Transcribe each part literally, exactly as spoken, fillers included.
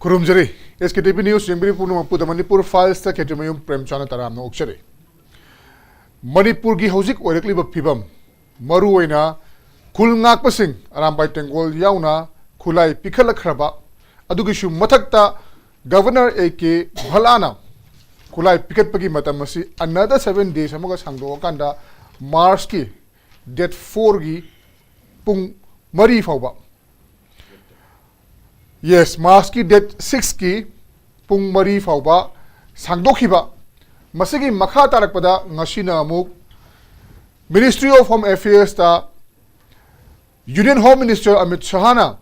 ꯈꯨꯔꯨꯝꯖꯔꯤ꯫ ꯑꯦꯁ ꯀꯦ T V news ꯌꯦꯡꯕꯤꯔꯤꯕ ꯄꯨꯝꯅꯃꯛꯄꯨ ꯗ ꯃꯅꯤꯄꯨꯔ ꯐꯥꯏꯜꯁꯇ ꯈꯦꯇ꯭ꯔꯤꯃꯌꯨꯝ ꯄ꯭ꯔꯦꯝꯆꯥꯟꯅ ꯇꯔꯥꯝꯅ ꯑꯣꯛꯆꯔꯤ꯫ ꯃꯅꯤꯄꯨꯔꯒꯤ ꯍꯧꯖꯤꯛ ꯑꯣꯏꯔꯛꯂꯤꯕ ꯐꯤꯕꯝ, ꯃꯔꯨꯑꯣꯏꯅ ꯈꯨꯜ ꯉꯥꯛꯄꯁꯤꯡ ꯑꯔꯥꯝꯕꯥꯏ ꯇꯦꯡꯒꯣꯜ ꯌꯥꯎꯅ ꯈꯨꯠꯂꯥꯏ ꯄꯤꯈꯠꯂꯛꯈ꯭ꯔꯕ, ꯑꯗꯨꯒꯤꯁꯨ ꯃꯊꯛꯇ ꯒꯕꯔꯅꯔ ꯑꯦ ꯀꯦ ꯚꯂꯥꯅ ꯈꯨꯠꯂꯥꯏ ꯄꯤꯈꯠꯄꯒꯤ ꯃꯇꯝ ꯑꯁꯤ another seven days ꯑꯃꯒ ꯁꯥꯡꯗꯣꯛꯑꯀꯥꯟꯗ ꯃꯥꯔꯆꯀꯤ ꯗꯦꯠ ꯐꯣꯔꯒꯤ ꯄꯨꯡ ꯃꯔꯤ ꯐꯥꯎꯕ, ꯌꯦꯁ, ꯃꯥꯔꯆꯀꯤ ꯗꯦꯠ ꯁꯤꯛꯁꯀꯤ ꯄꯨꯡ ꯃꯔꯤ ꯐꯥꯎꯕ ꯁꯥꯡꯗꯣꯛꯈꯤꯕ꯫ ꯃꯁꯤꯒꯤ ꯃꯈꯥ ꯇꯥꯔꯛꯄꯗ ꯉꯁꯤꯅ ꯑꯃꯨꯛ Ministry of Home Affairsꯇ Union Home Minister Amit ꯁꯍꯥꯅ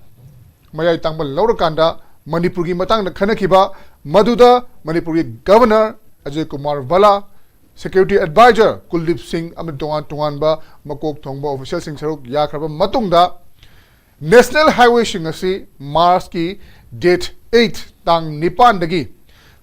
ꯃꯌꯥꯏ ꯇꯥꯡꯕ ꯂꯧꯔꯀꯥꯟꯗ ꯃꯅꯤꯄꯨꯔꯒꯤ ꯃꯇꯥꯡꯗ ꯈꯟꯅꯈꯤꯕ, ꯃꯗꯨꯗ ꯃꯅꯤꯄꯨꯔꯒꯤ governor Ajay Kumar ꯚꯂꯥ, security adviser ꯀꯨꯜꯗꯤꯞ ꯁꯤꯡ ꯑꯃꯗꯤ ꯇꯣꯉꯥꯟ ꯇꯣꯉꯥꯟꯕ ꯃꯀꯣꯛ ꯊꯣꯡꯕ ꯑꯣꯐꯤꯁꯤꯌꯦꯜꯁꯤꯡ ꯁꯔꯨꯛ ꯌꯥꯈ꯭ꯔꯕ ꯃꯇꯨꯡꯗ, ꯅꯦꯁꯅꯦꯜ ꯍꯥꯏꯋꯦꯁꯤꯡ ꯑꯁꯤ ꯃꯥꯔꯆꯀꯤ ꯗꯦꯠ ꯑꯩꯠ, ꯇꯥꯡ ꯅꯤꯄꯥꯟꯗꯒꯤ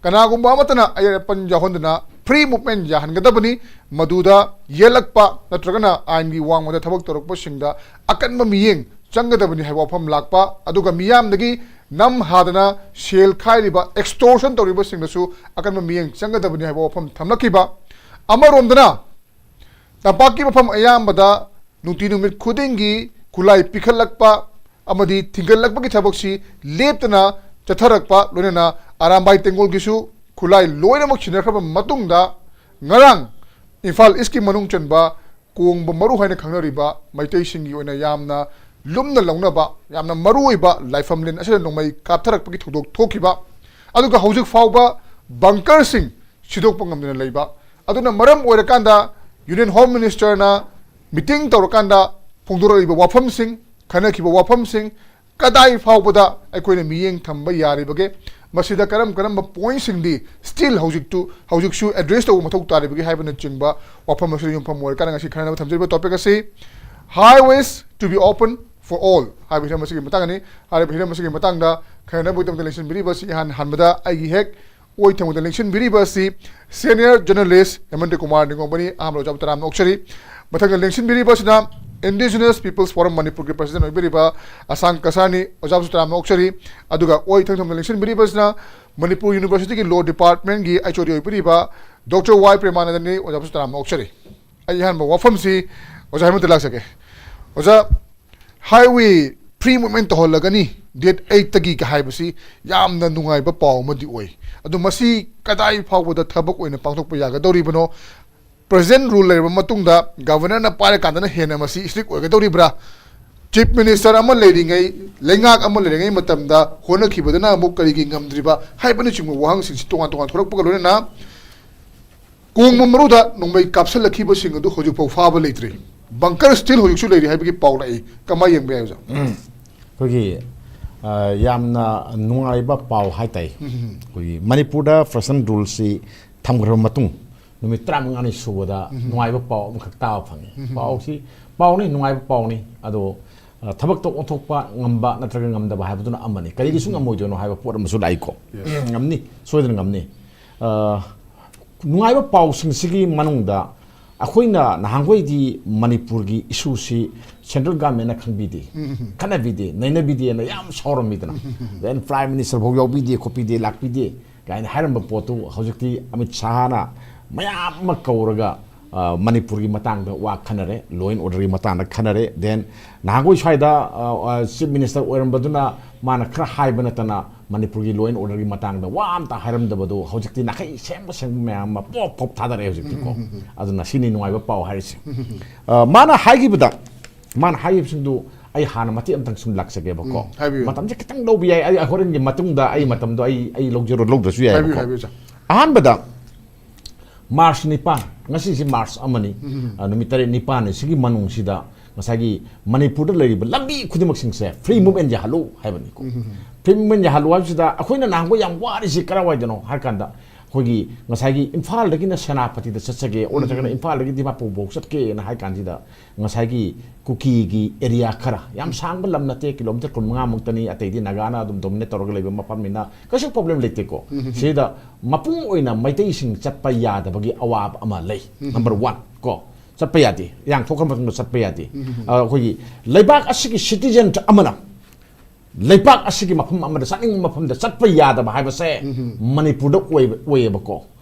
ꯀꯅꯥꯒꯨꯝꯕ ꯑꯃꯠꯇꯅ ꯑꯌꯦꯠ ꯑꯄꯟ ꯌꯥꯎꯍꯟꯗꯅ ꯐ꯭ꯔꯤ ꯃꯨꯚꯃꯦꯟ ꯌꯥꯍꯟꯒꯗꯕꯅꯤ꯫ ꯃꯗꯨꯗ ꯌꯦꯠꯂꯛꯄ ꯅꯠꯇ꯭ꯔꯒꯅ ꯑꯥꯏꯟꯒꯤ ꯋꯥꯡꯃꯗ ꯊꯕꯛ ꯇꯧꯔꯛꯄꯁꯤꯡꯗ ꯑꯀꯟꯕ ꯃꯤꯠꯌꯦꯡ ꯆꯪꯒꯗꯕꯅꯤ ꯍꯥꯏꯕ ꯋꯥꯐꯝ ꯂꯥꯛꯄ, ꯑꯗꯨꯒ ꯃꯤꯌꯥꯝꯗꯒꯤ ꯅꯝ ꯍꯥꯗꯅ ꯁꯦꯜ ꯈꯥꯏꯔꯤꯕ, ꯑꯦꯛꯁꯇꯣꯔꯁꯟ ꯇꯧꯔꯤꯕꯁꯤꯡꯗꯁꯨ ꯑꯀꯟꯕ ꯃꯤꯠꯌꯦꯡ ꯆꯪꯒꯗꯕꯅꯤ ꯍꯥꯏꯕ ꯋꯥꯐꯝ ꯊꯝꯂꯛꯈꯤꯕ꯫ ꯑꯃꯔꯣꯝꯗꯅ ꯇꯝꯄꯥꯛꯀꯤ ꯃꯐꯝ ꯑꯌꯥꯝꯕꯗ ꯅꯨꯡꯇꯤ ꯅꯨꯃꯤꯠ ꯈꯨꯗꯤꯡꯒꯤ ꯈꯨꯠꯂꯥꯏ ꯄꯤꯈꯠꯂꯛꯄ ꯑꯃꯗꯤ ꯊꯤꯡꯒꯠꯂꯛꯄꯒꯤ ꯊꯕꯛꯁꯤ ꯂꯦꯞꯇꯅ ꯆꯠꯊꯔꯛꯄ, ꯂꯣꯏꯅꯅ ꯑꯔꯥꯝꯕꯥꯏ ꯇꯦꯡꯒꯣꯜꯒꯤꯁꯨ ꯈꯨꯠꯂꯥꯏ ꯂꯣꯏꯅꯃꯛ ꯁꯤꯟꯅꯈ꯭ꯔꯕ ꯃꯇꯨꯡꯗ, ꯉꯔꯥꯡ ꯏꯝꯐꯥꯜ ꯏꯁꯀꯤ ꯃꯅꯨꯡ ꯆꯟꯕ ꯀꯣꯡꯕ ꯃꯔꯨ ꯍꯥꯏꯅ ꯈꯪꯅꯔꯤꯕ ꯃꯩꯇꯩꯁꯤꯡꯒꯤ ꯑꯣꯏꯅ ꯌꯥꯝꯅ ꯂꯨꯝꯅ ꯂꯧꯅꯕ, ꯌꯥꯝꯅ ꯃꯔꯨꯑꯣꯏꯕ ꯂꯥꯏꯐꯝꯂꯦꯟ ꯑꯁꯤꯗ ꯅꯣꯡꯃꯩ ꯀꯥꯞꯊꯔꯛꯄꯒꯤ ꯊꯧꯗꯣꯛ ꯊꯣꯛꯈꯤꯕ, ꯑꯗꯨꯒ ꯍꯧꯖꯤꯛ ꯐꯥꯎꯕ ꯕꯪꯀꯔꯁꯤꯡ ꯁꯤꯗꯣꯛꯄ ꯉꯝꯗꯅ ꯂꯩꯕ꯫ ꯑꯗꯨꯅ ꯃꯔꯝ ꯑꯣꯏꯔꯀꯥꯟꯗ Union Home Ministerꯅ ꯃꯤꯇꯤꯡ ꯇꯧꯔꯀꯥꯟꯗ ꯐꯣꯡꯗꯣꯔꯛꯂꯤꯕ ꯋꯥꯐꯝꯁꯤꯡ, ꯈꯟꯅꯈꯤꯕ ꯋꯥꯐꯝꯁꯤꯡ ꯀꯗꯥꯏ ꯐꯥꯎꯕꯗ ꯑꯩꯈꯣꯏꯅ ꯃꯤꯠꯌꯦꯡ ꯊꯝꯕ ꯌꯥꯔꯤꯕꯒꯦ? ꯃꯁꯤꯗ ꯀꯔꯝ ꯀꯔꯝꯕ ꯄꯣꯏꯟꯁꯤꯡꯗꯤ ꯁ꯭ꯇꯤꯜ ꯍꯧꯖꯤꯛꯇꯨ, ꯍꯧꯖꯤꯛꯁꯨ ꯑꯦꯗ꯭ꯔꯦꯁ ꯇꯧꯕ ꯃꯊꯧ ꯇꯥꯔꯤꯕꯒꯦ ꯍꯥꯏꯕꯅꯆꯤꯡꯕ ꯋꯥꯐꯝ ꯑꯁꯤꯗ ꯌꯨꯝꯐꯝ ꯑꯣꯏꯔꯀꯥꯟꯗ ꯉꯁꯤ ꯈꯟꯅꯅꯕ ꯊꯝꯖꯔꯤꯕ ꯇꯣꯄꯤꯛ ꯑꯁꯤ Highways to be open for all ꯍꯥꯏꯕ ꯍꯤꯔꯝ ꯑꯁꯤꯒꯤ ꯃꯇꯥꯡꯅꯤ꯫ ꯍꯥꯏꯔꯤꯕ ꯍꯤꯔꯝ ꯑꯁꯤꯒꯤ ꯃꯇꯥꯡꯗ ꯈꯟꯅꯅꯕꯒꯤꯗꯃꯛꯇ ꯂꯦꯡꯁꯤꯟꯕꯤꯔꯤꯕ ꯑꯁꯤ ꯏꯍꯥꯟ ꯍꯥꯟꯕꯗ ꯑꯩꯒꯤ ꯍꯦꯛ ꯑꯣꯏ ꯊꯪꯕꯗ ꯂꯦꯡꯁꯤꯟꯕꯤꯔꯤꯕ ꯑꯁꯤ ꯁꯦꯅꯤꯌꯔ ꯖꯔꯅꯦꯂꯤꯁ ꯍꯦꯃꯟꯇ ꯀꯨꯃꯥꯔ ꯅꯤꯡꯉꯣꯝꯕꯅꯤ꯫ ꯑꯍꯥꯟꯕ ꯑꯣꯖꯥꯕꯨ ꯇꯔꯥꯝꯅ ꯑꯣꯛꯆꯔꯤ꯫ ꯃꯊꯪꯗ ꯂꯦꯡꯁꯤꯟꯕꯤꯔꯤꯕ ꯑꯁꯤꯅ Indigenous People's Forum ꯃꯅꯤꯄꯨꯔꯒꯤ president ꯑꯣꯏꯕꯤꯔꯤꯕ ꯑꯁꯥꯡ ꯀꯁꯥꯔꯅꯤ꯫ ꯑꯣꯖꯥꯕꯨꯁꯨ ꯇꯔꯥꯝꯅ ꯑꯣꯛꯆꯔꯤ꯫ ꯑꯗꯨꯒ ꯑꯣꯏ ꯏꯊꯪ ꯊꯪꯅ ꯂꯦꯡꯁꯤꯟꯕꯤꯔꯤꯕꯁꯤꯅ Manipur Universityꯒꯤ law departmentꯀꯤ HOD ꯑꯣꯏꯕꯤꯔꯤꯕ Doctor Y ꯄ꯭ꯔꯦꯃꯥꯅꯟꯗꯅꯤ꯫ ꯑꯣꯖꯥꯕꯨꯁꯨ ꯇꯔꯥꯝꯅ ꯑꯣꯛꯆꯔꯤ꯫ ꯑꯩ ꯑꯍꯥꯟꯕ ꯋꯥꯐꯝꯁꯤ ꯑꯣꯖꯥ ꯍꯦꯃꯟꯇ ꯂꯥꯛꯆꯒꯦ꯫ ꯑꯣꯖꯥ, highway free movement ꯇꯧꯍꯜꯂꯒꯅꯤ date eightꯇꯒꯤ ꯍꯥꯏꯕꯁꯤ ꯌꯥꯝꯅ ꯅꯨꯡꯉꯥꯏꯕ ꯄꯥꯎ ꯑꯃꯗꯤ ꯑꯣꯏ꯫ ꯑꯗꯨ ꯃꯁꯤ ꯀꯗꯥꯏ ꯐꯥꯎꯕꯗ ꯊꯕꯛ ꯑꯣꯏꯅ ꯄꯥꯡꯊꯣꯛꯄ ꯌꯥꯒꯗꯧꯔꯤꯕꯅꯣ? Present rule ꯂꯩꯔꯕ ꯃꯇꯨꯡꯗ governorꯅ ꯄꯥꯏꯔꯀꯥꯟꯗꯅ ꯍꯦꯟꯅ ꯃꯁꯤ strict ꯑꯣꯏꯒꯗꯧꯔꯤꯕ꯭ꯔꯥ? Chief Minister ꯑꯃ ꯂꯩꯔꯤꯉꯩ, ꯂꯩꯉꯥꯛ ꯑꯃ ꯂꯩꯔꯤꯉꯩ ꯃꯇꯝꯗ ꯍꯣꯠꯅꯈꯤꯕꯗꯨꯅ ꯑꯃꯨꯛ ꯀꯔꯤꯒꯤ ꯉꯝꯗ꯭ꯔꯤꯕ ꯍꯥꯏꯕꯅꯆꯤꯡꯕ ꯋꯥꯍꯪꯁꯤꯡꯁꯤ ꯇꯣꯉꯥꯟ ꯇꯣꯉꯥꯟ ꯊꯣꯛꯂꯛꯄꯒ ꯂꯣꯏꯅꯅ ꯀꯣꯡꯕ ꯃꯔꯨꯗ ꯅꯣꯡꯃꯩ ꯀꯥꯞꯁꯤꯜꯂꯛꯈꯤꯕꯁꯤꯡ ꯑꯗꯨ ꯍꯧꯖꯤꯛꯐꯥꯎ ꯐꯥꯕ ꯂꯩꯇ꯭ꯔꯤ꯫ Bunker still ꯍꯧꯖꯤꯛꯁꯨ ꯂꯩꯔꯤ ꯍꯥꯏꯕꯒꯤ ꯄꯥꯎ ꯂꯥꯛꯏ꯫ ꯀꯃꯥꯏꯅ ꯌꯦꯡꯕ ꯌꯥꯏ, ꯑꯣꯖꯥ? ꯑꯩꯈꯣꯏꯒꯤ ꯑ, ꯌꯥꯝꯅ ꯅꯨꯡꯉꯥꯏꯕ ꯄꯥꯎ ꯍꯥꯏꯇꯥꯏ꯫ ꯑꯩꯈꯣꯏꯒꯤ ꯃꯅꯤꯄꯨꯔꯗ present ruleꯁꯤ ꯊꯝꯈ꯭ꯔꯕ ꯃꯇꯨꯡ ꯅꯨꯃꯤꯠ ꯇꯔꯥꯃꯉꯥꯅꯤ ꯁꯨꯕꯗ ꯅꯨꯡꯉꯥꯏꯕ ꯄꯥꯎ ꯑꯃꯈꯛ ꯇꯥꯕ ꯐꯪꯉꯤ꯫ ꯄꯥꯎꯁꯤ, ꯄꯥꯎꯅꯤ, ꯅꯨꯡꯉꯥꯏꯕ ꯄꯥꯎꯅꯤ꯫ ꯑꯗꯣ ꯑ, ꯊꯕꯛꯇ ꯑꯣꯟꯊꯣꯛꯄ ꯉꯝꯕ ꯅꯠꯇ꯭ꯔꯒ ꯉꯝꯗꯕ ꯍꯥꯏꯕꯗꯨꯅ ꯑꯃꯅꯤ꯫ ꯀꯔꯤꯒꯤꯁꯨ ꯉꯝꯃꯣꯏꯗꯣꯏꯅꯣ ꯍꯥꯏꯕ ꯄꯣꯠ ꯑꯃꯁꯨ ꯂꯥꯛꯏꯀꯣ꯫ ꯉꯝꯅꯤ, ꯁꯣꯏꯗꯅ ꯉꯝꯅꯤ꯫ ꯑ, ꯅꯨꯡꯉꯥꯏꯕ ꯄꯥꯎꯁꯤꯡꯁꯤꯒꯤ ꯃꯅꯨꯡꯗ ꯑꯩꯈꯣꯏꯅ ꯅꯍꯥꯟꯈꯣꯏꯗꯤ ꯃꯅꯤꯄꯨꯔꯒꯤ issueꯁꯤ central governmentꯅ ꯈꯪꯕꯤꯗꯦ, ꯈꯟꯅꯕꯤꯗꯦ, ꯅꯩꯅꯕꯤꯗꯦꯅ ꯌꯥꯝ ꯁꯥꯎꯔꯝꯃꯤꯗꯅ꯫ Then Prime Minister ꯐꯥꯎ ꯌꯥꯎꯕꯤꯗꯦ, ꯈꯣꯠꯄꯤꯗꯦ, ꯂꯥꯛꯄꯤꯗꯦ ꯀꯥꯏꯅ ꯍꯥꯏꯔꯝꯕ ꯄꯣꯠꯇꯨ ꯍꯧꯖꯤꯛꯇꯤ ꯑꯃꯤꯠ ꯁꯥꯍꯅ ꯃꯌꯥꯝ ꯑꯃ ꯀꯧꯔꯒ ꯑ, ꯃꯅꯤꯄꯨꯔꯒꯤ ꯃꯇꯥꯡꯗ ꯋꯥ ꯈꯟꯅꯔꯦ, law and orderꯒꯤ ꯃꯇꯥꯡꯗ ꯈꯟꯅꯔꯦ꯫ Then ꯅꯍꯥꯟꯈꯣꯏ ꯁ꯭ꯋꯥꯏꯗ ꯑ, ꯑ, Chief Minister ꯑꯣꯏꯔꯝꯕꯗꯨꯅ ꯃꯥꯅ ꯈꯔ ꯍꯥꯏꯕ ꯅꯠꯇꯅ ꯃꯅꯤꯄꯨꯔꯒꯤ law and orderꯒꯤ ꯃꯇꯥꯡꯗ ꯋꯥ ꯑꯝꯇ ꯍꯥꯏꯔꯝꯗꯕꯗꯣ ꯍꯧꯖꯤꯛꯇꯤ ꯅꯥꯈꯩ ꯁꯦꯡꯕ ꯁꯦꯡꯕ ꯃꯌꯥꯝ ꯑꯃ ꯄꯣꯞ ꯄꯣꯞ ꯊꯥꯗꯔꯛꯑꯦ ꯍꯧꯖꯤꯛꯇꯤꯀꯣ꯫ ꯑꯗꯨꯅ ꯁꯤꯅꯤ ꯅꯨꯡꯉꯥꯏꯕ ꯄꯥꯎ ꯍꯥꯏꯔꯤꯁꯦ꯫ ꯑ, ꯃꯥꯅ ꯍꯥꯏꯈꯤꯕꯗ, ꯃꯥꯅ ꯍꯥꯏꯈꯤꯕꯁꯤꯡꯗꯨ ꯑꯩ ꯍꯥꯟꯅ ꯃꯇꯦꯛ ꯑꯃꯇꯪ ꯁꯨꯝ ꯂꯥꯛꯆꯒꯦꯕꯀꯣ꯫ ꯎꯝ, ꯍꯥꯏꯕꯤꯌꯨ꯫ ꯃꯇꯝꯁꯦ ꯈꯤꯇꯪ ꯂꯧꯕ ꯌꯥꯏ, ꯑꯩ ꯍꯣꯔꯦꯟꯒꯤ ꯃꯇꯨꯡꯗ ꯑꯩ ꯃꯇꯝꯗꯣ ꯑꯩ ꯑꯩ ꯂꯧꯖꯔꯣ ꯂꯧꯗ꯭ꯔꯁꯨ ꯍꯥꯏꯕꯤꯌꯨ, ꯌꯥꯏꯕꯀꯣ꯫ ꯍꯥꯏꯕꯤꯌꯨ, sir꯫ ꯑꯍꯥꯟꯕꯗ March ꯅꯤꯄꯥꯟ, ꯉꯁꯤꯁꯤ March ꯑꯃꯅꯤ꯫ ꯑ, ꯅꯨꯃꯤꯠ ꯇꯔꯦꯠ ꯅꯤꯄꯥꯟꯅꯤ꯫ ꯁꯤꯒꯤ ꯃꯅꯨꯡꯁꯤꯗ ꯉꯁꯥꯏꯒꯤ ꯃꯅꯤꯄꯨꯔꯗ ꯂꯩꯔꯤꯕ ꯂꯝꯕꯤ ꯈꯨꯗꯤꯡꯃꯛꯁꯤꯡꯁꯦ free movement ꯌꯥꯍꯜꯂꯨ ꯍꯥꯏꯕꯅꯤꯀꯣ꯫ Free movement ꯌꯥꯍꯜꯂꯨ ꯍꯥꯏꯕꯁꯤꯗ ꯑꯩꯈꯣꯏꯅ ꯅꯍꯥꯟꯈꯣꯏ ꯌꯥꯝ ꯋꯥꯔꯤꯁꯤ ꯀꯔꯥꯏꯋꯥꯏꯗꯅꯣ ꯍꯥꯏꯔ ꯀꯥꯟꯗ ꯑꯩꯈꯣꯏꯒꯤ ꯉꯁꯥꯏꯒꯤ ꯏꯝꯐꯥꯜꯗꯒꯤꯅ ꯁꯦꯅꯥꯄꯇꯤꯗ ꯆꯠꯆꯒꯦ ꯑꯣꯔ ꯅꯠꯇ꯭ꯔꯒꯅ ꯏꯝꯐꯥꯜꯗꯒꯤ ꯗꯤꯃꯥꯄꯨꯔ ꯐꯥꯎ ꯆꯠꯀꯦꯅ ꯍꯥꯏ ꯀꯥꯟꯁꯤꯗ ꯉꯁꯥꯏꯒꯤ ꯀꯨꯀꯤꯒꯤ area ꯈꯔ, ꯌꯥꯝ ꯁꯥꯡꯕ ꯂꯝ ꯅꯠꯇꯦ, kilometre ꯀꯨꯟꯃꯉꯥ ꯃꯨꯛꯇꯅꯤ, ꯑꯇꯩꯗꯤ ꯅꯥꯒꯥꯅ ꯑꯗꯨꯝ dominate ꯇꯧꯔꯒ ꯂꯩꯕ ꯃꯐꯝꯅꯤꯅ ꯀꯩꯁꯨ problem ꯂꯩꯇꯦꯀꯣ꯫ ꯁꯤꯗ ꯃꯄꯨꯡ ꯑꯣꯏꯅ ꯃꯩꯇꯩꯁꯤꯡ ꯆꯠꯄ ꯌꯥꯗꯕꯒꯤ ꯑꯋꯥꯕ ꯑꯃ ꯂꯩ꯫ Number one ꯀꯣ꯫ ꯆꯠꯄ ꯌꯥꯗꯦ, ꯏꯔꯥꯡ ꯊꯣꯛꯈ꯭ꯔ ꯃꯇꯨꯡꯗ ꯆꯠꯄ ꯌꯥꯗꯦ꯫ ꯑ, ꯑꯩꯈꯣꯏꯒꯤ ꯂꯩꯕꯥꯛ ꯑꯁꯤꯒꯤ ꯁꯤꯇꯤꯖꯦꯟ ꯑꯃꯅ ꯂꯩꯕꯥꯛ ꯑꯁꯤꯒꯤ ꯃꯐꯝ ꯑꯃꯗ, ꯆꯠꯅꯤꯡꯕ ꯃꯐꯝꯗ ꯆꯠꯄ ꯌꯥꯗꯕ ꯍꯥꯏꯕꯁꯦ ꯃꯅꯤꯄꯨꯔꯗ ꯑꯣꯏꯕ, ꯑꯣꯏꯌꯦꯕꯀꯣ꯫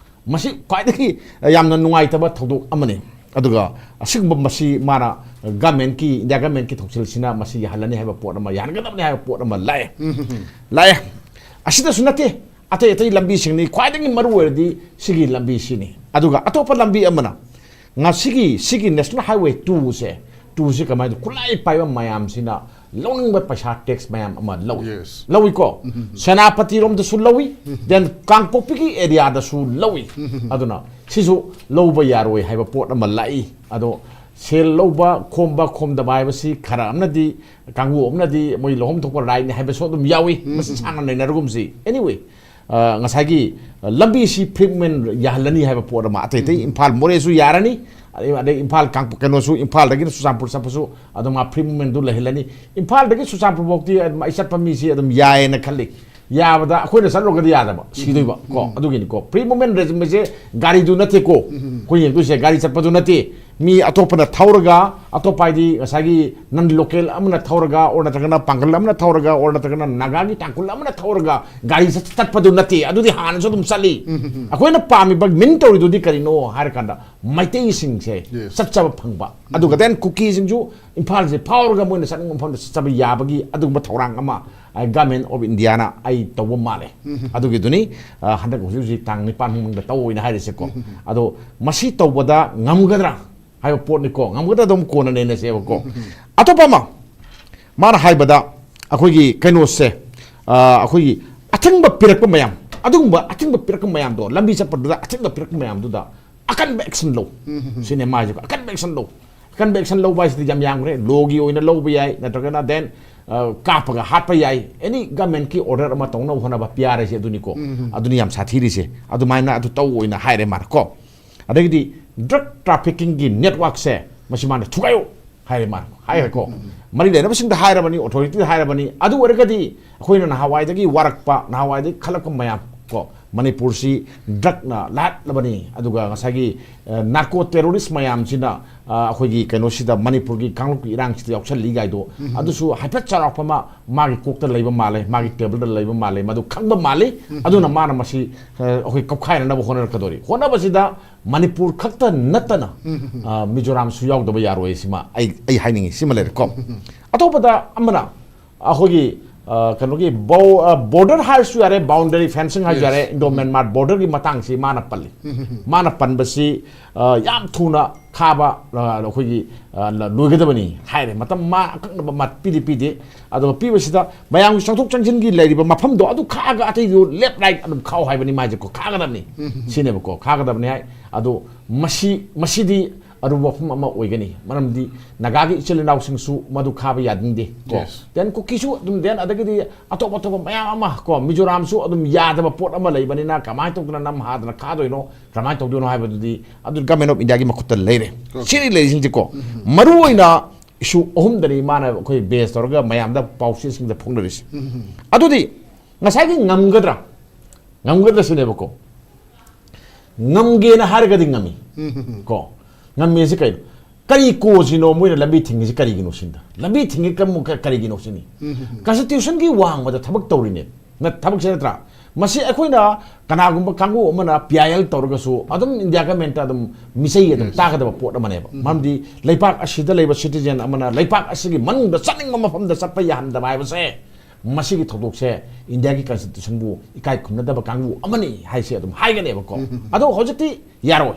ꯃꯁꯤ ꯈ꯭ꯋꯥꯏꯗꯒꯤ ꯌꯥꯝꯅ ꯅꯨꯡꯉꯥꯏꯇꯕ ꯊꯧꯗꯣꯛ ꯑꯃꯅꯤ꯫ ꯑꯗꯨꯒ ꯑꯁꯤꯒꯨꯝꯕ ꯃꯁꯤ ꯃꯥꯅ ꯒꯃꯦꯟꯀꯤ, ꯏꯟꯗꯤꯌꯥ ꯒꯃꯦꯟꯀꯤ ꯊꯧꯁꯤꯜꯁꯤꯅ ꯃꯁꯤ ꯌꯥꯍꯜꯂꯅꯤ ꯍꯥꯏꯕ ꯄꯣꯠ ꯑꯃ, ꯌꯥꯍꯟꯒꯗꯕꯅꯤ ꯍꯥꯏꯕ ꯄꯣꯠ ꯑꯃ ꯂꯥꯛꯑꯦ꯫ ꯂꯥꯛꯑꯦ꯫ ꯑꯁꯤꯗꯁꯨ ꯅꯠꯇꯦ, ꯑꯇꯩ ꯑꯇꯩ ꯂꯝꯕꯤꯁꯤꯡꯅꯤ, ꯈ꯭ꯋꯥꯏꯗꯒꯤ ꯃꯔꯨ ꯑꯣꯏꯔꯗꯤ ꯁꯤꯒꯤ ꯂꯝꯕꯤꯁꯤꯅꯤ꯫ ꯑꯗꯨꯒ ꯑꯇꯣꯞꯄ ꯂꯝꯕꯤ ꯑꯃꯅ, ꯉꯁꯤꯒꯤ ꯁꯤꯒꯤ National Highway two ꯁꯦ, two ꯁꯤ ꯀꯃꯥꯏꯅ ꯈꯨꯠꯂꯥꯏ ꯄꯥꯏꯕ ꯃꯌꯥꯝꯁꯤꯅ ꯂꯧꯅꯤꯡꯕ ꯄꯩꯁꯥ, ꯇꯦꯛꯁ ꯃꯌꯥꯝ ꯑꯃ ꯂꯧꯏ꯫ Yes. ꯂꯧꯏꯀꯣ꯫ ꯁꯦꯅꯥꯄꯇꯤꯔꯣꯝꯗꯁꯨ ꯂꯧꯏ, then ꯀꯥꯡꯄꯣꯛꯄꯤꯒꯤ ꯑꯦꯔꯤꯌꯥꯗꯁꯨ ꯂꯧꯏ꯫ ꯑꯗꯨꯅ ꯁꯤꯁꯨ ꯂꯧꯕ ꯌꯥꯔꯣꯏ ꯍꯥꯏꯕ ꯄꯣꯠ ꯑꯃ ꯂꯥꯛꯏ꯫ ꯑꯗꯣ ꯁꯦꯜ ꯂꯧꯕ, ꯈꯣꯝꯕ, ꯈꯣꯝꯗꯕ ꯍꯥꯏꯕꯁꯤ ꯈꯔ ꯑꯃꯅꯗꯤ, ꯀꯥꯡꯕꯨ ꯑꯃꯅꯗꯤ ꯃꯣꯏ ꯂꯧꯐꯝ ꯊꯣꯛꯄ ꯔꯥꯏꯠꯅꯤ ꯍꯥꯏꯕꯁꯨ ꯑꯗꯨꯝ ꯌꯥꯎꯏ꯫ ꯃꯁꯤ ꯁꯥꯡꯅ ꯅꯩꯅꯔꯒꯨꯝꯁꯤ꯫ Anyway, ꯑ, ꯉꯁꯥꯏꯒꯤ ꯂꯝꯕꯤꯁꯤ ꯐ꯭ꯔꯤ ꯃꯨꯚꯃꯦꯟ ꯌꯥꯍꯜꯂꯅꯤ ꯍꯥꯏꯕ ꯄꯣꯠ ꯑꯃ, ꯑꯇꯩ ꯑꯇꯩ ꯏꯝꯐꯥꯜ ꯃꯣꯔꯦꯁꯨ ꯌꯥꯔꯅꯤ, ꯑꯗꯩ, ꯑꯗꯩ ꯏꯝꯐꯥꯜ ꯀꯥꯡꯄꯣꯛ-, ꯀꯩꯅꯣꯁꯨ, ꯏꯝꯐꯥꯜꯗꯒꯤꯅ ꯆꯨꯔꯆꯥꯟꯄꯨꯔ ꯆꯠꯄꯁꯨ ꯑꯗꯨꯝ ꯃꯥ ꯐ꯭ꯔꯤ ꯃꯨꯚꯃꯦꯟꯗꯨ ꯂꯩꯍꯜꯂꯅꯤ꯫ ꯏꯝꯐꯥꯜꯗꯒꯤ ꯆꯨꯔꯆꯥꯟꯄꯨꯔ ꯐꯥꯎꯗꯤ ꯑꯗꯨꯝ ꯑꯩ ꯆꯠꯄ ꯃꯤꯁꯤ ꯑꯗꯨꯝ ꯌꯥꯏꯌꯦꯅ ꯈꯜꯂꯤ꯫ ꯌꯥꯕꯗ ꯑꯩꯈꯣꯏꯅ ꯆꯠꯂꯨꯔꯒꯗꯤ ꯌꯥꯗꯕ, ꯁꯤꯗꯣꯏꯕ ꯀꯣ꯫ ꯑꯗꯨꯒꯤꯅꯤꯀꯣ, ꯐ꯭ꯔꯤ ꯃꯨꯚꯃꯦꯟ ꯔꯦꯖꯤꯝꯁꯦ ꯒꯥꯔꯤꯗꯨ ꯅꯠꯇꯦꯀꯣ꯫ ꯑꯩꯈꯣꯏ ꯌꯦꯡꯗꯣꯏꯁꯦ ꯒꯥꯔꯤ ꯆꯠꯄꯗꯨ ꯅꯠꯇꯦ꯫ ꯃꯤ ꯑꯇꯣꯞꯄꯅ ꯊꯧꯔꯒ, ꯑꯇꯣꯞꯄ ꯍꯥꯏꯗꯤ ꯉꯁꯥꯏꯒꯤ ꯅꯟ ꯂꯣꯀꯦꯜ ꯑꯃꯅ ꯊꯧꯔꯒ, ꯑꯣꯔ ꯅꯠꯇ꯭ꯔꯒꯅ ꯄꯥꯡꯒꯜ ꯑꯃꯅ ꯊꯧꯔꯒ, ꯑꯣꯔ ꯅꯠꯇ꯭ꯔꯒꯅ ꯅꯥꯒꯥꯒꯤ ꯇꯥꯡꯈꯨꯜ ꯑꯃꯅ ꯊꯧꯔꯒ ꯒꯥꯔꯤ ꯆꯠ-, ꯆꯠꯄꯗꯨ ꯅꯠꯇꯦ꯫ ꯑꯗꯨꯗꯤ ꯍꯥꯟꯅꯁꯨ ꯑꯗꯨꯝ ꯆꯠꯂꯤ꯫ ꯑꯩꯈꯣꯏꯅ ꯄꯥꯝꯃꯤꯕ, ꯃꯤꯟ ꯇꯧꯔꯤꯗꯨꯗꯤ ꯀꯔꯤꯅꯣ ꯍꯥꯏꯔꯀꯥꯟꯗ, ꯃꯩꯇꯩꯁꯤꯡꯁꯦ Yes. ꯆꯠꯆꯕ ꯐꯪꯕ, ꯑꯗꯨꯒ then ꯀꯨꯀꯤꯁꯤꯡꯁꯨ ꯏꯝꯐꯥꯜꯁꯦ ꯐꯥꯎꯔꯒ ꯃꯣꯏꯅ ꯆꯠꯅꯤꯡꯕ ꯃꯐꯝꯗ ꯆꯠꯆꯕ ꯌꯥꯕꯒꯤ ꯑꯗꯨꯒꯨꯝꯕ ꯊꯧꯔꯥꯡ ꯑꯃ, ꯑ, Government of Indiaꯅ ꯑꯩ ꯇꯧꯕ ꯃꯥꯜꯂꯦ꯫ ꯑꯗꯨꯒꯤꯗꯨꯅꯤ, ꯑ, ꯍꯟꯗꯛ ꯍꯧꯖꯤꯛ ꯍꯧꯖꯤꯛ ꯇꯥꯡ ꯅꯤꯄꯥꯟ ꯃꯅꯨꯡꯗ ꯇꯧꯑꯣꯅ ꯍꯥꯏꯔꯤꯁꯦꯀꯣ꯫ ꯑꯗꯣ ꯃꯁꯤ ꯇꯧꯕꯗ ꯉꯝꯒꯗ꯭ꯔꯥ ꯍꯥꯏꯕ ꯄꯣꯠꯅꯤꯀꯣ, ꯉꯝꯒꯗ꯭ꯔꯥ ꯑꯗꯨꯝ ꯀꯣꯟꯅ ꯅꯩꯅꯁꯦꯕꯀꯣ꯫ ꯑꯇꯣꯞꯄ ꯑꯃ ꯃꯥꯅ ꯍꯥꯏꯕꯗ, ꯑꯩꯈꯣꯏꯒꯤ ꯀꯩꯅꯣꯁꯦ, ꯑ, ꯑꯩꯈꯣꯏꯒꯤ ꯑꯊꯤꯡꯕ ꯄꯤꯔꯛꯄ ꯃꯌꯥꯝ, ꯑꯗꯨꯒꯨꯝꯕ ꯑꯊꯤꯡꯕ ꯄꯤꯔꯛꯄ ꯃꯌꯥꯝꯗꯣ, ꯂꯝꯕꯤ ꯆꯠꯄꯗꯨꯗ ꯑꯊꯤꯡꯕ ꯄꯤꯔꯛꯄ ꯃꯌꯥꯝꯗꯨꯗ ꯑꯀꯟꯕ action ꯂꯧ꯫ ꯁꯤꯅꯦ ꯃꯥꯏꯁꯦ, ꯑꯀꯟꯕ action ꯂꯧ꯫ ꯑꯀꯟꯕ action ꯂꯧꯕ ꯍꯥꯏꯁꯤꯗꯤ ꯌꯥꯝ ꯌꯥꯝꯈ꯭ꯔꯦ꯫ Lawꯒꯤ ꯑꯣꯏꯅ ꯂꯧꯕ ꯌꯥꯏ, ꯅꯠꯇ꯭ꯔꯒꯅ then, ꯑ, ꯀꯥꯞꯄꯒ ꯍꯥꯠꯄ ꯌꯥꯏ꯫ Any governmentꯀꯤ order ꯑꯃ ꯇꯧꯅꯕ ꯍꯣꯠꯅꯕ, ꯄꯤ ꯑꯥꯔ ꯑꯥꯏꯁꯦ ꯑꯗꯨꯅꯤꯀꯣ꯫ ꯑꯗꯨꯅꯤ ꯌꯥꯝ ꯁꯥꯊꯤꯔꯤꯁꯦ꯫ ꯑꯗꯨꯃꯥꯏꯅ ꯑꯗꯨ ꯇꯧ ꯑꯣꯏꯅ ꯍꯥꯏꯔꯦ ꯃꯥꯅ ꯀꯣ꯫ ꯑꯗꯒꯤꯗꯤ drug traffickingꯒꯤ networkꯁꯦ ꯃꯁꯤ ꯃꯥꯅ ꯊꯨꯒꯥꯏꯌꯨ ꯍꯥꯏꯔꯦ ꯃꯥꯅ, ꯍꯥꯏꯈ꯭ꯔꯦꯀꯣ꯫ ꯃꯔꯤ ꯂꯩꯅꯕꯁꯤꯡꯗ ꯍꯥꯏꯔꯕꯅꯤ, authorityꯗ ꯍꯥꯏꯔꯕꯅꯤ꯫ ꯑꯗꯨ ꯑꯣꯏꯔꯒꯗꯤ ꯑꯩꯈꯣꯏꯅ ꯅꯍꯥꯟꯋꯥꯏꯗꯒꯤ ꯋꯥꯔꯛꯄ, ꯅꯍꯥꯟꯋꯥꯏꯗꯒꯤ ꯈꯜꯂꯛꯄ ꯃꯌꯥꯝ ꯀꯣ, ꯃꯅꯤꯄꯨꯔꯁꯤ ꯗ꯭ꯔꯛꯅ ꯂꯥꯠꯂꯕꯅꯤ, ꯑꯗꯨꯒ ꯉꯁꯥꯏꯒꯤ ꯅꯥꯔꯀꯣ ꯇꯦꯔꯣꯔꯤꯁ ꯃꯌꯥꯝꯁꯤꯅ ꯑ, ꯑꯩꯈꯣꯏꯒꯤ ꯀꯩꯅꯣꯁꯤꯗ, ꯃꯅꯤꯄꯨꯔꯒꯤ ꯀꯥꯡꯂꯨꯞꯀꯤ ꯏꯔꯥꯡꯁꯤꯗ ꯌꯥꯎꯁꯜꯂꯤ ꯀꯥꯏꯗꯣ, ꯑꯗꯨꯁꯨ ꯍꯥꯏꯐꯦꯠ ꯆꯥꯎꯔꯥꯛꯄ ꯑꯃ ꯃꯥꯒꯤ ꯀꯣꯛꯇ ꯂꯩꯕ ꯃꯥꯜꯂꯦ, ꯃꯥꯒꯤ ꯇꯦꯕꯜꯗ ꯂꯩꯕ ꯃꯥꯜꯂꯦ, ꯃꯗꯨ ꯈꯪꯕ ꯃꯥꯜꯂꯤ꯫ ꯑꯗꯨꯅ ꯃꯥꯅ ꯃꯁꯤ ꯑ, ꯑꯩꯈꯣꯏ ꯀꯧꯈꯥꯏꯅꯅꯕ ꯍꯣꯠꯅꯔꯛꯀꯗꯧꯔꯤ꯫ ꯍꯣꯠꯅꯕꯁꯤꯗ ꯃꯅꯤꯄꯨꯔ ꯈꯛꯇ ꯅꯠꯇꯅ ꯑ, ꯃꯤꯖꯣꯔꯥꯝꯁꯨ ꯌꯥꯎꯗꯕ ꯌꯥꯔꯣꯏ, ꯁꯤꯃ ꯑꯩ ꯑꯩ ꯍꯥꯏꯅꯤꯡꯉꯤ꯫ ꯁꯤꯃ ꯂꯩꯔꯦꯀꯣ꯫ ꯑꯇꯣꯞꯄꯗ ꯑꯃꯅ ꯑꯩꯈꯣꯏꯒꯤ ꯑ, ꯀꯩꯅꯣꯒꯤ ꯕꯣꯔꯗꯔ ꯍꯥꯏꯔꯁꯨ ꯌꯥꯔꯦ, ꯕꯥꯎꯟꯗꯔꯤ ꯐꯦꯟꯁꯤꯡ ꯍꯥꯏꯔꯁꯨ ꯌꯥꯔꯦ, ꯏꯟꯗꯣ ꯃꯦꯟꯃꯥꯔ ꯕꯣꯔꯗꯔꯒꯤ ꯃꯇꯥꯡꯁꯤ ꯃꯥꯅ ꯄꯜꯂꯤ꯫ ꯃꯥꯅ ꯄꯟꯕꯁꯤ ꯑ, ꯌꯥꯝ ꯊꯨꯅ ꯈꯥꯕ ꯑ, ꯑꯩꯈꯣꯏꯒꯤ ꯑ, ꯂ- ꯂꯣꯏꯒꯗꯕꯅꯤ ꯍꯥꯏꯔꯦ꯫ ꯃꯇꯝ ꯃꯥ ꯑꯀꯛꯅꯕ ꯃꯥ ꯄꯤꯗꯤ ꯄꯤꯗꯦ꯫ ꯑꯗꯨꯒ ꯄꯤꯕꯁꯤꯗ ꯃꯌꯥꯝꯒꯤ ꯆꯪꯊꯣꯛ ꯆꯪꯁꯤꯟꯒꯤ ꯂꯩꯔꯤꯕ ꯃꯐꯝꯗꯣ ꯑꯗꯨ ꯈꯥꯛꯑꯒ ꯑꯇꯩꯗꯨ ꯂꯦꯐ ꯔꯥꯏꯠ ꯑꯗꯨꯝ ꯈꯥꯛꯑꯣ ꯍꯥꯏꯕꯅꯤ ꯃꯥꯏꯁꯦꯀꯣ, ꯈꯥꯒꯗꯕꯅꯤ꯫ ꯁꯤꯅꯦꯕꯀꯣ, ꯈꯥꯒꯗꯕꯅꯤ ꯍꯥꯏ꯫ ꯑꯗꯣ ꯃꯁꯤ ꯃꯁꯤꯗꯤ ꯑꯔꯨꯕ ꯋꯥꯐꯝ ꯑꯃ ꯑꯣꯏꯒꯅꯤ, ꯃꯔꯝꯗꯤ ꯅꯥꯒꯥꯒꯤ ꯏꯆꯤꯜ ꯏꯅꯥꯎꯁꯤꯡꯁꯨ ꯃꯗꯨ ꯈꯥꯕ ꯌꯥꯅꯤꯡꯗꯦ ꯀꯣ꯫ Yes. ꯗꯦꯟ ꯀꯨꯀꯤꯁꯨ ꯑꯗꯨꯝ, ꯗꯦꯟ ꯑꯗꯒꯤꯗꯤ ꯑꯇꯣꯞ ꯑꯇꯣꯞꯄ ꯃꯌꯥꯝ ꯑꯃ ꯀꯣ, ꯃꯤꯖꯣꯔꯥꯝꯁꯨ ꯑꯗꯨꯝ ꯌꯥꯗꯕ ꯄꯣꯠ ꯑꯃ ꯂꯩꯕꯅꯤꯅ ꯀꯃꯥꯏꯅ ꯇꯧꯗꯅ ꯅꯝ ꯍꯥꯗꯅ ꯈꯥꯗꯣꯏꯅꯣ, ꯀꯃꯥꯏꯅ ꯇꯧꯗꯣꯏꯅꯣ ꯍꯥꯏꯕꯗꯨꯗꯤ ꯑꯗꯨ Government of Indiaꯒꯤ ꯃꯈꯨꯠꯇ ꯂꯩꯔꯦ꯫ ꯁꯤꯅꯤ ꯂꯩꯔꯤꯁꯤꯡꯁꯦꯀꯣ꯫ ꯃꯔꯨ ꯑꯣꯏꯅ issue ꯑꯍꯨꯝꯗꯅꯤ ꯃꯥꯅ ꯑꯩꯈꯣꯏ base ꯇꯧꯔꯒ ꯃꯌꯥꯝꯗ ꯄꯥꯎꯆꯦꯁꯤꯡꯗ ꯐꯣꯡꯅꯔꯤꯁꯦ꯫ ꯑꯗꯨꯗꯤ ꯉꯁꯥꯏꯒꯤ ꯉꯝꯒꯗ꯭ꯔꯥ? ꯉꯝꯒꯗ꯭ꯔꯥ ꯁꯤꯅꯦꯕꯀꯣ꯫ ꯉꯝꯒꯦꯅ ꯍꯥꯏꯔꯒꯗꯤ ꯉꯝꯃꯤ꯫ ꯀꯣ, ꯉꯝꯃꯤ ꯍꯥꯏꯁꯤ ꯀꯩꯅꯣ? ꯀꯔꯤ ꯀꯣꯁꯤꯅꯣ ꯃꯣꯏꯅ ꯂꯝꯕꯤ ꯊꯤꯡꯉꯤꯁꯤ ꯀꯔꯤꯒꯤꯅꯣ ꯁꯤꯅꯤꯗ? ꯂꯝꯕꯤ ꯊꯤꯡꯉꯤ ꯀꯔꯝ-, ꯀ-, ꯀꯔꯤꯒꯤꯅꯣ ꯁꯤꯅꯤ? Constitutionꯒꯤ ꯋꯥꯡꯃꯗ ꯊꯕꯛ ꯇꯧꯔꯤꯅꯦ꯫ ꯅ-, ꯊꯕꯛꯁꯦ ꯅꯠꯇ꯭ꯔꯥ? ꯃꯁꯤ ꯑꯩꯈꯣꯏꯅ ꯀꯅꯥꯒꯨꯝꯕ ꯀꯥꯡꯕꯨ ꯑꯃꯅ P I L ꯇꯧꯔꯒꯁꯨ ꯑꯗꯨꯝ India Governmentꯇ ꯑꯗꯨꯝ ꯃꯤꯆꯩ ꯑꯗꯨꯝ Yes. ꯇꯥꯒꯗꯕ ꯄꯣꯠ ꯑꯃꯅꯦꯕ꯫ ꯃꯔꯝꯗꯤ ꯂꯩꯕꯥꯛ ꯑꯁꯤꯗ ꯂꯩꯕ citizen ꯑꯃꯅ ꯂꯩꯕꯥꯛ ꯑꯁꯤꯒꯤ ꯃꯅꯨꯡꯗ ꯆꯠꯅꯤꯡꯕ ꯃꯐꯝꯗ ꯆꯠꯄ ꯌꯥꯍꯟꯗꯕ ꯍꯥꯏꯕꯁꯦ, ꯃꯁꯤꯒꯤ ꯊꯧꯗꯣꯛꯁꯦ Indiaꯒꯤ Constitutionꯕꯨ ꯏꯀꯥꯏ ꯈꯨꯝꯅꯗꯕ ꯀꯥꯡꯕꯨ ꯑꯃꯅꯤ ꯍꯥꯏꯁꯦ ꯑꯗꯨꯝ ꯍꯥꯏꯒꯅꯦꯕꯀꯣ꯫ ꯑꯗꯣ ꯍꯧꯖꯤꯛꯇꯤ ꯌꯥꯔꯣꯏ꯫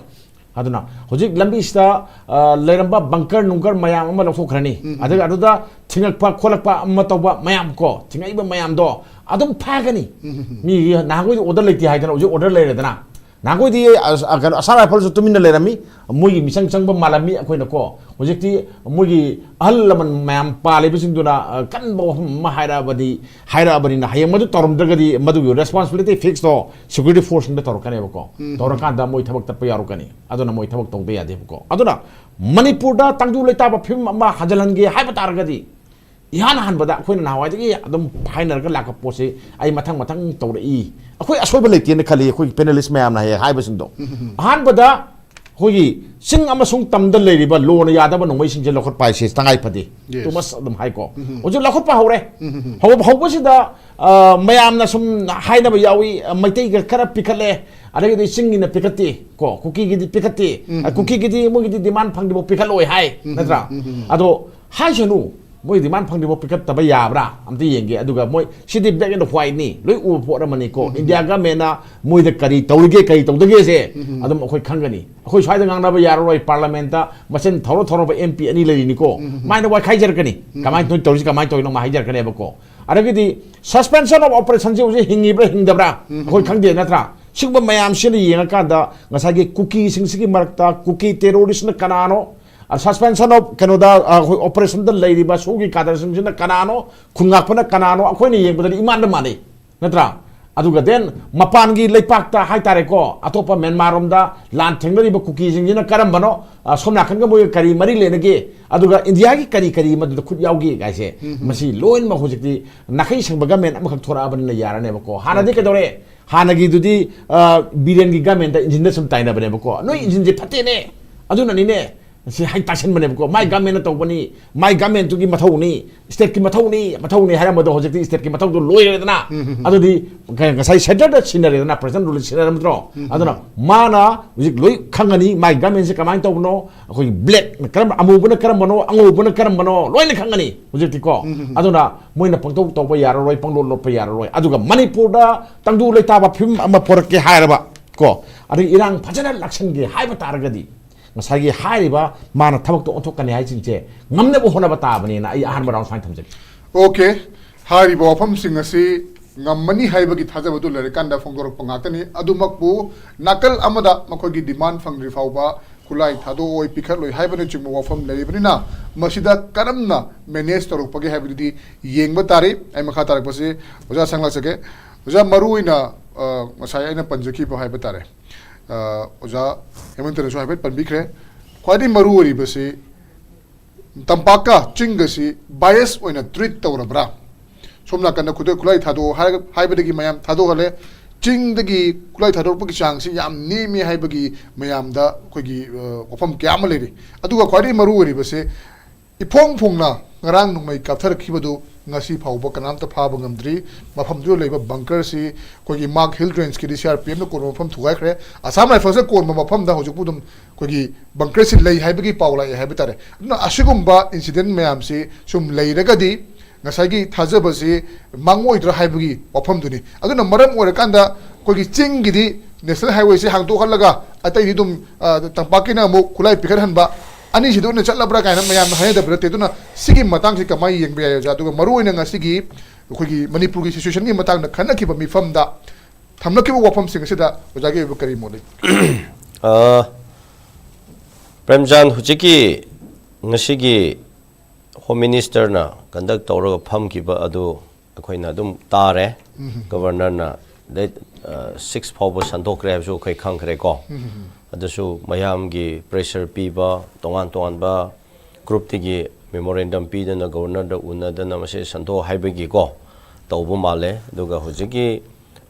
ꯑꯗꯨꯅ ꯍꯧꯖꯤꯛ ꯂꯝꯕꯤꯁꯤꯗ, ꯑ, ꯂꯩꯔꯝꯕ bunker ꯅꯨꯡꯀꯔ ꯃꯌꯥꯝ ꯑꯃ ꯂꯧꯊꯣꯛꯈ꯭ꯔꯅꯤ꯫ ꯑꯗꯨꯒ ꯑꯗꯨꯗ ꯊꯤꯡꯉꯛꯄ ꯈꯣꯠꯂꯛꯄ ꯑꯃ ꯇꯧꯕ ꯃꯌꯥꯝ ꯀꯣ, ꯊꯤꯡꯉꯛꯏꯕ ꯃꯌꯥꯝꯗꯣ ꯑꯗꯨꯝ ꯐꯥꯒꯅꯤ꯫ ꯃꯤꯒꯤ ꯅꯍꯥꯟꯈꯣꯏꯗꯤ order ꯂꯩꯇꯦ ꯍꯥꯏꯗꯅ, ꯍꯧꯖꯤꯛ order ꯂꯩꯔꯦꯗꯅ꯫ ꯅꯍꯥꯟꯈꯣꯏꯗꯤ ꯑꯁ-, ꯑ, ꯀꯩꯅꯣ, Assam Riflesꯁꯨ ꯇꯨꯃꯤꯟꯅ ꯂꯩꯔꯝꯃꯤ, ꯃꯣꯏꯒꯤ ꯃꯤꯆꯪ ꯆꯪꯕ ꯃꯥꯜꯂꯝꯃꯤ꯫ ꯑꯩꯈꯣꯏꯅꯀꯣ, ꯍꯧꯖꯤꯛꯇꯤ ꯃꯣꯏꯒꯤ ꯑꯍꯜ ꯂꯃꯟ ꯃꯌꯥꯝ ꯄꯥꯜꯂꯤꯕꯁꯤꯡꯗꯨꯅ, ꯑ, ꯀꯟꯕ ꯋꯥꯐꯝ ꯑꯃ ꯍꯥꯏꯔꯛꯑꯕꯗꯤ, ꯍꯥꯏꯔꯛꯑꯕꯅꯤꯅ ꯍꯌꯦꯡ ꯃꯗꯨ ꯇꯧꯔꯝꯗ꯭ꯔꯒꯗꯤ ꯃꯗꯨꯒꯤ responsibility fixꯇꯣ security forceꯁꯤꯡꯗ ꯇꯧꯔꯛꯀꯅꯦꯕꯀꯣ꯫ ꯇꯧꯔꯀꯥꯟꯗ ꯃꯣꯏ ꯊꯕꯛ ꯇꯠꯄ ꯌꯥꯎꯔꯛꯀꯅꯤ꯫ ꯑꯗꯨꯅ ꯃꯣꯏ ꯊꯕꯛ ꯇꯧꯗ ꯌꯥꯗꯦꯕꯀꯣ꯫ ꯑꯗꯨꯅ ꯃꯅꯤꯄꯨꯔꯗ ꯇꯪꯗꯨ ꯂꯩꯇꯥꯕ ꯐꯤꯕꯝ ꯑꯃ ꯍꯟꯖꯤꯜꯍꯟꯒꯦ ꯍꯥꯏꯕ ꯇꯥꯔꯒꯗꯤ ꯏꯍꯥꯟ ꯍꯥꯟꯕꯗ ꯑꯩꯈꯣꯏꯅ ꯅꯍꯥꯟꯋꯥꯏꯗꯒꯤ ꯑꯗꯨꯝ ꯍꯥꯏꯅꯔꯒ ꯂꯥꯛꯄ ꯄꯣꯠꯁꯤ ꯑꯩ ꯃꯊꯪ ꯃꯊꯪ ꯇꯧꯔꯛꯏ꯫ ꯑꯩꯈꯣꯏ ꯑꯁꯣꯏꯕ ꯂꯩꯇꯦꯅ ꯈꯜꯂꯤ, ꯑꯩꯈꯣꯏ ꯄꯦꯅꯦꯂꯤꯁ ꯃꯌꯥꯝꯅ ꯍꯦꯛ ꯍꯥꯏꯕꯁꯤꯡꯗꯣ꯫ ꯑꯍꯥꯟꯕꯗ ꯑꯩꯈꯣꯏꯒꯤ ꯆꯤꯡ ꯑꯃꯁꯨꯡ ꯇꯝꯗ ꯂꯩꯔꯤꯕ ꯂꯣꯅ ꯌꯥꯗꯕ ꯅꯣꯡꯃꯩꯁꯤꯡꯁꯦ ꯂꯧꯈꯠꯄ ꯍꯥꯏꯁꯦ ꯇꯉꯥꯏ ꯐꯗꯦ꯫ Yes. ꯇꯨ ꯃꯁ ꯑꯗꯨꯝ ꯍꯥꯏꯀꯣ꯫ ꯍꯧꯖꯤꯛ ꯂꯧꯈꯠꯄ ꯍꯧꯔꯦ꯫ ꯍꯧꯕ ꯍꯧꯕꯁꯤꯗ, ꯑ, ꯃꯌꯥꯝꯅ ꯁꯨꯝ ꯍꯥꯏꯅꯕ ꯌꯥꯎꯏ, ꯑ, ꯃꯩꯇꯩꯒ ꯈꯔ ꯄꯤꯈꯠꯂꯦ, ꯑꯗꯒꯤꯗꯤ ꯆꯤꯡꯒꯤꯅ ꯄꯤꯈꯠꯇꯦ ꯀꯣ, ꯀꯨꯀꯤꯒꯤꯗꯤ ꯄꯤꯈꯠꯇꯦ꯫ ꯑ, ꯀꯨꯀꯤꯒꯤꯗꯤ ꯃꯣꯏꯒꯤꯗꯤ ꯗꯤꯃꯥꯟ ꯐꯪꯗ꯭ꯔꯤꯐꯥꯎ ꯄꯤꯈꯠꯂꯣꯏ ꯍꯥꯏ, ꯅꯠꯇ꯭ꯔꯥ? ꯑꯗꯣ ꯍꯥꯏꯁꯅꯨ, ꯃꯣꯏ ꯗꯤꯃꯥꯟ ꯐꯪꯗ꯭ꯔꯤꯐꯥꯎ ꯄꯤꯈꯠꯇꯕ ꯌꯥꯕ꯭ꯔꯥ? ꯑꯝꯇ ꯌꯦꯡꯒꯦ꯫ ꯑꯗꯨꯒ ꯃꯣꯏ ꯁꯤꯗꯤ black and white ꯅꯤ, ꯂꯣꯏ ꯎꯕ ꯄꯣꯠ ꯑꯃꯅꯤꯀꯣ꯫ ꯏꯟꯗꯤꯌꯥ ꯒꯃꯦꯟꯅ ꯃꯣꯏꯗ ꯀꯔꯤ ꯇꯧꯔꯤꯒꯦ, ꯀꯔꯤ ꯇꯧꯗꯒꯦꯁꯦ ꯑꯗꯨꯝ ꯑꯩꯈꯣꯏ ꯈꯪꯒꯅꯤ꯫ ꯑꯩꯈꯣꯏ ꯁ꯭ꯋꯥꯏꯗ ꯉꯥꯡꯅꯕ ꯌꯥꯔꯔꯣꯏ, ꯄꯥꯔꯂꯥꯃꯦꯟꯇ ꯃꯆꯤꯟ ꯊꯧꯔ ꯊꯧꯔꯕ ꯑꯦꯝ ꯄꯤ ꯑꯅꯤ ꯂꯩꯔꯤꯅꯤꯀꯣ꯫ ꯃꯥꯏꯅ ꯋꯥꯏꯈꯥꯏꯖꯔꯛꯀꯅꯤ꯫ ꯀꯃꯥꯏꯅ ꯇꯧꯔꯤ, ꯇꯧꯔꯤꯁꯤ ꯀꯃꯥꯏꯅ ꯇꯧꯔꯤꯅꯣ ꯃꯥ ꯍꯥꯏꯖꯔꯛꯀꯅꯦꯕꯀꯣ꯫ ꯑꯗꯒꯤꯗꯤ suspension of operation ꯁꯤ ꯍꯧꯖꯤꯛ ꯍꯤꯡꯉꯤꯕ꯭ꯔꯥ ꯍꯤꯡꯗꯕ꯭ꯔꯥ ꯑꯩꯈꯣꯏ ꯈꯪꯗꯦ, ꯅꯠꯇ꯭ꯔꯥ? ꯁꯤꯒꯨꯝꯕ ꯃꯌꯥꯝꯁꯤꯅ ꯌꯦꯡꯉꯀꯥꯟꯗ ꯉꯁꯥꯏꯒꯤ ꯀꯨꯀꯤꯁꯤꯡꯁꯤꯒꯤ ꯃꯔꯛꯇ ꯀꯨꯀꯤ terrorist ꯅ ꯀꯅꯥꯅꯣ, ꯑ, suspension of ꯀꯩꯅꯣꯗ, ꯑ, ꯑꯩꯈꯣꯏ operation ꯗ ꯂꯩꯔꯤꯕ ꯁꯣꯒꯤ ꯀꯥꯗꯔꯁꯤꯡꯁꯤꯅ ꯀꯅꯥꯅꯣ, ꯈꯨꯟ ꯉꯥꯛꯄꯅ ꯀꯅꯥꯅꯣ, ꯑꯩꯈꯣꯏꯅ ꯌꯦꯡꯕꯗꯗꯤ ꯏꯃꯥꯟꯗ ꯃꯥꯟꯅꯩ, ꯅꯠꯇ꯭ꯔꯥ? ꯑꯗꯨꯒ then ꯃꯄꯥꯟꯒꯤ ꯂꯩꯄꯥꯛꯇ ꯍꯥꯏꯇꯥꯔꯦꯀꯣ, ꯑꯇꯣꯞꯄ ꯃ꯭ꯌꯥꯟꯃꯥꯔ ꯔꯣꯝꯗ ꯂꯥꯟ ꯊꯦꯡꯅꯔꯤꯕ ꯀꯨꯀꯤꯁꯤꯡꯁꯤꯅ ꯀꯔꯝꯕꯅꯣ, ꯑ, ꯁꯣꯝ ꯅꯥꯀꯟꯒ ꯃꯣꯏꯒ ꯀꯔꯤ ꯃꯔꯤ ꯂꯩꯅꯒꯦ, ꯑꯗꯨꯒ ꯏꯟꯗꯤꯌꯥꯒꯤ ꯀꯔꯤ ꯀꯔꯤ ꯃꯗꯨꯗ ꯈꯨꯠ ꯌꯥꯎꯒꯦ ꯍꯥꯏꯁꯦ, ꯃꯁꯤ ꯂꯣꯏꯅꯃꯛ ꯍꯧꯖꯤꯛꯇꯤ ꯅꯥꯈꯩ ꯁꯦꯡꯕ ꯒꯃꯦꯟ ꯑꯃꯈꯛ ꯊꯣꯔꯛꯑꯕꯅꯤꯅ ꯌꯥꯔꯅꯦꯕꯀꯣ꯫ ꯍꯥꯟꯅꯗꯤ ꯀꯩꯗꯧꯔꯦ? ꯍꯥꯟꯅꯒꯤꯗꯨꯗꯤ, ꯑ, ꯕꯤꯔꯦꯟꯒꯤ ꯒꯃꯦꯟꯗ ꯏꯟꯖꯤꯟꯗ ꯁꯨꯝ ꯇꯥꯏꯅꯕꯅꯦꯕꯀꯣ꯫ ꯅꯣꯏ ꯏꯟꯖꯤꯟꯁꯦ ꯐꯠꯇꯦꯅꯦ, ꯑꯗꯨꯅꯅꯤꯅꯦ꯫ ꯁꯤ ꯍꯥꯏ ꯇꯥꯁꯤꯟꯕꯅꯦꯕꯀꯣ꯫ ꯃꯥꯏ ꯒꯃꯦꯟꯅ ꯇꯧꯕꯅꯤ, ꯃꯥꯏ ꯒꯃꯦꯟꯇꯨꯒꯤ ꯃꯊꯧꯅꯤ, ꯁ꯭ꯇꯦꯠꯀꯤ ꯃꯊꯧꯅꯤ, ꯃꯊꯧꯅꯤ ꯍꯥꯏꯔꯝꯕꯗꯣ ꯍꯧꯖꯤꯛꯇꯤ ꯁ꯭ꯇꯦꯠꯀꯤ ꯃꯊꯧꯗꯣ ꯂꯣꯏꯔꯦꯗꯅ꯫ ꯑꯗꯨꯗꯤ ꯉ-, ꯉꯁꯥꯏ ꯁꯦꯟꯇꯔꯗ ꯁꯤꯟꯅꯔꯦꯗꯅ, ꯄ꯭ꯔꯦꯖꯦꯟ ꯔꯨꯜ ꯁꯤꯟꯅꯔꯝꯗ꯭ꯔꯣ? ꯑꯗꯨꯅ ꯃꯥꯅ ꯍꯧꯖꯤꯛ ꯂꯣꯏ ꯈꯪꯉꯅꯤ, ꯃꯥꯏ ꯒꯃꯦꯟꯁꯦ ꯀꯃꯥꯏꯅ ꯇꯧꯕꯅꯣ, ꯑꯩꯈꯣꯏꯒꯤ black ꯅ ꯀꯔꯝꯕ, ꯑꯃꯨꯕꯅ ꯀꯔꯝꯕꯅꯣ, ꯑꯉꯧꯕꯅ ꯀꯔꯝꯕꯅꯣ, ꯂꯣꯏꯅ ꯈꯪꯉꯅꯤ ꯍꯧꯖꯤꯛꯇꯤꯀꯣ꯫ ꯑꯗꯨꯅ ꯃꯣꯏꯅ ꯄꯪꯇꯧ ꯇꯧꯕ ꯌꯥꯔꯔꯣꯏ, ꯄꯪꯂꯣꯠ ꯂꯣꯠꯄ ꯌꯥꯔꯔꯣꯏ꯫ ꯑꯗꯨꯒ ꯃꯅꯤꯄꯨꯔꯗ ꯇꯪꯗꯨ ꯂꯩꯇꯥꯕ ꯐꯤꯕꯝ ꯑꯃ ꯄꯣꯔꯛꯀꯦ ꯍꯥꯏꯔꯕ ꯀꯣ, ꯑꯗꯒꯤ ꯏꯔꯥꯡ ꯐꯖꯅ ꯂꯥꯛꯁꯟꯒꯦ ꯍꯥꯏꯕ ꯇꯥꯔꯒꯗꯤ, ꯉꯁꯥꯏꯒꯤ ꯍꯥꯏꯔꯤꯕ ꯃꯥꯅ ꯊꯕꯛꯇꯣ ꯑꯣꯟꯊꯣꯛꯀꯅꯤ ꯍꯥꯏꯁꯤꯡꯁꯦ ꯉꯝꯅꯕ ꯍꯣꯠꯅꯕ ꯇꯥꯕꯅꯤꯅ ꯑꯩ ꯑꯍꯥꯟꯕ ꯔꯥꯎꯟ ꯁꯨꯃꯥꯏꯅ ꯊꯝꯖꯒꯦ꯫ ꯑꯣꯀꯦ, ꯍꯥꯏꯔꯤꯕ ꯋꯥꯐꯝꯁꯤꯡ ꯑꯁꯤ ꯉꯝꯃꯅꯤ ꯍꯥꯏꯕꯒꯤ ꯊꯥꯖꯕꯗꯨ ꯂꯩꯔꯀꯥꯟꯗ ꯐꯣꯡꯗꯣꯔꯛꯄ ꯉꯥꯛꯇꯅꯤ꯫ ꯑꯗꯨꯃꯛꯄꯨ ꯅꯥꯀꯜ ꯑꯃꯗ ꯃꯈꯣꯏꯒꯤ ꯗꯤꯃꯥꯟ ꯐꯪꯗ꯭ꯔꯤ ꯐꯥꯎꯕ ꯈꯨꯠꯂꯥꯏ ꯊꯥꯗꯣꯛꯑꯣꯏ, ꯄꯤꯈꯠꯂꯣꯏ ꯍꯥꯏꯕꯅꯆꯤꯡꯕ ꯋꯥꯐꯝ ꯂꯩꯔꯤꯕꯅꯤꯅ, ꯃꯁꯤꯗ ꯀꯔꯝꯅ ꯃꯦꯅꯦꯖ ꯇꯧꯔꯛꯄꯒꯦ ꯍꯥꯏꯕꯗꯨꯗꯤ ꯌꯦꯡꯕ ꯇꯥꯔꯤ꯫ ꯑꯩ ꯃꯈꯥ ꯇꯥꯔꯛꯄꯁꯤ ꯑꯣꯖꯥ ꯁꯪꯂꯥꯛꯆꯒꯦ꯫ ꯑꯣꯖꯥ, ꯃꯔꯨꯑꯣꯏꯅ, ꯑ, ꯉꯁꯥꯏ ꯑꯩꯅ ꯄꯟꯖꯈꯤꯕ ꯍꯥꯏꯕ ꯇꯥꯔꯦ, ꯑ, ꯑꯣꯖꯥ ꯍꯦꯃꯟꯇꯅꯁꯨ ꯍꯥꯏꯐꯦꯠ ꯄꯟꯕꯤꯈ꯭ꯔꯦ, ꯈ꯭ꯋꯥꯏꯗꯒꯤ ꯃꯔꯨ ꯑꯣꯏꯔꯤꯕꯁꯤ ꯇꯝꯄꯥꯛꯀ ꯆꯤꯡꯒꯁꯤ ꯕꯥꯏꯁ ꯑꯣꯏꯅ ꯇ꯭ꯔꯤꯠ ꯇꯧꯔꯕ꯭ꯔꯥ? ꯁꯣꯝ ꯅꯥꯀꯟꯗ ꯈꯨꯗꯣꯏ ꯈꯨꯠꯂꯥꯏ ꯊꯥꯗꯣꯛꯑꯣ ꯍꯥꯏꯔꯒ, ꯍꯥꯏꯕꯗꯒꯤ ꯃꯌꯥꯝ ꯊꯥꯗꯣꯛꯍꯜꯂꯦ꯫ ꯆꯤꯡꯗꯒꯤ ꯈꯨꯠꯂꯥꯏ ꯊꯥꯗꯣꯔꯛꯄꯒꯤ ꯆꯥꯡꯁꯤ ꯌꯥꯝ ꯅꯦꯝꯃꯤ ꯍꯥꯏꯕꯒꯤ ꯃꯌꯥꯝꯗ ꯑꯩꯈꯣꯏꯒꯤ, ꯑ, ꯋꯥꯐꯝ ꯀꯌꯥ ꯑꯃ ꯂꯩꯔꯤ꯫ ꯑꯗꯨꯒ ꯈ꯭ꯋꯥꯏꯗꯒꯤ ꯃꯔꯨ ꯑꯣꯏꯔꯤꯕꯁꯤ, ꯏꯐꯣꯡ ꯐꯣꯡꯅ ꯉꯔꯥꯡ ꯅꯣꯡꯃꯩ ꯀꯥꯞꯊꯔꯛꯈꯤꯕꯗꯨ ꯉꯁꯤ ꯐꯥꯎꯕ ꯀꯅꯥꯝꯇ ꯐꯥꯕ ꯉꯝꯗ꯭ꯔꯤ꯫ ꯃꯐꯝꯗꯨꯗ ꯂꯩꯕ ꯕꯪꯀꯔꯁꯤ ꯑꯩꯈꯣꯏꯒꯤ mark hill ꯔꯦꯟꯖꯀꯤꯗꯤ C R P ꯑꯦꯐꯅ ꯀꯣꯟꯕ ꯃꯐꯝ ꯊꯨꯒꯥꯏꯈ꯭ꯔꯦ꯫ ꯑꯁꯥꯝ ꯔꯥꯏꯐꯜꯁꯅ ꯀꯣꯟꯕ ꯃꯐꯝꯗ ꯍꯧꯖꯤꯛꯄꯨ ꯑꯗꯨꯝ ꯑꯩꯈꯣꯏꯒꯤ ꯕꯪꯀꯔꯁꯤ ꯂꯩ ꯍꯥꯏꯕꯒꯤ ꯄꯥꯎ ꯂꯥꯛꯑꯦ ꯍꯥꯏꯕ ꯇꯥꯔꯦ꯫ ꯑꯗꯨꯅ ꯑꯁꯤꯒꯨꯝꯕ ꯏꯟꯁꯤꯗꯦꯟ ꯃꯌꯥꯝꯁꯤ ꯁꯨꯝ ꯂꯩꯔꯒꯗꯤ ꯉꯁꯥꯏꯒꯤ ꯊꯥꯖꯕꯁꯤ ꯃꯥꯡꯉꯣꯏꯗ꯭ꯔꯥ ꯍꯥꯏꯕꯒꯤ ꯋꯥꯐꯝꯗꯨꯅꯤ꯫ ꯑꯗꯨꯅ ꯃꯔꯝ ꯑꯣꯏꯔꯀꯥꯟꯗ ꯑꯩꯈꯣꯏꯒꯤ ꯆꯤꯡꯒꯤꯗꯤ ꯅꯦꯁꯅꯦꯜ ꯍꯥꯏꯋꯦꯁꯤ ꯍꯥꯡꯗꯣꯛꯍꯜꯂꯒ ꯑꯇꯩꯗꯤ ꯑꯗꯨꯝ, ꯑ, ꯇꯝꯄꯥꯛꯀꯤꯅ ꯑꯃꯨꯛ ꯈꯨꯠꯂꯥꯏ ꯄꯤꯈꯠꯍꯟꯕ, ꯑꯅꯤꯁꯤꯗ ꯑꯣꯏꯅ ꯆꯠꯂꯕ꯭ꯔꯥ ꯀꯥꯏꯅ ꯃꯌꯥꯝꯅ ꯍꯥꯏꯅꯗꯕ ꯅꯠꯇꯦ꯫ ꯑꯗꯨꯅ ꯁꯤꯒꯤ ꯃꯇꯥꯡꯁꯤ ꯀꯃꯥꯏꯅ ꯌꯦꯡꯕ ꯌꯥꯏ, ꯑꯣꯖꯥ? ꯑꯗꯨꯒ ꯃꯔꯨꯑꯣꯏꯅ ꯉꯁꯤꯒꯤ ꯑꯩꯈꯣꯏꯒꯤ ꯃꯅꯤꯄꯨꯔꯒꯤ ꯁꯤꯆꯨꯋꯦꯁꯟꯒꯤ ꯃꯇꯥꯡꯗ ꯈꯟꯅꯈꯤꯕ ꯃꯤꯐꯝꯗ ꯊꯝꯂꯛꯈꯤꯕ ꯋꯥꯐꯝꯁꯤꯡ ꯑꯁꯤꯗ ꯑꯣꯖꯥꯒꯤ ꯑꯣꯏꯕ ꯀꯔꯤ ꯃꯣꯠ ꯂꯩ? ꯑ, ꯄ꯭ꯔꯦꯝꯆꯥꯟ, ꯍꯧꯖꯤꯛꯀꯤ ꯉꯁꯤꯒꯤ ꯍꯣꯝ ꯃꯤꯅꯤꯁꯇꯔꯅ ꯀꯟꯗꯛ ꯇꯧꯔꯒ ꯐꯝꯈꯤꯕ ꯑꯗꯨ ꯑꯩꯈꯣꯏꯅ ꯑꯗꯨꯝ ꯇꯥꯔꯦ꯫ ꯒꯕꯔꯅꯔꯅ ꯗꯦꯠ ꯁꯤꯛꯁ ꯐꯥꯎꯕ ꯁꯟꯗꯣꯛꯈ꯭ꯔꯦ ꯍꯥꯏꯕꯁꯨ ꯑꯩꯈꯣꯏ ꯈꯪꯈ꯭ꯔꯦꯀꯣ꯫ ꯑꯗꯨꯁꯨ ꯃꯌꯥꯝꯒꯤ ꯄ꯭ꯔꯦꯁꯔ ꯄꯤꯕ, ꯇꯣꯉꯥꯟ ꯇꯣꯉꯥꯟꯕ ꯒ꯭ꯔꯨꯞꯇꯒꯤ ꯃꯦꯃꯣꯔꯦꯟꯗꯝ ꯄꯤꯗꯅ ꯒꯕꯔꯅꯔꯗ ꯎꯅꯗꯅ ꯃꯁꯤ ꯁꯟꯗꯣꯛ ꯍꯥꯏꯕꯒꯤꯀꯣ ꯇꯧꯕ ꯃꯥꯜꯂꯦ꯫ ꯑꯗꯨꯒ ꯍꯧꯖꯤꯛꯀꯤ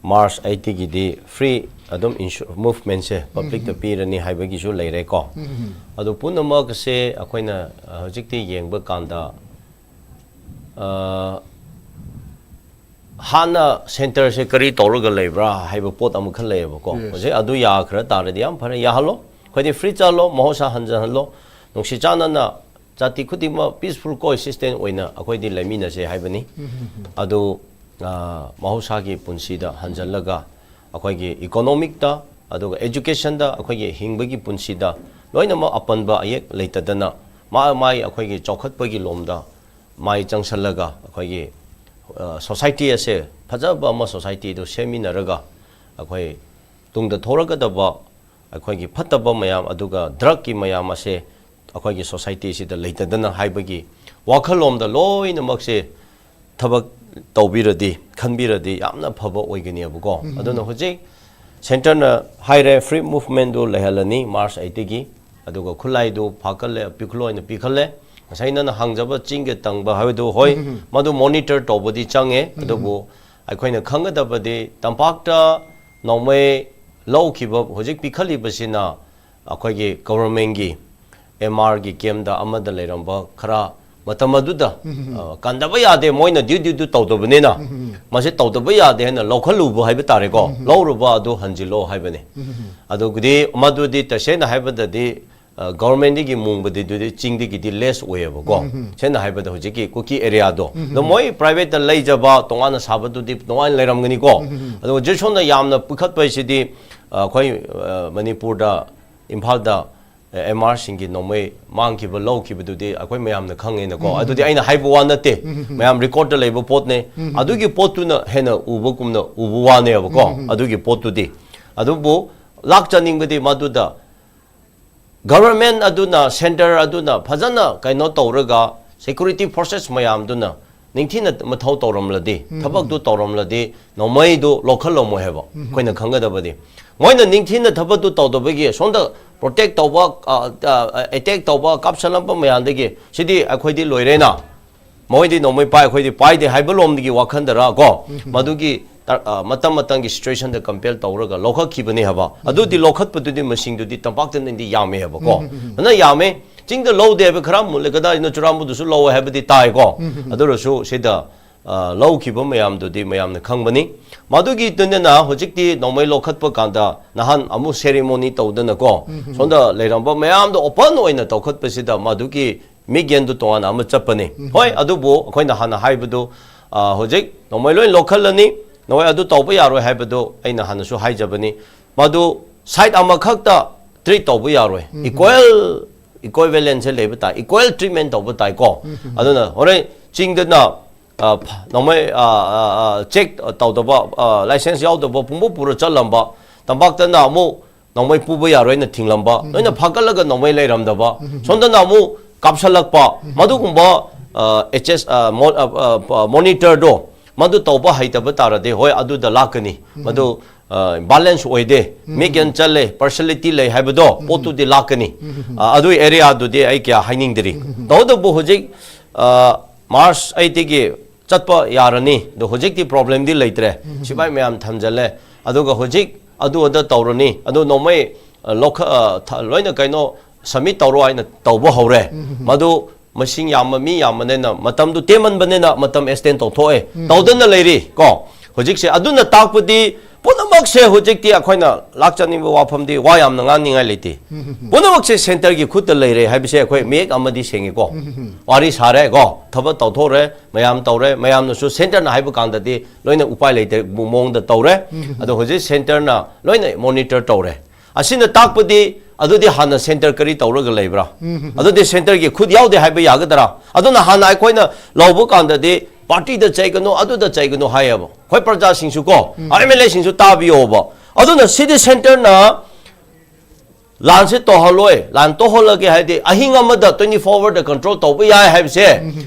ꯃꯥꯔꯆ ꯑꯩꯠꯇꯒꯤꯗꯤ ꯐ꯭ꯔꯤ ꯑꯗꯨꯝ ꯏꯟꯁꯨ ꯃꯨꯚꯃꯦꯟꯁꯦ ꯄꯕ꯭ꯂꯤꯛꯇ ꯄꯤꯔꯅꯤ ꯍꯥꯏꯕꯒꯤꯁꯨ ꯂꯩꯔꯦꯀꯣ꯫ ꯑꯗꯨ ꯄꯨꯝꯅꯃꯛ ꯑꯁꯦ ꯑꯩꯈꯣꯏꯅ, ꯑ, ꯍꯧꯖꯤꯛꯇꯤ ꯌꯦꯡꯕ ꯀꯥꯟꯗ, ꯑ, ꯍꯥꯟꯅ ꯁꯦꯟꯇꯔꯁꯦ ꯀꯔꯤ ꯇꯧꯔꯒ ꯂꯩꯕ꯭ꯔꯥ ꯍꯥꯏꯕ ꯄꯣꯠ ꯑꯃꯈꯛ ꯂꯩꯌꯦꯕꯀꯣ꯫ Yes. ꯍꯧꯖꯤꯛ ꯑꯗꯨ ꯌꯥꯈ꯭ꯔ ꯇꯥꯔꯗꯤ ꯌꯥꯝ ꯐꯔꯦ, ꯌꯥꯍꯜꯂꯣ꯫ ꯑꯩꯈꯣꯏꯗꯤ ꯐ꯭ꯔꯤ ꯆꯠꯍꯜꯂꯣ, ꯃꯍꯧꯁꯥ ꯍꯟꯖꯍꯜꯂꯣ꯫ ꯅꯨꯡꯁꯤ ꯆꯥꯟꯅꯅ ꯖꯥꯇꯤ ꯈꯨꯗꯤꯡꯃꯛ ꯄꯤꯁꯐꯨꯜ ꯀꯣ ꯑꯦꯛꯁꯤꯁꯇꯦꯟ ꯑꯣꯏꯅ ꯑꯩꯈꯣꯏꯗꯤ ꯂꯩꯃꯤꯟꯅꯁꯦ ꯍꯥꯏꯕꯅꯤ꯫ ꯑꯗꯨ, ꯑ, ꯃꯍꯧꯁꯥꯒꯤ ꯄꯨꯟꯁꯤꯗ ꯍꯟꯖꯜꯂꯒ ꯑꯩꯈꯣꯏꯒꯤ ꯏꯀꯣꯅꯣꯃꯤꯛꯇ, ꯑꯗꯨꯒ ꯑꯦꯖꯨꯀꯦꯁꯟꯗ, ꯑꯩꯈꯣꯏꯒꯤ ꯍꯤꯡꯕꯒꯤ ꯄꯨꯟꯁꯤꯗ ꯂꯣꯏꯅꯃꯛ ꯑꯄꯟꯕ ꯑꯌꯦꯛ ꯂꯩꯇꯗꯅ ꯃꯥ ꯃꯥꯏ ꯑꯩꯈꯣꯏꯒꯤ ꯆꯥꯎꯈꯠꯄꯒꯤ ꯂꯣꯝꯗ ꯃꯥꯏ ꯆꯪꯁꯜꯂꯒ ꯑꯩꯈꯣꯏꯒꯤ, ꯑ, ꯁꯣꯁꯥꯏꯇꯤ ꯑꯁꯦ ꯐꯖꯕ ꯑꯃ ꯁꯣꯁꯥꯏꯇꯤꯗꯨ ꯁꯦꯝꯃꯤꯟꯅꯔꯒ ꯑꯩꯈꯣꯏ ꯇꯨꯡꯗ ꯊꯣꯔꯛꯀꯗꯕ ꯑꯩꯈꯣꯏꯒꯤ ꯐꯠꯇꯕ ꯃꯌꯥꯝ ꯑꯗꯨꯒ ꯗ꯭ꯔꯛꯀꯤ ꯃꯌꯥꯝ ꯑꯁꯦ ꯑꯩꯈꯣꯏꯒꯤ ꯁꯣꯁꯥꯏꯇꯤꯁꯤꯗ ꯂꯩꯇꯗꯅ ꯍꯥꯏꯕꯒꯤ ꯋꯥꯈꯜꯂꯣꯝꯗ ꯂꯣꯏꯅꯃꯛꯁꯦ ꯊꯕꯛ ꯇꯧꯕꯤꯔꯗꯤ, ꯈꯟꯕꯤꯔꯗꯤ ꯌꯥꯝꯅ ꯐꯕ ꯑꯣꯏꯒꯅꯦꯕꯀꯣ꯫ ꯑꯗꯨꯅ ꯍꯧꯖꯤꯛ ꯁꯦꯟꯇꯔꯅ ꯍꯥꯏꯔꯦ, ꯐ꯭ꯔꯤ ꯃꯨꯚꯃꯦꯟꯗꯨ ꯂꯩꯍꯜꯂꯅꯤ ꯃꯥꯔꯆ ꯑꯩꯠꯇꯒꯤ, ꯑꯗꯨꯒ ꯈꯨꯠꯂꯥꯏꯗꯨ ꯐꯥꯀꯠꯂꯦ, ꯄꯤꯈꯠꯂꯣ ꯑꯣꯏꯅ ꯄꯤꯈꯠꯂꯦ꯫ ꯉꯁꯥꯏ ꯅꯪꯅ ꯍꯪꯖꯕ ꯆꯤꯡꯒꯤ ꯇꯪꯕ ꯍꯥꯏꯕꯗꯨ, ꯍꯣꯏ, ꯎꯝ, ꯎꯝ, ꯎꯝ꯫ ꯃꯗꯨ monitor ꯇꯧꯕꯗꯤ ꯆꯪꯉꯦ꯫ ꯎꯝ, ꯎꯝ, ꯎꯝ꯫ ꯑꯗꯨꯕꯨ ꯑꯩꯈꯣꯏꯅ ꯈꯪꯒꯗꯕꯗꯤ, ꯇꯝꯄꯥꯛꯇ ꯅꯣꯡꯃꯩ ꯂꯧꯈꯤꯕ, ꯍꯧꯖꯤꯛ ꯄꯤꯈꯠꯂꯤꯕꯁꯤꯅ ꯑꯩꯈꯣꯏꯒꯤ government ꯀꯤ M R ꯒꯤ camp ꯇ ꯑꯃꯗ ꯂꯩꯔꯝꯕ ꯈꯔ, ꯃꯇꯝ ꯑꯗꯨꯗ, ꯎꯝ, ꯎꯝ, ꯎꯝ꯫ ꯑ, ꯀꯟꯗꯕ ꯌꯥꯗꯦ, ꯃꯣꯏꯅ duty ꯗꯨ ꯇꯧꯗꯕꯅꯤꯅ, ꯎꯝ, ꯎꯝ, ꯎꯝ꯫ ꯃꯁꯤ ꯇꯧꯗꯕ ꯌꯥꯗꯦ ꯍꯥꯏꯅ ꯂꯧꯈꯠꯂꯨꯕ ꯍꯥꯏꯕ ꯇꯥꯔꯦꯀꯣ, ꯎꯝ, ꯎꯝ, ꯎꯝ꯫ ꯂꯧꯔꯨꯕ ꯑꯗꯨ ꯍꯟꯖꯤꯜꯂꯣ ꯍꯥꯏꯕꯅꯤ꯫ ꯎꯝ, ꯎꯝ, ꯎꯝ꯫ ꯑꯗꯨꯒꯤꯗꯤ, ꯃꯗꯨꯗꯤ ꯇꯁꯦꯡꯅ ꯍꯥꯏꯕꯗꯗꯤ, ꯑ, government ꯗꯒꯤ ꯃꯨꯡꯕꯗꯤ ꯑꯗꯨꯗꯤ ꯆꯤꯡꯗꯒꯤꯗꯤ less ꯑꯣꯏꯌꯦꯕꯀꯣ꯫ ꯎꯝ, ꯎꯝ, ꯎꯝ꯫ ꯁꯦꯡꯅ ꯍꯥꯏꯕꯗ ꯍꯧꯖꯤꯛꯀꯤ ꯀꯨꯀꯤ area ꯗꯣ꯫ ꯎꯝ, ꯎꯝ, ꯑꯗꯣ ꯎꯝ꯫ ꯃꯣꯏ private ꯇ ꯂꯩꯖꯕ ꯇꯣꯉꯥꯟꯅ ꯁꯥꯕꯗꯨꯗꯤ ꯇꯣꯉꯥꯟꯅ ꯂꯩꯔꯝꯒꯅꯤꯀꯣ꯫ ꯎꯝ, ꯎꯝ, ꯎꯝ꯫ ꯑꯗꯣ ꯍꯧꯖꯤꯛ ꯁꯣꯝꯗ ꯌꯥꯝꯅ ꯄꯨꯈꯠꯄ ꯍꯥꯏꯁꯤꯗꯤ, ꯑ, ꯑꯩꯈꯣꯏ, ꯑ, ꯃꯅꯤꯄꯨꯔꯗ, ꯏꯝꯐꯥꯜꯗ, ꯑ, M R ꯁꯤꯡꯒꯤ ꯅꯣꯡꯃꯩ ꯃꯥꯡꯈꯤꯕ, ꯂꯧꯈꯤꯕꯗꯨꯗꯤ ꯑꯩꯈꯣꯏ ꯃꯌꯥꯝꯅ ꯈꯪꯉꯦꯅꯀꯣ꯫ ꯎꯝ, ꯎꯝ, ꯑꯗꯨꯗꯤ ꯎꯝ꯫ ꯑꯩꯅ ꯍꯥꯏꯕ ꯋꯥ ꯅꯠꯇꯦ꯫ ꯎꯝ, ꯎꯝ, ꯎꯝ꯫ ꯃꯌꯥꯝ record ꯇ ꯂꯩꯕ ꯄꯣꯠꯅꯦ꯫ ꯎꯝ, ꯎꯝ, ꯎꯝ꯫ ꯑꯗꯨꯒꯤ ꯄꯣꯠꯇꯨꯅ ꯍꯦꯟꯅ ꯎꯕꯒꯨꯝꯅ ꯎꯕ ꯋꯥꯅꯦꯕꯀꯣ꯫ ꯎꯝ, ꯎꯝ, ꯎꯝ꯫ ꯑꯗꯨꯒꯤ ꯄꯣꯠꯇꯨꯗꯤ꯫ ꯑꯗꯨꯕꯨ ꯂꯥꯛꯆꯅꯤꯡꯕꯗꯤ ꯃꯗꯨꯗ government ꯑꯗꯨꯅ, centre ꯑꯗꯨꯅ ꯐꯖꯅ ꯀꯩꯅꯣ ꯇꯧꯔꯒ, security forces ꯃꯌꯥꯝꯗꯨꯅ ꯅꯤꯡꯊꯤꯅ ꯃꯊꯧ ꯇꯧꯔꯝꯂꯗꯤ, ꯎꯝ, ꯊꯕꯛꯇꯨ ꯎꯝ꯫ ꯇꯧꯔꯝꯂꯗꯤ, ꯅꯣꯡꯃꯩꯗꯨ ꯂꯧꯈꯠꯂꯝꯃꯣꯏ ꯍꯥꯏꯕ ꯎꯝ꯫ ꯑꯩꯈꯣꯏꯅ ꯈꯪꯒꯗꯕꯗꯤ꯫ ꯃꯣꯏꯅ ꯅꯤꯡꯊꯤꯅ ꯊꯕꯛꯇꯨ ꯇꯧꯗꯕꯒꯤ, ꯁꯣꯝꯗ protect ꯇꯧꯕ, ꯑ, ꯑ, attack ꯇꯧꯕ, ꯀꯥꯞꯁꯜꯂꯝꯕ ꯃꯌꯥꯝꯗꯒꯤ, ꯁꯤꯗꯤ ꯑꯩꯈꯣꯏꯗꯤ ꯂꯣꯏꯔꯦꯅ, ꯃꯣꯏꯗꯤ ꯅꯣꯡꯃꯩ ꯄꯥꯏ, ꯑꯩꯈꯣꯏꯗꯤ ꯄꯥꯏꯗꯦ ꯍꯥꯏꯕ ꯂꯣꯝꯗꯒꯤ ꯋꯥꯈꯟꯗꯔ ꯀꯣ, ꯎꯝ, ꯎꯝ꯫ ꯃꯗꯨꯒꯤ ꯇ-, ꯑ, ꯃꯇꯝ ꯃꯇꯝꯒꯤ situation ꯗ compel ꯇꯧꯔꯒ ꯂꯧꯈꯠꯈꯤꯕꯅꯦ ꯍꯥꯏꯕ꯫ ꯎꯝ, ꯑꯗꯨꯗꯤ ꯎꯝ꯫ ꯂꯧꯈꯠꯄꯗꯨꯗꯤ ꯃꯁꯤꯡꯗꯨꯗꯤ ꯇꯝꯄꯥꯛꯇꯅꯗꯤ ꯌꯥꯝꯃꯦ ꯍꯥꯏꯕꯀꯣ꯫ ꯎꯝ, ꯎꯝ, ꯎꯝ꯫ ꯐꯖꯅ ꯌꯥꯝꯃꯦ꯫ ꯆꯤꯡꯗ ꯂꯧꯗꯦ ꯍꯥꯏꯕ ꯈꯔ ꯑꯃꯨꯛ ꯂꯩ, ꯀꯗꯥꯏꯗꯅꯣ ꯆꯨꯔꯥꯟꯕꯗꯨꯁꯨ ꯂꯧꯋꯦ ꯍꯥꯏꯕꯗꯤ ꯇꯥꯏꯀꯣ꯫ ꯎꯝ, ꯎꯝ, ꯎꯝ꯫ ꯑꯗꯨ ꯑꯣꯏꯔꯁꯨ ꯁꯤꯗ, ꯑ, ꯂꯧꯈꯤꯕ ꯃꯌꯥꯝꯗꯨꯗꯤ ꯃꯌꯥꯝꯅ ꯈꯪꯕꯅꯤ꯫ ꯃꯗꯨꯒꯤ ꯇꯨꯅꯤꯅ ꯍꯧꯖꯤꯛꯇꯤ ꯅꯣꯡꯃꯩ ꯂꯧꯈꯠꯄ ꯀꯥꯟꯗ ꯅꯍꯥꯟ ꯑꯃꯨꯛ ceremony ꯇꯧꯗꯅꯀꯣ, ꯎꯝ, ꯎꯝ, ꯎꯝ꯫ ꯁꯣꯝꯗ ꯂꯩꯔꯝꯕ ꯃꯌꯥꯝꯗꯣ open ꯑꯣꯏꯅ ꯇꯧꯈꯠꯄꯁꯤꯗ ꯃꯗꯨꯒꯤ ꯃꯤꯠꯌꯦꯡꯗꯨ ꯇꯣꯉꯥꯟꯅ ꯑꯃ ꯆꯠꯄꯅꯤ꯫ ꯎꯝ꯫ ꯍꯣꯏ, ꯑꯗꯨꯕꯨ ꯑꯩꯈꯣꯏꯅ ꯍꯥꯟꯅ ꯍꯥꯏꯕꯗꯨ, ꯑ, ꯍꯧꯖꯤꯛ ꯅꯣꯡꯃꯩ ꯂꯣꯏ ꯂꯧꯈꯠꯂꯅꯤ, ꯅꯣꯏ ꯑꯗꯨ ꯇꯧꯕ ꯌꯥꯔꯣꯏ ꯍꯥꯏꯕꯗꯨ ꯑꯩꯅ ꯍꯥꯟꯅꯁꯨ ꯍꯥꯏꯖꯕꯅꯤ꯫ ꯃꯗꯨ side ꯑꯃꯈꯛꯇ treat ꯇꯧꯕ ꯌꯥꯔꯣꯏ꯫ ꯎꯝ꯫ Equal, equivalence ꯁꯦ ꯂꯩꯕ ꯇꯥꯏ, equal treatment ꯇꯧꯕ ꯇꯥꯏꯀꯣ꯫ ꯎꯝ꯫ ꯑꯗꯨꯅ ꯍꯣꯔꯦꯟ ꯆꯤꯡꯗꯅ, ꯑ, ꯐ-, ꯅꯣꯡꯃꯩ, ꯑ, ꯑ, ꯑ, check ꯇꯧꯗꯕ, ꯑ, license ꯌꯥꯎꯗꯕ ꯄꯨꯡꯄꯨ ꯄꯨꯔ ꯆꯠꯂꯝꯕ, ꯇꯝꯄꯥꯛꯇꯅ ꯑꯃꯨꯛ ꯅꯣꯡꯃꯩ ꯄꯨꯕ ꯌꯥꯔꯣꯏꯅ ꯊꯤꯡꯂꯝꯕ, ꯎꯝ꯫ ꯅꯣꯏꯅ ꯐꯥꯒꯠꯂꯒ ꯅꯣꯡꯃꯩ ꯂꯩꯔꯝꯗꯕ, ꯎꯝ꯫ ꯁꯣꯝꯗꯅ ꯑꯃꯨꯛ ꯀꯥꯞꯁꯜꯂꯛꯄ, ꯎꯝ꯫ ꯃꯗꯨꯒꯨꯝꯕ, ꯑ, H S, ꯑ, ꯃꯣ-, ꯑ, ꯑ, ꯄ-, monitor ꯗꯣ ꯃꯗꯨ ꯇꯧꯕ ꯍꯩꯇꯕ ꯇꯥꯔꯗꯤ, ꯍꯣꯏ, ꯑꯗꯨꯗ ꯂꯥꯛꯀꯅꯤ꯫ ꯎꯝ꯫ ꯃꯗꯨ, ꯕꯦꯂꯦꯟꯁ ꯑꯣꯏꯗꯦ, ꯃꯤꯛ ꯑꯦꯟ ꯆꯠꯂꯦ, ꯄꯥꯔꯁꯤꯌꯦꯂꯤꯇꯤ ꯂꯩ ꯍꯥꯏꯕꯗꯣ ꯄꯣꯠꯇꯨꯗꯤ ꯂꯥꯛꯀꯅꯤ꯫ ꯑ, ꯑꯗꯨꯒꯤ ꯑꯦꯔꯤꯌꯥꯗꯨꯗꯤ ꯑꯩ ꯀꯌꯥ ꯍꯥꯏꯅꯤꯡꯗ꯭ꯔꯤ꯫ ꯇꯧꯕꯇꯕꯨ ꯍꯧꯖꯤꯛ, ꯑ, ꯃꯥꯔꯆ ꯑꯩꯠꯇꯒꯤ ꯆꯠꯄ ꯌꯥꯔꯅꯤ꯫ ꯑꯗꯣ ꯍꯧꯖꯤꯛꯇꯤ ꯄ꯭ꯔꯣꯕ꯭ꯂꯦꯝꯗꯤ ꯂꯩꯇ꯭ꯔꯦ꯫ ꯁꯤꯐꯥꯏ ꯃꯌꯥꯝ ꯊꯝꯖꯜꯂꯦ꯫ ꯑꯗꯨꯒ ꯍꯧꯖꯤꯛ ꯑꯗꯨ ꯑꯗ ꯇꯧꯔꯅꯤ꯫ ꯑꯗꯣ ꯅꯣꯡꯃꯩ, ꯑ, ꯂꯧꯈ-, ꯑ, ꯊ-, ꯂꯣꯏꯅ ꯀꯩꯅꯣ ꯁꯕꯃꯤꯠ ꯇꯧꯔꯣ ꯍꯥꯏꯅ ꯇꯧꯕ ꯍꯧꯔꯦ꯫ ꯃꯗꯨ ꯃꯁꯤꯡ ꯌꯥꯝꯕ, ꯃꯤ ꯌꯥꯝꯕꯅꯤꯅ, ꯃꯇꯝꯗꯨ ꯇꯦꯟꯃꯟꯕꯅꯤꯅ ꯃꯇꯝ ꯑꯦꯛꯁꯇꯦꯟ ꯇꯧꯊꯣꯛꯑꯦ꯫ ꯇꯧꯗꯅ ꯂꯩꯔꯤ ꯀꯣ꯫ ꯍꯧꯖꯤꯛꯁꯦ ꯑꯗꯨꯅ ꯇꯥꯛꯄꯗꯤ ꯄꯨꯝꯅꯃꯛꯁꯦ ꯍꯧꯖꯤꯛꯇꯤ ꯑꯩꯈꯣꯏꯅ ꯂꯥꯛꯆꯅꯤꯡꯕ ꯋꯥꯐꯝꯗꯤ ꯋꯥ ꯌꯥꯝꯅ ꯉꯥꯡꯅꯤꯡꯉꯥꯏ ꯂꯩꯇꯦ꯫ ꯄꯨꯝꯅꯃꯛꯁꯦ ꯁꯦꯟꯇꯔꯒꯤ ꯈꯨꯠꯇ ꯂꯩꯔꯦ ꯍꯥꯏꯕꯁꯦ ꯑꯩꯈꯣꯏ ꯃꯌꯦꯛ ꯑꯃꯗꯤ ꯁꯦꯡꯉꯦꯀꯣ꯫ ꯋꯥꯔꯤ ꯁꯥꯔꯦ ꯀꯣ, ꯊꯕꯛ ꯇꯧꯊꯣꯛꯔꯦ, ꯃꯌꯥꯝ ꯇꯧꯔꯦ, ꯃꯌꯥꯝꯅꯁꯨ ꯁꯦꯟꯇꯔꯅ ꯍꯥꯏꯕ ꯀꯥꯟꯗꯗꯤ ꯂꯣꯏꯅ ꯎꯄꯥꯏ ꯂꯩꯇꯦ ꯃꯑꯣꯡꯗ ꯇꯧꯔꯦ꯫ ꯑꯗꯣ ꯍꯧꯖꯤꯛ ꯁꯦꯟꯇꯔꯅ ꯂꯣꯏꯅ ꯃꯣꯅꯤꯇꯔ ꯇꯧꯔꯦ꯫ ꯑꯁꯤꯅ ꯇꯥꯛꯄꯗꯤ ꯑꯗꯨꯗꯤ ꯍꯥꯟꯅ ꯁꯦꯟꯇꯔ ꯀꯔꯤ ꯇꯧꯔꯒ ꯂꯩꯕ꯭ꯔꯥ? ꯑꯗꯨꯗꯤ ꯁꯦꯟꯇꯔꯒꯤ ꯈꯨꯠ ꯌꯥꯎꯗꯦ ꯍꯥꯏꯕ ꯌꯥꯒꯗ꯭ꯔꯥ? ꯑꯗꯨꯅ ꯍꯥꯟꯅ ꯑꯩꯈꯣꯏꯅ ꯂꯧꯕ ꯀꯥꯟꯗꯗꯤ ꯄꯥꯔꯇꯤꯗ ꯆꯩꯒꯅꯨ, ꯑꯗꯨꯗ ꯆꯩꯒꯅꯨ ꯍꯥꯏꯌꯦꯕ꯫ ꯑꯩꯈꯣꯏ ꯄ꯭ꯔꯖꯥꯁꯤꯡꯁꯨ ꯀꯣ, ꯑꯦꯝ ꯑꯦꯜ ꯑꯦꯁꯤꯡꯁꯨ ꯇꯥꯕꯤꯌꯣꯕ꯫ ꯑꯗꯨꯅ ꯁꯤꯗꯤ ꯁꯦꯟꯇꯔꯅ ꯂꯥꯟꯁꯦ ꯇꯧꯍꯜꯂꯣꯏ, ꯂꯥꯟ ꯇꯧꯍꯜꯂꯒꯦ ꯍꯥꯏꯗꯤ ꯑꯍꯤꯡ ꯑꯃꯗ ꯇ꯭ꯋꯦꯟꯇꯤ ꯐꯣꯔ ꯑꯋꯥꯔꯗ ꯀꯟꯇ꯭ꯔꯣꯜ ꯇꯧꯕ ꯌꯥꯏ ꯍꯥꯏꯕꯁꯦ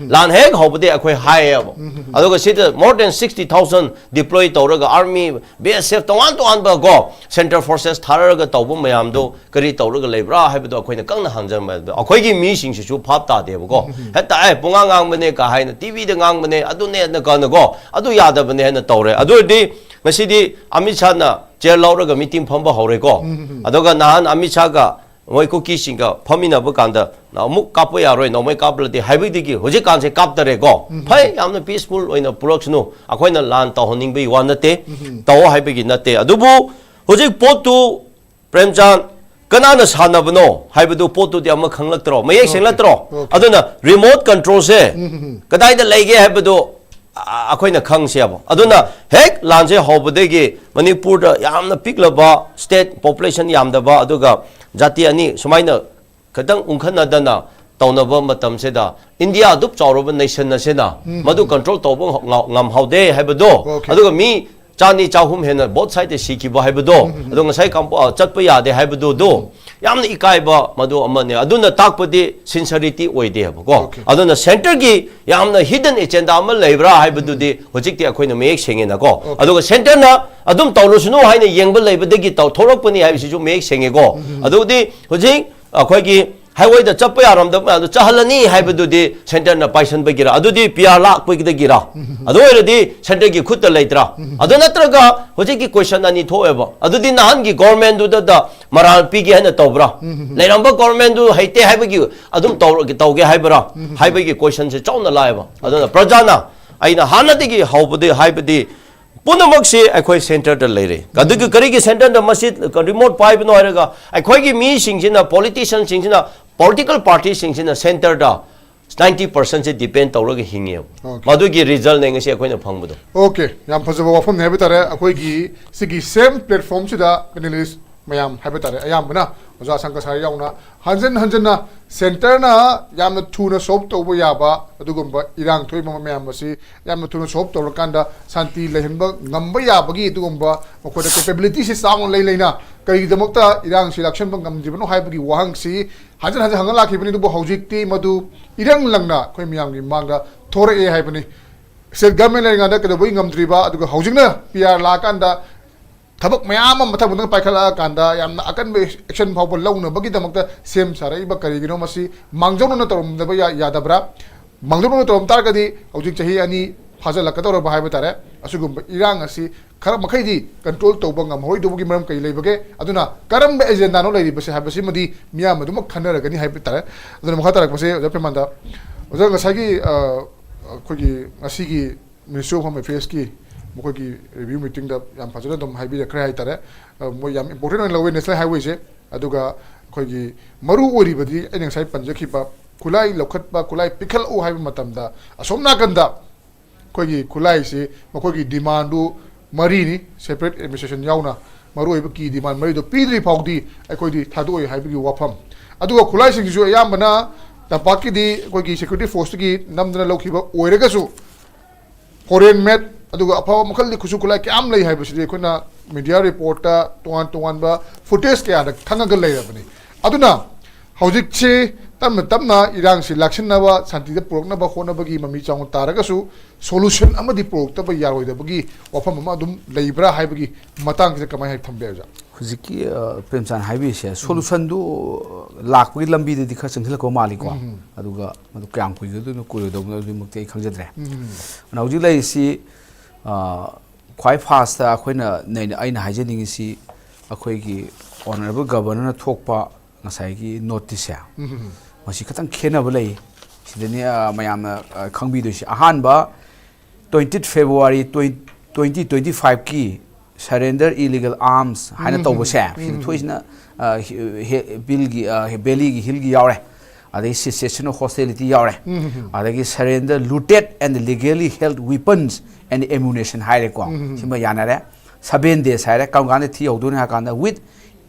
ꯂꯥꯟ ꯍꯦꯛ ꯍꯧꯕꯗꯤ ꯑꯩꯈꯣꯏ ꯍꯥꯏꯌꯦꯕ꯫ ꯑꯗꯨꯒ ꯁꯤꯗ more than sixty thousand deploy ꯇꯧꯔꯒ ꯑꯥꯔꯃꯤ, ꯕꯤ ꯑꯦꯁ ꯑꯦꯐ ꯇꯣꯉꯥꯟ ꯇꯣꯉꯥꯟꯕ ꯀꯣ, ꯁꯦꯟꯇꯔ ꯐꯣꯔꯁꯦꯁ ꯊꯥꯔꯒ ꯇꯧꯕ ꯃꯌꯥꯝꯗꯣ ꯀꯔꯤ ꯇꯧꯔꯒ ꯂꯩꯕ꯭ꯔꯥ ꯍꯥꯏꯕꯗꯣ ꯑꯩꯈꯣꯏꯅ ꯀꯟꯅ ꯍꯪꯖꯕ꯫ ꯑꯩꯈꯣꯏꯒꯤ ꯃꯤꯁꯤꯡꯁꯤꯁꯨ ꯚꯥꯞ ꯇꯥꯗꯦꯕꯀꯣ꯫ ꯍꯦꯛꯇ ꯑꯦ ꯄꯨꯡꯉꯥꯡ ꯉꯥꯡꯕꯅꯦ ꯀ ꯍꯥꯏꯅ, ꯇꯤꯚꯤꯗ ꯉꯥꯡꯕꯅꯦ, ꯑꯗꯨꯅꯦ ꯑꯗꯨ ꯀꯅꯀꯣ, ꯑꯗꯨ ꯌꯥꯗꯕꯅꯦ ꯍꯥꯏꯅ ꯇꯧꯔꯦ꯫ ꯑꯗꯨ ꯑꯣꯏꯔꯗꯤ ꯉꯁꯤꯗꯤ ꯑꯃꯤꯠ ꯁꯥꯍꯅ ꯆꯤꯌꯔ ꯂꯧꯔꯒ ꯃꯤꯇꯤꯡ ꯐꯝꯕ ꯍꯧꯔꯦꯀꯣ꯫ ꯑꯗꯨꯒ ꯅꯍꯥꯟ ꯑꯃꯤꯠ ꯁꯥꯍꯒ ꯃꯣꯏ ꯀꯨꯀꯤꯁꯤꯡꯒ ꯐꯝꯃꯤꯟꯅꯕ ꯀꯥꯟꯗ ꯑꯃꯨꯛ ꯀꯥꯞꯄ ꯌꯥꯔꯣꯏ, ꯅꯣꯡꯃꯩ ꯀꯥꯞꯂꯗꯤ ꯍꯥꯏꯕꯗꯒꯤ ꯍꯧꯖꯤꯛꯀꯥꯟꯁꯦ ꯀꯥꯞꯇꯔꯦꯀꯣ꯫ ꯐꯩ, ꯌꯥꯝꯅ ꯄꯤꯁꯐꯨꯜ ꯑꯣꯏꯅ ꯄꯨꯔꯛꯁꯅꯨ꯫ ꯑꯩꯈꯣꯏꯅ ꯂꯥꯟ ꯇꯧꯍꯟꯅꯤꯡꯕꯒꯤ ꯋꯥ ꯅꯠꯇꯦ, ꯇꯧꯑꯣ ꯍꯥꯏꯕꯒꯤ ꯅꯠꯇꯦ꯫ ꯑꯗꯨꯕꯨ ꯍꯧꯖꯤꯛ ꯄꯣꯠꯇꯨ ꯄ꯭ꯔꯦꯝꯆꯥꯟ, ꯀꯅꯥꯅ ꯁꯥꯟꯅꯕꯅꯣ ꯍꯥꯏꯕꯗꯨ ꯄꯣꯠꯇꯨꯗꯤ ꯑꯃ ꯈꯪꯂꯛꯇ꯭ꯔꯣ? ꯃꯌꯦꯛ ꯁꯦꯡꯂꯛꯇ꯭ꯔꯣ? ꯑꯗꯨꯅ ꯔꯤꯃꯣꯠ ꯀꯟꯇ꯭ꯔꯣꯜꯁꯦ ꯀꯗꯥꯏꯗ ꯂꯩꯒꯦ ꯍꯥꯏꯕꯗꯨ, ꯑ, ꯑꯩꯈꯣꯏꯅ ꯈꯪꯁꯦꯕ꯫ ꯑꯗꯨꯅ ꯍꯦꯛ ꯂꯥꯟꯁꯦ ꯍꯧꯕꯗꯒꯤ ꯃꯅꯤꯄꯨꯔꯗ ꯌꯥꯝꯅ ꯄꯤꯛꯂꯕ ꯁ꯭ꯇꯦꯠ, ꯄꯣꯄꯨꯂꯦꯁꯟ ꯌꯥꯝꯗꯕ, ꯑꯗꯨꯒ ꯖꯥꯇꯤ ꯑꯅꯤ ꯁꯨꯃꯥꯏꯅ ꯈꯤꯇꯪ ꯎꯪꯈꯠꯅꯗꯅ ꯇꯧꯅꯕ ꯃꯇꯝꯁꯤꯗ, ꯏꯟꯗꯤꯌꯥ ꯑꯗꯨꯛ ꯆꯥꯎꯔꯕ ꯅꯦꯁꯟ ꯑꯁꯤꯅ ꯃꯗꯨ ꯀꯟꯇ꯭ꯔꯣꯜ ꯇꯧꯕ ꯉ-, ꯉꯝꯍꯧꯗꯦ ꯍꯥꯏꯕꯗꯣ, ꯑꯗꯨꯒ ꯃꯤ ꯆꯥꯅꯤ ꯆꯍꯨꯝ ꯍꯦꯟꯅ ꯕꯣꯠ ꯁꯥꯏꯗ ꯁꯤꯈꯤꯕ ꯍꯥꯏꯕꯗꯣ, ꯑꯗꯣ ꯉꯁꯥꯏ ꯀꯥꯡꯄꯣ-, ꯑ, ꯆꯠꯄ ꯌꯥꯗꯦ ꯍꯥꯏꯕꯗꯨꯗꯣ, ꯌꯥꯝꯅ ꯏꯀꯥꯏꯕ ꯃꯗꯨ ꯑꯃꯅꯤ꯫ ꯑꯗꯨꯅ ꯇꯥꯛꯄꯗꯤ sincerity ꯑꯣꯏꯗꯦ ꯍꯥꯏꯕꯀꯣ꯫ Okay. ꯑꯗꯨꯅ centreꯒꯤ ꯌꯥꯝꯅ hidden agenda ꯑꯃ ꯂꯩꯕ꯭ꯔꯥ ꯍꯥꯏꯕꯗꯨꯗꯤ ꯍꯧꯖꯤꯛꯇꯤ ꯑꯩꯈꯣꯏꯅ ꯃꯌꯦꯛ ꯁꯦꯡꯉꯦꯅꯀꯣ꯫ Okay. ꯑꯗꯨꯒ centreꯅ ꯑꯗꯨꯝ ꯇꯧꯔꯁꯅꯨ ꯍꯥꯏꯅ ꯌꯦꯡꯕ ꯂꯩꯕꯗꯒꯤ ꯇꯧꯊꯣꯔꯛꯄꯅꯤ ꯍꯥꯏꯕꯁꯤꯁꯨ ꯃꯌꯦꯛ ꯁꯦꯡꯉꯦꯀꯣ꯫ ꯑꯗꯨꯗꯤ ꯍꯧꯖꯤꯛ ꯑꯩꯈꯣꯏꯒꯤ highwayꯗ ꯆꯠꯄ ꯌꯥꯔꯝꯗꯕ ꯃꯌꯥꯝꯗꯣ ꯆꯠꯍꯜꯂꯅꯤ ꯍꯥꯏꯕꯗꯨꯗꯤ centreꯅ ꯄꯥꯏꯁꯟꯕꯒꯤꯔ, ꯑꯗꯨꯗꯤ PR ꯂꯥꯛꯄꯗꯒꯤꯔ? ꯑꯗꯨ ꯑꯣꯏꯔꯗꯤ centreꯒꯤ ꯈꯨꯠꯇ ꯂꯩꯇ꯭ꯔꯥ? ꯑꯗꯨ ꯅꯠꯇ꯭ꯔꯒ ꯍꯧꯖꯤꯛꯀꯤ question ꯑꯅꯤ ꯊꯣꯛꯑꯦꯕ꯫ ꯑꯗꯨꯗꯤ ꯅꯍꯥꯟꯒꯤ governmentꯗꯨꯗ ꯃꯔꯥꯜ ꯄꯤꯒꯦ ꯍꯥꯏꯅ ꯇꯧꯕ꯭ꯔꯥ? ꯂꯩꯔꯝꯕ governmentꯗꯨ ꯍꯩꯇꯦ ꯍꯥꯏꯕꯒꯤ ꯑꯗꯨꯝ ꯇꯧꯔꯒꯦ, ꯇꯧꯒꯦ ꯍꯥꯏꯕ꯭ꯔꯥ ꯍꯥꯏꯕꯒꯤ questionꯁꯦ ꯆꯥꯎꯅ ꯂꯥꯛꯑꯦꯕ꯫ ꯑꯗꯨꯅ ꯄ꯭ꯔꯖꯥꯅ, ꯑꯩꯅ ꯍꯥꯟꯅꯗꯒꯤ ꯍꯧꯕꯗꯤ ꯍꯥꯏꯕꯗꯤ, ꯄꯨꯝꯅꯃꯛꯁꯤ ꯑꯩꯈꯣꯏ centreꯗ ꯂꯩꯔꯦ꯫ ꯑꯗꯨꯒꯤ ꯀꯔꯤꯒꯤ centreꯗ ꯃꯁꯤ remote ꯄꯥꯏꯕꯅꯣ ꯍꯥꯏꯔꯒ, ꯑꯩꯈꯣꯏꯒꯤ ꯃꯤꯁꯤꯡꯁꯤꯅ, politicianꯁꯤꯡꯁꯤꯅ, political partyꯁꯤꯡꯁꯤꯅ centreꯗ ninety percentꯁꯦ depend ꯇꯧꯔꯒ ꯍꯤꯡꯉꯦꯕ꯫ Okay. ꯃꯗꯨꯒꯤ resultꯅꯦ ꯉꯁꯤ ꯑꯩꯈꯣꯏꯅ ꯐꯪꯕꯗꯣ꯫ Okay, ꯌꯥꯝ ꯐꯖꯕ ꯋꯥꯐꯝꯅꯤ ꯍꯥꯏꯕ ꯇꯥꯔꯦ꯫ ꯑꯩꯈꯣꯏꯒꯤ ꯁꯤꯒꯤ same platformꯁꯤꯗ panelist ꯃꯌꯥꯝ ꯍꯥꯏꯕ ꯇꯥꯔꯦ, ꯑꯌꯥꯝꯕꯅ ꯑꯣꯖꯥ ꯁꯪꯀ ꯁꯥꯔ ꯌꯥꯎꯅ ꯍꯟꯖꯤꯟ ꯍꯟꯖꯤꯟꯅ centreꯅ ꯌꯥꯝꯅ ꯊꯨꯅ solve ꯇꯧꯕ ꯌꯥꯕ ꯑꯗꯨꯒꯨꯝꯕ ꯏꯔꯥꯡ ꯊꯣꯛꯏꯕ ꯃꯌꯥꯝ ꯑꯁꯤ ꯌꯥꯝꯅ ꯊꯨꯅ solve ꯇꯧꯔꯀꯥꯟꯗ ꯁꯥꯟꯇꯤ ꯂꯩꯍꯟꯕ ꯉꯝꯕ ꯌꯥꯕꯒꯤ ꯑꯗꯨꯒꯨꯝꯕ ꯃꯈꯣꯏꯗ capabilityꯁꯤ ꯆꯥꯎꯅ ꯂꯩ ꯂꯩꯅ ꯀꯔꯤꯒꯤꯗꯃꯛꯇ ꯏꯔꯥꯡꯁꯤ ꯂꯥꯛꯁꯟꯕ ꯉꯝꯗ꯭ꯔꯤꯕꯅꯣ ꯍꯥꯏꯕꯒꯤ ꯋꯥꯍꯪꯁꯤ ꯍꯟꯖꯤꯟ ꯍꯟꯖꯤꯟ ꯍꯪꯉ ꯂꯥꯛꯈꯤꯕꯅꯤ꯫ ꯑꯗꯨꯕꯨ ꯍꯧꯖꯤꯛꯇꯤ ꯃꯗꯨ ꯏꯔꯪ ꯂꯪꯅ ꯑꯩꯈꯣꯏ ꯃꯤꯌꯥꯝꯒꯤ ꯃꯥꯡꯗ ꯊꯣꯔꯛꯑꯦ ꯍꯥꯏꯕꯅꯤ꯫ State government ꯂꯩꯔꯤꯉꯩꯗ ꯀꯩꯗꯧꯕꯒꯤ ꯉꯝꯗ꯭ꯔꯤꯕ, ꯑꯗꯨꯒ ꯍꯧꯖꯤꯛꯅ PR ꯂꯥꯛꯑꯀꯥꯟꯗ ꯊꯕꯛ ꯃꯌꯥꯝ ꯑꯃ ꯃꯊꯪ ꯃꯊꯪ ꯄꯥꯏꯈꯠꯂꯛꯑꯀꯥꯟꯗ ꯌꯥꯝꯅ ꯑꯀꯟꯕ action ꯐꯥꯎꯕ ꯂꯧꯅꯕꯒꯤꯗꯃꯛꯇ ꯁꯦꯝ ꯁꯥꯔꯛꯏꯕ ꯀꯔꯤꯒꯤꯅꯣ? ꯃꯁꯤ ꯃꯥꯡꯖꯧꯅꯅ ꯇꯧꯔꯝꯗꯕ ꯌꯥ-, ꯌꯥꯗꯕ꯭ꯔꯥ? ꯃꯥꯡꯖꯧꯅꯅ ꯇꯧꯔꯝ ꯇꯥꯔꯒꯗꯤ ꯍꯧꯖꯤꯛ ꯆꯍꯤ ꯑꯅꯤ ꯐꯥꯖꯤꯜꯂꯛꯀꯗꯧꯔꯕ ꯍꯥꯏꯕ ꯇꯥꯔꯦ꯫ ꯑꯁꯤꯒꯨꯝꯕ ꯏꯔꯥꯡ ꯑꯁꯤ ꯈꯔ ꯃꯈꯩꯗꯤ control ꯇꯧꯕ ꯉꯝꯍꯧꯔꯣꯏꯗꯧꯕꯒꯤ ꯃꯔꯝ ꯀꯔꯤ ꯂꯩꯕꯒꯦ? ꯑꯗꯨꯅ ꯀꯔꯝꯕ agendaꯅꯣ ꯂꯩꯔꯤꯕꯁꯦ ꯍꯥꯏꯕꯁꯤꯃꯗꯤ ꯃꯤꯌꯥꯝ ꯑꯗꯨꯃꯛ ꯈꯟꯅꯔꯒꯅꯤ ꯍꯥꯏꯕ ꯇꯥꯔꯦ꯫ ꯑꯗꯨꯅ ꯃꯈꯥ ꯇꯥꯔꯛꯄꯁꯦ ꯑꯣꯖꯥ ꯄꯦꯃꯥꯟꯗ, ꯑꯣꯖꯥ ꯉꯁꯥꯏꯒꯤ, ꯑ, ꯑꯩꯈꯣꯏꯒꯤ ꯉꯁꯤꯒꯤ Ministry of Home Affairsꯀꯤ ꯃꯈꯣꯏꯒꯤ review meetingꯗ ꯌꯥꯝ ꯐꯖꯅ ꯑꯗꯨꯝ ꯍꯥꯏꯕꯤꯔꯛꯈ꯭ꯔꯦ ꯍꯥꯏꯇꯥꯔꯦ꯫ ꯑ, ꯃꯣꯏ ꯌꯥꯝ important ꯑꯣꯏꯅ ꯂꯧꯋꯦ national highwayꯁꯦ꯫ ꯑꯗꯨꯒ ꯑꯩꯈꯣꯏꯒꯤ ꯃꯔꯨ ꯑꯣꯏꯔꯤꯕꯗꯤ ꯑꯩꯅ ꯉꯁꯥꯏ ꯄꯟꯖꯈꯤꯕ ꯈꯨꯠꯂꯥꯏ ꯂꯧꯈꯠꯄ, ꯈꯨꯠꯂꯥꯏ ꯄꯤꯈꯠꯂꯛꯎ ꯍꯥꯏꯕ ꯃꯇꯝꯗ ꯑꯁꯣꯝ ꯅꯥꯀꯟꯗ ꯑꯩꯈꯣꯏꯒꯤ ꯈꯨꯠꯂꯥꯏꯁꯤ ꯃꯈꯣꯏꯒꯤ demandꯗꯨ ꯃꯔꯤꯅꯤ, separate administration ꯌꯥꯎꯅ ꯃꯔꯨꯑꯣꯏꯕ key demand ꯃꯔꯤꯗꯣ ꯄꯤꯗ꯭ꯔꯤ ꯐꯥꯎꯗꯤ ꯑꯩꯈꯣꯏꯗꯤ ꯊꯥꯗꯣꯛꯑꯣꯏ ꯍꯥꯏꯕꯒꯤ ꯋꯥꯐꯝ꯫ ꯑꯗꯨꯒ ꯈꯨꯠꯂꯥꯏꯁꯤꯡꯁꯤꯁꯨ ꯑꯌꯥꯝꯕꯅ ꯇꯝꯄꯥꯛꯀꯤꯗꯤ ꯑꯩꯈꯣꯏꯒꯤ security forceꯇꯒꯤ ꯅꯝꯗꯅ ꯂꯧꯈꯤꯕ ꯑꯣꯏꯔꯒꯁꯨ foreign made ꯑꯗꯨꯒ ꯑꯐꯕ ꯃꯈꯜꯒꯤ ꯈꯨꯠꯁꯨ ꯈꯨꯠꯂꯥꯏ ꯀꯌꯥꯝ ꯂꯩ ꯍꯥꯏꯕꯁꯤꯗꯤ ꯑꯩꯈꯣꯏꯅ ꯃꯤꯗꯤꯌꯥ ꯔꯤꯄꯣꯔꯠꯇ ꯇꯣꯉꯥꯟ ꯇꯣꯉꯥꯟꯕ ꯐꯨꯇꯦꯖ ꯀꯌꯥꯗ ꯈꯪꯉꯒ ꯂꯩꯔꯕꯅꯤ꯫ ꯑꯗꯨꯅ ꯍꯧꯖꯤꯛꯁꯤ ꯇꯞꯅ ꯇꯞꯅ ꯏꯔꯥꯡꯁꯤ ꯂꯥꯛꯁꯤꯟꯅꯕ, ꯁꯥꯟꯇꯤꯗ ꯄꯨꯔꯛꯅꯕ ꯍꯣꯠꯅꯕꯒꯤ ꯃꯃꯤ ꯆꯥꯎꯅ ꯇꯥꯔꯒꯁꯨ, ꯁꯣꯂꯨꯁꯟ ꯑꯃꯗꯤ ꯄꯨꯔꯛꯇꯕ ꯌꯥꯔꯣꯏꯗꯕꯒꯤ ꯋꯥꯐꯝ ꯑꯃ ꯑꯗꯨꯝ ꯂꯩꯕ꯭ꯔꯥ ꯍꯥꯏꯕꯒꯤ ꯃꯇꯥꯡꯁꯤꯗ ꯀꯃꯥꯏꯅ ꯊꯝꯕꯤ, ꯑꯣꯖꯥ? ꯍꯧꯖꯤꯛꯀꯤ ꯑ, ꯄ꯭ꯔꯦꯝꯆꯥꯟ ꯍꯥꯏꯕꯤꯔꯤꯁꯦ, ꯁꯣꯂꯨꯁꯟꯗꯨ ꯂꯥꯛꯄꯒꯤ ꯂꯝꯕꯤꯗꯗꯤ ꯈꯔ ꯆꯪꯁꯤꯜꯂꯛꯄ ꯃꯥꯜꯂꯤꯀꯣ꯫ ꯑꯗꯨꯒ ꯃꯗꯨ ꯀꯌꯥꯝ ꯀꯨꯏꯒꯗꯣꯏꯅꯣ, ꯀꯨꯏꯔꯣꯏꯗꯧꯕꯅꯣ, ꯑꯗꯨꯃꯛꯇꯤ ꯑꯩ ꯈꯪꯖꯗ꯭ꯔꯦ꯫ ꯑꯗꯨꯅ ꯍꯧꯖꯤꯛ ꯂꯩꯔꯤꯁꯤ, ꯑ, ꯈ꯭ꯋꯥꯏ ꯐꯥꯔꯁꯇ ꯑꯩꯈꯣꯏꯅ ꯅꯩꯅ-, ꯑꯩꯅ ꯍꯥꯏꯖꯅꯤꯡꯉꯤꯁꯤ, ꯑꯩꯈꯣꯏꯒꯤ ꯑꯣꯅꯔꯦꯕꯜ ꯒꯕꯔꯅꯔꯅ ꯊꯣꯛꯄ ꯉꯁꯥꯏꯒꯤ ꯅꯣꯇꯤꯁꯁꯦ, ꯃꯁꯤ ꯈꯤꯇꯪ ꯈꯦꯠꯅꯕ ꯂꯩ꯫ ꯁꯤꯗꯅꯤ, ꯑ, ꯃꯌꯥꯝꯅ, ꯑ, ꯈꯪꯕꯤꯗꯣꯏꯁꯤ꯫ ꯑꯍꯥꯟꯕ, twenty February twenty twenty fiveꯀꯤ surrender illegal arms ꯍꯥꯏꯅ ꯇꯧꯕꯁꯦ, ꯁꯤꯗ ꯊꯣꯛꯏꯁꯤꯅ, ꯑ, ꯍꯤ-, ꯍꯦ-, ꯕꯤꯜꯒꯤ, ꯑ, ꯍꯦ-, ꯕꯦꯂꯤꯒꯤ ꯍꯤꯜꯒꯤ ꯌꯥꯎꯔꯦ, ꯑꯗꯒꯤ cessation of hostility ꯌꯥꯎꯔꯦ, ꯑꯗꯒꯤ surrender looted and legally held weapons and ammunition ꯍꯥꯏꯔꯦꯀꯣ꯫ ꯁꯤꯃ ꯌꯥꯅꯔꯦ꯫ Seven days ꯍꯥꯏꯔꯦ꯫ ꯀꯔꯝ ꯀꯥꯟꯗ ꯊꯤꯍꯧꯗꯣꯏꯅꯣ ꯍꯥꯏ ꯀꯥꯟꯗ, with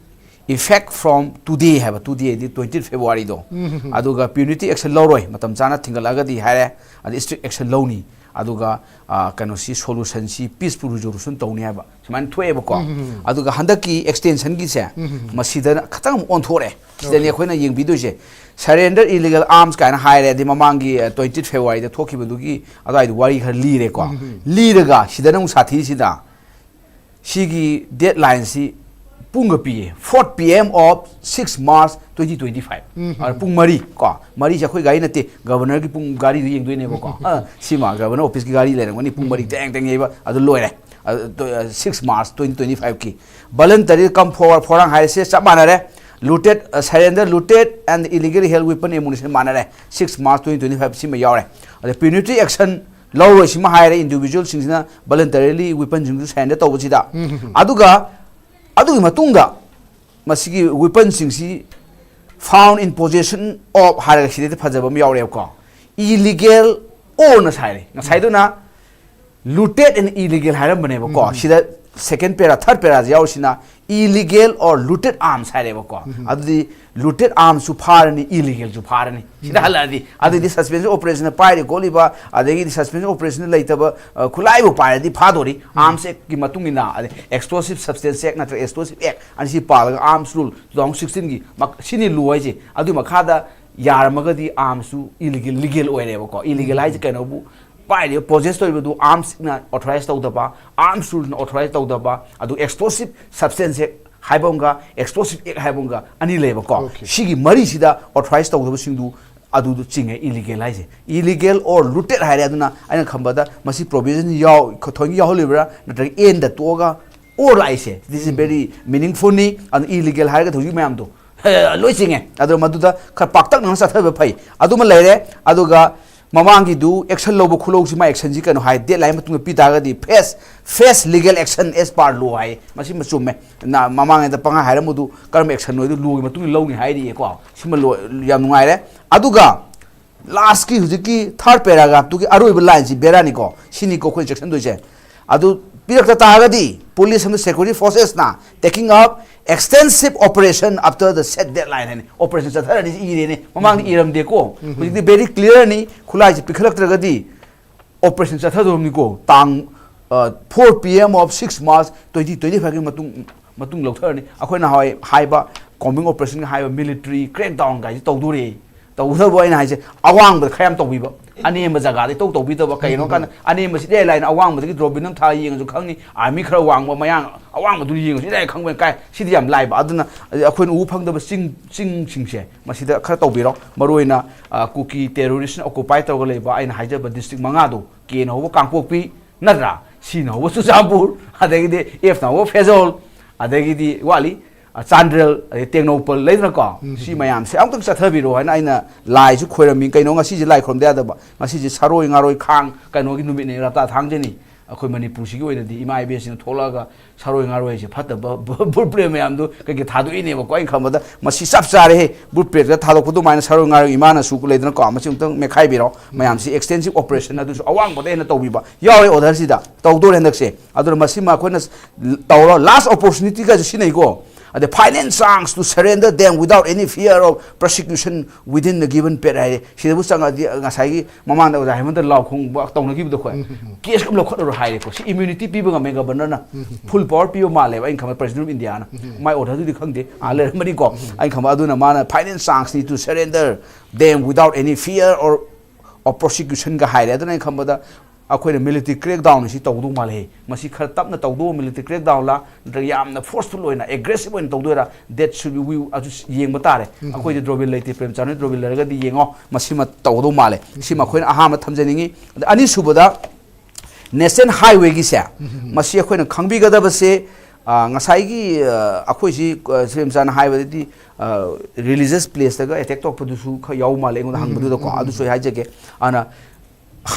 effect from today ꯍꯥꯏꯕ, today ꯗꯤ twenty Februaryꯗꯣ꯫ ꯑꯗꯨꯒ punitive action ꯂꯧꯔꯣꯏ, ꯃꯇꯝ ꯆꯥꯅ ꯊꯤꯡꯒꯠꯂꯛꯑꯒꯗꯤ ꯍꯥꯏꯔꯦ, ꯑꯗꯩ strict action ꯂꯧꯅꯤ꯫ ꯑꯗꯨꯒ, ꯑ, ꯀꯩꯅꯣꯁꯤ, solutionꯁꯤ peaceful resolution ꯇꯧꯅꯤ ꯍꯥꯏꯕ, ꯁꯨꯃꯥꯏꯅ ꯊꯣꯛꯑꯦꯕꯀꯣ꯫ ꯑꯗꯨꯒ ꯍꯟꯗꯛꯀꯤ extensionꯒꯤꯁꯦ, ꯃꯁꯤꯗ ꯈꯇꯪ ꯑꯃꯨꯛ ꯑꯣꯟꯊꯣꯛꯑꯦ꯫ ꯁꯤꯗꯅꯤ ꯑꯩꯈꯣꯏꯅ ꯌꯦꯡꯕꯤꯗꯣꯏꯁꯦ꯫ Surrender illegal arms ꯀꯥꯏꯅ ꯍꯥꯏꯔꯦ, ꯑꯗꯩ ꯃꯃꯥꯡꯒꯤ, ꯑ, twenty Februaryꯗ ꯊꯣꯛꯈꯤꯕꯗꯨꯒꯤ ꯑꯗꯨꯋꯥꯏꯗ ꯋꯥꯔꯤ ꯈꯔ ꯂꯤꯔꯦꯀꯣ꯫ ꯂꯤꯔꯒ ꯁꯤꯗꯅ ꯑꯃꯨꯛ ꯁꯥꯊꯤꯁꯤꯗ, ꯁꯤꯒꯤ deadlineꯁꯤ ꯄꯨꯡꯒ ꯄꯤꯌꯦ, four P M of six March twenty twenty five꯫ ꯑꯗ ꯄꯨꯡ ꯃꯔꯤ ꯀꯣ, ꯃꯔꯤꯁꯦ ꯑꯩꯈꯣꯏ ꯒꯥꯔꯤ ꯅꯠꯇꯦ, ꯒꯕꯔꯅꯔꯒꯤ ꯄꯨꯡ ꯒꯥꯔꯤꯗꯨ ꯌꯦꯡꯗꯣꯏꯅꯦꯕꯀꯣ꯫ ꯑ, ꯁꯤꯃ ꯒꯕꯔꯅꯔ ꯑꯣꯐꯤꯁꯀꯤ ꯒꯥꯔꯤ ꯂꯩꯔꯝꯒꯅꯤ, ꯄꯨꯡ ꯃꯔꯤ ꯇꯦꯡ ꯇꯦꯡ ꯌꯩꯕ ꯑꯗꯨ ꯂꯣꯏꯔꯦ꯫ ꯑꯗꯨ, ꯑ, six March twenty twenty fiveꯀꯤ voluntary cum for, forang ꯍꯥꯏꯔꯤꯁꯦ ꯆꯞ ꯃꯥꯟꯅꯔꯦ꯫ Looted, ꯑ, surrender looted and illegally held weapon ammunition ꯃꯥꯟꯅꯔꯦ꯫ Six March twenty twenty five ꯁꯤꯃ ꯌꯥꯎꯔꯦ꯫ ꯑꯗ punitive action ꯂꯧꯔꯣꯏ ꯁꯤꯃ ꯍꯥꯏꯔꯦ, individualꯁꯤꯡꯁꯤꯅ voluntarily weaponꯁꯤꯡꯗꯨ surrender ꯇꯧꯕꯁꯤꯗ꯫ ꯑꯗꯨꯒ ꯑꯗꯨꯒꯤ ꯃꯇꯨꯡꯗ ꯃꯁꯤꯒꯤ weaponꯁꯤꯡꯁꯤ found in possession of ꯍꯥꯏꯔꯒ ꯁꯤꯗꯩꯗ ꯐꯖꯕ ꯑꯃ ꯌꯥꯎꯔꯦꯕꯀꯣ꯫ Illegal or ꯅ ꯁꯥꯏꯔꯦ꯫ ꯉꯁꯥꯏꯗꯨꯅ looted and illegal ꯍꯥꯏꯔꯝꯕꯅꯦꯕꯀꯣ꯫ ꯁꯤꯗ second para, third paraꯁꯤ ꯌꯥꯎꯔꯤꯁꯤꯅ illegal or looted arms ꯍꯥꯏꯔꯦꯕꯀꯣ꯫ ꯑꯗꯨꯗꯤ looted armsꯁꯨ ꯐꯥꯔꯅꯤ, illegalꯁꯨ ꯐꯥꯔꯅꯤ꯫ ꯁꯤꯗ ꯍꯜꯂꯛꯑꯗꯤ ꯑꯗꯨꯗꯤ suspension operation ꯄꯥꯏꯔꯤ ꯈꯣꯠꯂꯤꯕ, ꯑꯗꯒꯤꯗꯤ suspension operation ꯂꯩꯇꯕ, ꯑ, ꯈꯨꯠꯂꯥꯏꯕꯨ ꯄꯥꯏꯔꯗꯤ ꯐꯥꯗꯣꯔꯤ꯫ Arms Actꯀꯤ ꯃꯇꯨꯡ ꯏꯟꯅ, ꯑꯗꯩ Explosive Substance Act ꯅꯠꯇ꯭ꯔꯒ Explosive Act ꯑꯅꯤꯁꯤ ꯄꯥꯜꯂꯒ Arms Rule two thousand sixteenꯒꯤ ꯃꯛ-, ꯁꯤꯅꯤ law ꯍꯥꯏꯁꯦ꯫ ꯑꯗꯨꯒꯤ ꯃꯈꯥꯗ ꯌꯥꯔꯝꯃꯒꯗꯤ armsꯁꯨ illegal, legal ꯑꯣꯏꯔꯦꯕꯀꯣ꯫ Illegal ꯍꯥꯏꯁꯦ ꯀꯩꯅꯣꯕꯨ, ꯄꯥꯏꯔꯤꯕ, possess ꯇꯧꯔꯤꯕꯗꯨ armsꯅ authorize ꯇꯧꯗꯕ, Arms Ruleꯅ authorize ꯇꯧꯗꯕ, ꯑꯗꯨ Explosive Substance Act ꯍꯥꯏꯕ ꯑꯃꯒ Explosive Act ꯍꯥꯏꯕ ꯑꯃꯒ ꯑꯅꯤ ꯂꯩꯌꯦꯕꯀꯣ꯫ Okay. ꯁꯤꯒꯤ ꯃꯔꯤꯁꯤꯗ authorize ꯇꯧꯗꯕꯁꯤꯡꯗꯨ ꯑꯗꯨꯗꯨ ꯆꯤꯡꯉꯦ illegal ꯍꯥꯏꯁꯦ꯫ Illegal or looted ꯍꯥꯏꯔꯦ꯫ ꯑꯗꯨꯅ ꯑꯩꯅ ꯈꯟꯕꯗ ꯃꯁꯤ provision ꯌꯥꯎ-, ꯊꯣꯏꯒꯤ ꯌꯥꯎꯍꯜꯂꯤꯕ꯭ꯔꯥ, ꯅꯠꯇ꯭ꯔꯒ andꯗ ꯇꯣꯛꯑꯒ or ꯂꯥꯛꯏꯁꯦ, this is very meaningfulꯅꯤ꯫ ꯑꯗꯨ illegal ꯍꯥꯏꯔꯒ ꯍꯧꯖꯤꯛ ꯃꯌꯥꯝꯗꯣ ꯂꯣꯏ ꯆꯤꯡꯉꯦ꯫ ꯑꯗꯣ ꯃꯗꯨꯗ ꯈꯔ ꯄꯥꯛꯇꯛꯅꯅ ꯆꯠꯊꯕ ꯐꯩ꯫ ꯑꯗꯨꯃ ꯂꯩꯔꯦ꯫ ꯑꯗꯨꯒ ꯃꯃꯥꯡꯒꯤꯗꯨ action ꯂꯧꯕ ꯈꯨꯂꯧꯁꯤ, ꯃꯥ actionꯁꯤ ꯀꯩꯅꯣ ꯍꯥꯏ, deadline ꯃꯇꯨꯡꯗ ꯄꯤ ꯇꯥꯔꯒꯗꯤ face, face legal action as per law ꯍꯥꯏ꯫ ꯃꯁꯤꯃ ꯆꯨꯝꯃꯦ꯫ ꯅ-, ꯃꯃꯥꯡꯉꯩꯗ ꯄꯪꯍꯥꯏ ꯍꯥꯏꯔꯝꯕꯗꯨ ꯀꯔꯝꯕ action ꯑꯣꯏꯗꯣ lawꯒꯤ ꯃꯇꯨꯡ ꯏꯟꯅ ꯂꯧꯅꯤ ꯍꯥꯏꯔꯤꯌꯦꯀꯣ꯫ ꯁꯤꯃ ꯂꯣ-, ꯌꯥꯝ ꯅꯨꯡꯉꯥꯏꯔꯦ꯫ ꯑꯗꯨꯒ lastꯀꯤ ꯍꯧꯖꯤꯛꯀꯤ third paragraphꯇꯨꯒꯤ ꯑꯔꯣꯏꯕ lineꯁꯤ ꯕꯦꯔꯥꯅꯤꯀꯣ꯫ ꯁꯤꯅꯤꯀꯣ ꯑꯩꯈꯣꯏꯅ ꯆꯦꯛꯁꯤꯟꯗꯣꯏꯁꯦ꯫ ꯑꯗꯨ ꯄꯤꯔꯛꯇ ꯇꯥꯔꯒꯗꯤ police ꯑꯃꯗꯤ security forcesꯅ taking up extensive operation after the set deadline ꯍꯥꯏꯅ operation ꯆꯠꯊꯔꯅꯤ ꯏꯔꯦꯅꯦ꯫ ꯃꯃꯥꯡꯗ ꯏꯔꯝꯗꯦꯀꯣ꯫ ꯍꯧꯖꯤꯛꯇꯤ very clearꯅꯤ꯫ ꯈꯨꯠꯂꯥꯏꯁꯤ ꯄꯤꯈꯠꯂꯛꯇ꯭ꯔꯒꯗꯤ operation ꯆꯠꯊꯗꯧꯔꯕꯅꯤꯀꯣ꯫ ꯇꯥꯡ, ꯑ, four P M of six March twenty twenty fiveꯀꯤ ꯃꯇꯨꯡ, ꯃꯇꯨꯡ ꯂꯧꯊꯔꯅꯤ꯫ ꯑꯩꯈꯣꯏꯅ ꯍꯥꯏ-, ꯍꯥꯏꯕ combing operationꯒ ꯍꯥꯏꯕ military crackdown ꯀꯥꯏꯁꯦ ꯇꯧꯗꯣꯔꯤ꯫ ꯇꯧꯒꯗꯕ ꯑꯩꯅ ꯍꯥꯏꯁꯦ ꯑꯋꯥꯡꯕꯗ ꯈꯔ ꯌꯥꯝ ꯇꯧꯕꯤꯕ꯫ ꯑꯅꯦꯝꯕ ꯖꯒꯥꯗ ꯏꯇꯧ ꯇꯧꯕꯤꯗꯕ꯫ ꯀꯩꯅꯣ ꯀꯥꯟꯗ ꯑꯅꯦꯝꯕꯁꯤ ꯏꯔꯥꯏ ꯂꯥꯏꯅ ꯑꯋꯥꯡꯕꯗꯒꯤ drone ꯑꯃ ꯊꯥ ꯌꯦꯡꯉꯁꯨ ꯈꯪꯅꯤ꯫ Army ꯈꯔ ꯋꯥꯡꯕ ꯃꯌꯥꯡ ꯑꯋꯥꯡꯕꯗꯨ ꯌꯦꯡꯉꯁꯨ ꯏꯔꯥꯏ ꯈꯪꯕ ꯀꯥꯏ꯫ ꯁꯤꯗꯤ ꯌꯥꯝ ꯂꯥꯏꯕ꯫ ꯑꯗꯨꯅ ꯑꯩꯈꯣꯏꯅ ꯎꯕ ꯐꯪꯗꯕ ꯆꯤꯡ, ꯆꯤꯡꯁꯤꯡꯁꯦ ꯃꯁꯤꯗ ꯈꯔ ꯇꯧꯕꯤꯔꯣ꯫ ꯃꯔꯨꯑꯣꯏꯅ, ꯑ, ꯀꯨꯀꯤ terroristꯅ occupy ꯇꯧꯔꯒ ꯂꯩꯕ ꯑꯩꯅ ꯍꯥꯏꯖꯕ district ꯃꯉꯥꯗꯣ, Kꯅ ꯍꯧꯕ ꯀꯥꯡꯄꯣꯛꯄꯤ, ꯅꯠꯇ꯭ꯔꯥ? Cꯅ ꯍꯧꯕ ꯆꯨꯔꯆꯥꯟꯄꯨꯔ, ꯑꯗꯒꯤꯗꯤ Fꯅ ꯍꯧꯕ ꯐꯦꯖꯣꯜ, ꯑꯗꯒꯤꯗꯤ ꯋꯥꯠꯂꯤ, ꯑ, ꯆꯥꯟꯗꯦꯜ, ꯑꯗꯩ ꯇꯦꯡꯅꯧꯄꯜ ꯂꯩꯗꯅꯀꯣ? ꯁꯤ ꯃꯌꯥꯝꯁꯦ ꯑꯃꯨꯛꯇꯪ ꯆꯠꯊꯕꯤꯔꯣ ꯍꯥꯏꯅ ꯑꯩꯅ ꯂꯥꯏꯁꯨ ꯈꯣꯏꯔꯝꯃꯤ꯫ ꯀꯩꯅꯣ ꯉꯁꯤꯁꯦ ꯂꯥꯏ ꯈꯣꯏꯔꯝꯗ ꯌꯥꯗꯕ꯫ ꯉꯁꯤꯁꯦ ꯁꯥꯔꯣꯏ, ꯉꯥꯔꯣꯏ, ꯈꯥꯡ, ꯀꯩꯅꯣꯒꯤ ꯅꯨꯃꯤꯠꯅꯤ, ꯔꯥꯇꯥ ꯊꯥꯡꯖꯅꯤ꯫ ꯑꯩꯈꯣꯏ ꯃꯅꯤꯄꯨꯔꯁꯤꯒꯤ ꯑꯣꯏꯅꯗꯤ ꯏꯃꯥ ꯏꯕꯦꯟꯁꯤꯡꯅ ꯊꯣꯛꯂꯛꯑꯒ ꯁꯥꯔꯣꯏ ꯉꯥꯔꯣꯏꯁꯦ ꯐꯠꯇꯕ ꯕꯨꯠ ꯄ꯭ꯔꯦ ꯃꯌꯥꯝꯗꯣ ꯀꯩꯀꯩ ꯊꯥꯗꯣꯛꯏꯅꯦꯕꯀꯣ꯫ ꯑꯩꯅ ꯈꯟꯕꯗ ꯃꯁꯤ ꯆꯞ ꯆꯥꯔꯦꯍꯦ꯫ ꯕꯨꯠ ꯄ꯭ꯔꯦꯠꯇ ꯊꯥꯗꯣꯛꯄ ꯑꯗꯨꯃꯥꯏꯅ ꯁꯥꯔꯣꯏ ꯉꯥꯔꯣꯏ ꯏꯃꯥꯅꯁꯨ ꯂꯩꯗꯅꯀꯣ, ꯃꯁꯤ ꯑꯃꯨꯛꯇꯪ ꯃꯦꯠꯈꯥꯏꯕꯤꯔꯣ꯫ ꯃꯌꯥꯝꯁꯤ extensive operation ꯑꯗꯨꯁꯨ ꯑꯋꯥꯡꯕꯗ ꯍꯦꯟꯅ ꯇꯧꯕꯤꯕ ꯌꯥꯎꯔꯦ order ꯁꯤꯗ꯫ ꯇꯧꯗꯣꯔꯦ ꯍꯟꯗꯛꯁꯦ꯫ ꯑꯗꯨꯅ ꯃꯁꯤꯃ ꯑꯩꯈꯣꯏꯅ ꯇꯧꯔꯣ, last opportunity ꯒꯁꯨ ꯁꯤꯖꯤꯟꯅꯩꯀꯣ꯫ ꯑꯗꯩ final chance to surrender them without any fear of prosecution within the given period ꯍꯥꯏꯔꯦ꯫ ꯁꯤꯗꯕꯨ ꯆꯪꯉꯗꯤ ꯉꯁꯥꯏꯒꯤ ꯃꯃꯥꯡꯗ ꯑꯣꯖꯥ ꯍꯦꯃꯟꯇ ꯂꯥꯎ ꯈꯣꯡꯕ ꯇꯧꯅꯈꯤꯕꯗꯣ ꯑꯩꯈꯣꯏ꯫ ꯀꯦꯁ ꯑꯃ ꯂꯧꯈꯠꯂꯔꯣ ꯍꯥꯏꯔꯦꯀꯣ꯫ ꯁꯤ immunity ꯄꯤꯕ ꯉꯝꯃꯦ ꯒꯕꯔꯅꯔꯅ꯫ Full power ꯄꯤꯕ ꯃꯥꯜꯂꯦꯕ ꯑꯩꯅ ꯈꯪꯕ president of India ꯅ꯫ ꯃꯥꯏ order ꯗꯨꯗꯤ ꯈꯪꯗꯦ꯫ ꯑꯥ ꯂꯩꯔꯝꯃꯅꯤꯀꯣ꯫ ꯑꯩꯅ ꯈꯪꯕ ꯑꯗꯨꯅ ꯃꯥꯅ final chance need to surrender them without any fear or of prosecution ꯒ ꯍꯥꯏꯔꯦ꯫ ꯑꯗꯨꯅ ꯑꯩꯅ ꯈꯪꯕꯗ ꯑꯩꯈꯣꯏꯅ military crackdown ꯁꯤ ꯇꯧꯗꯧ ꯃꯥꯜꯂꯦ꯫ ꯃꯁꯤ ꯈꯔ ꯇꯞꯅ ꯇꯧꯗꯧꯕ military crackdown ꯂꯥ, ꯅꯠꯇ꯭ꯔꯒ ꯌꯥꯝꯅ forceful ꯑꯣꯏꯅ aggressive ꯑꯣꯏꯅ ꯇꯧꯗꯣꯏꯔꯥ? That should be, we ꯑꯗꯨ ꯌꯦꯡꯕ ꯇꯥꯔꯦ꯫ ꯑꯩꯈꯣꯏꯗꯤ ꯗ꯭ꯔꯣꯕꯤꯜ ꯂꯩꯇꯦ꯫ ꯄ꯭ꯔꯦꯝꯆꯥꯟꯗ ꯗ꯭ꯔꯣꯕꯤꯜ ꯂꯩꯔꯒꯗꯤ ꯌꯦꯡꯉꯣ꯫ ꯃꯁꯤꯃ ꯇꯧꯗꯧ ꯃꯥꯜꯂꯦ꯫ ꯁꯤꯃ ꯑꯩꯈꯣꯏꯅ ꯑꯍꯥꯟꯕ ꯊꯝꯖꯅꯤꯡꯉꯤ꯫ ꯑꯗ ꯑꯅꯤꯁꯨꯕꯗ national highway ꯒꯤꯁꯦ, ꯃꯁꯤ ꯑꯩꯈꯣꯏꯅ ꯈꯪꯕꯤꯒꯗꯕꯁꯦ, ꯑ, ꯉꯁꯥꯏꯒꯤ, ꯑ, ꯑꯩꯈꯣꯏꯁꯤ, ꯑ, ꯄ꯭ꯔꯦꯝꯆꯥꯟꯗ ꯍꯥꯏꯕꯗꯗꯤ, ꯑ, religious place ꯇꯒ attack ꯇꯧꯔꯛꯄꯗꯨꯁꯨ ꯈꯔ ꯌꯥꯎ ꯃꯥꯜꯂꯦ ꯑꯩꯉꯣꯟꯗ ꯍꯪꯕꯗꯨꯗꯀꯣ꯫ ꯑꯗꯨꯁꯨ ꯑꯩ ꯍꯥꯏꯖꯒꯦ꯫ ꯑꯗꯨꯅ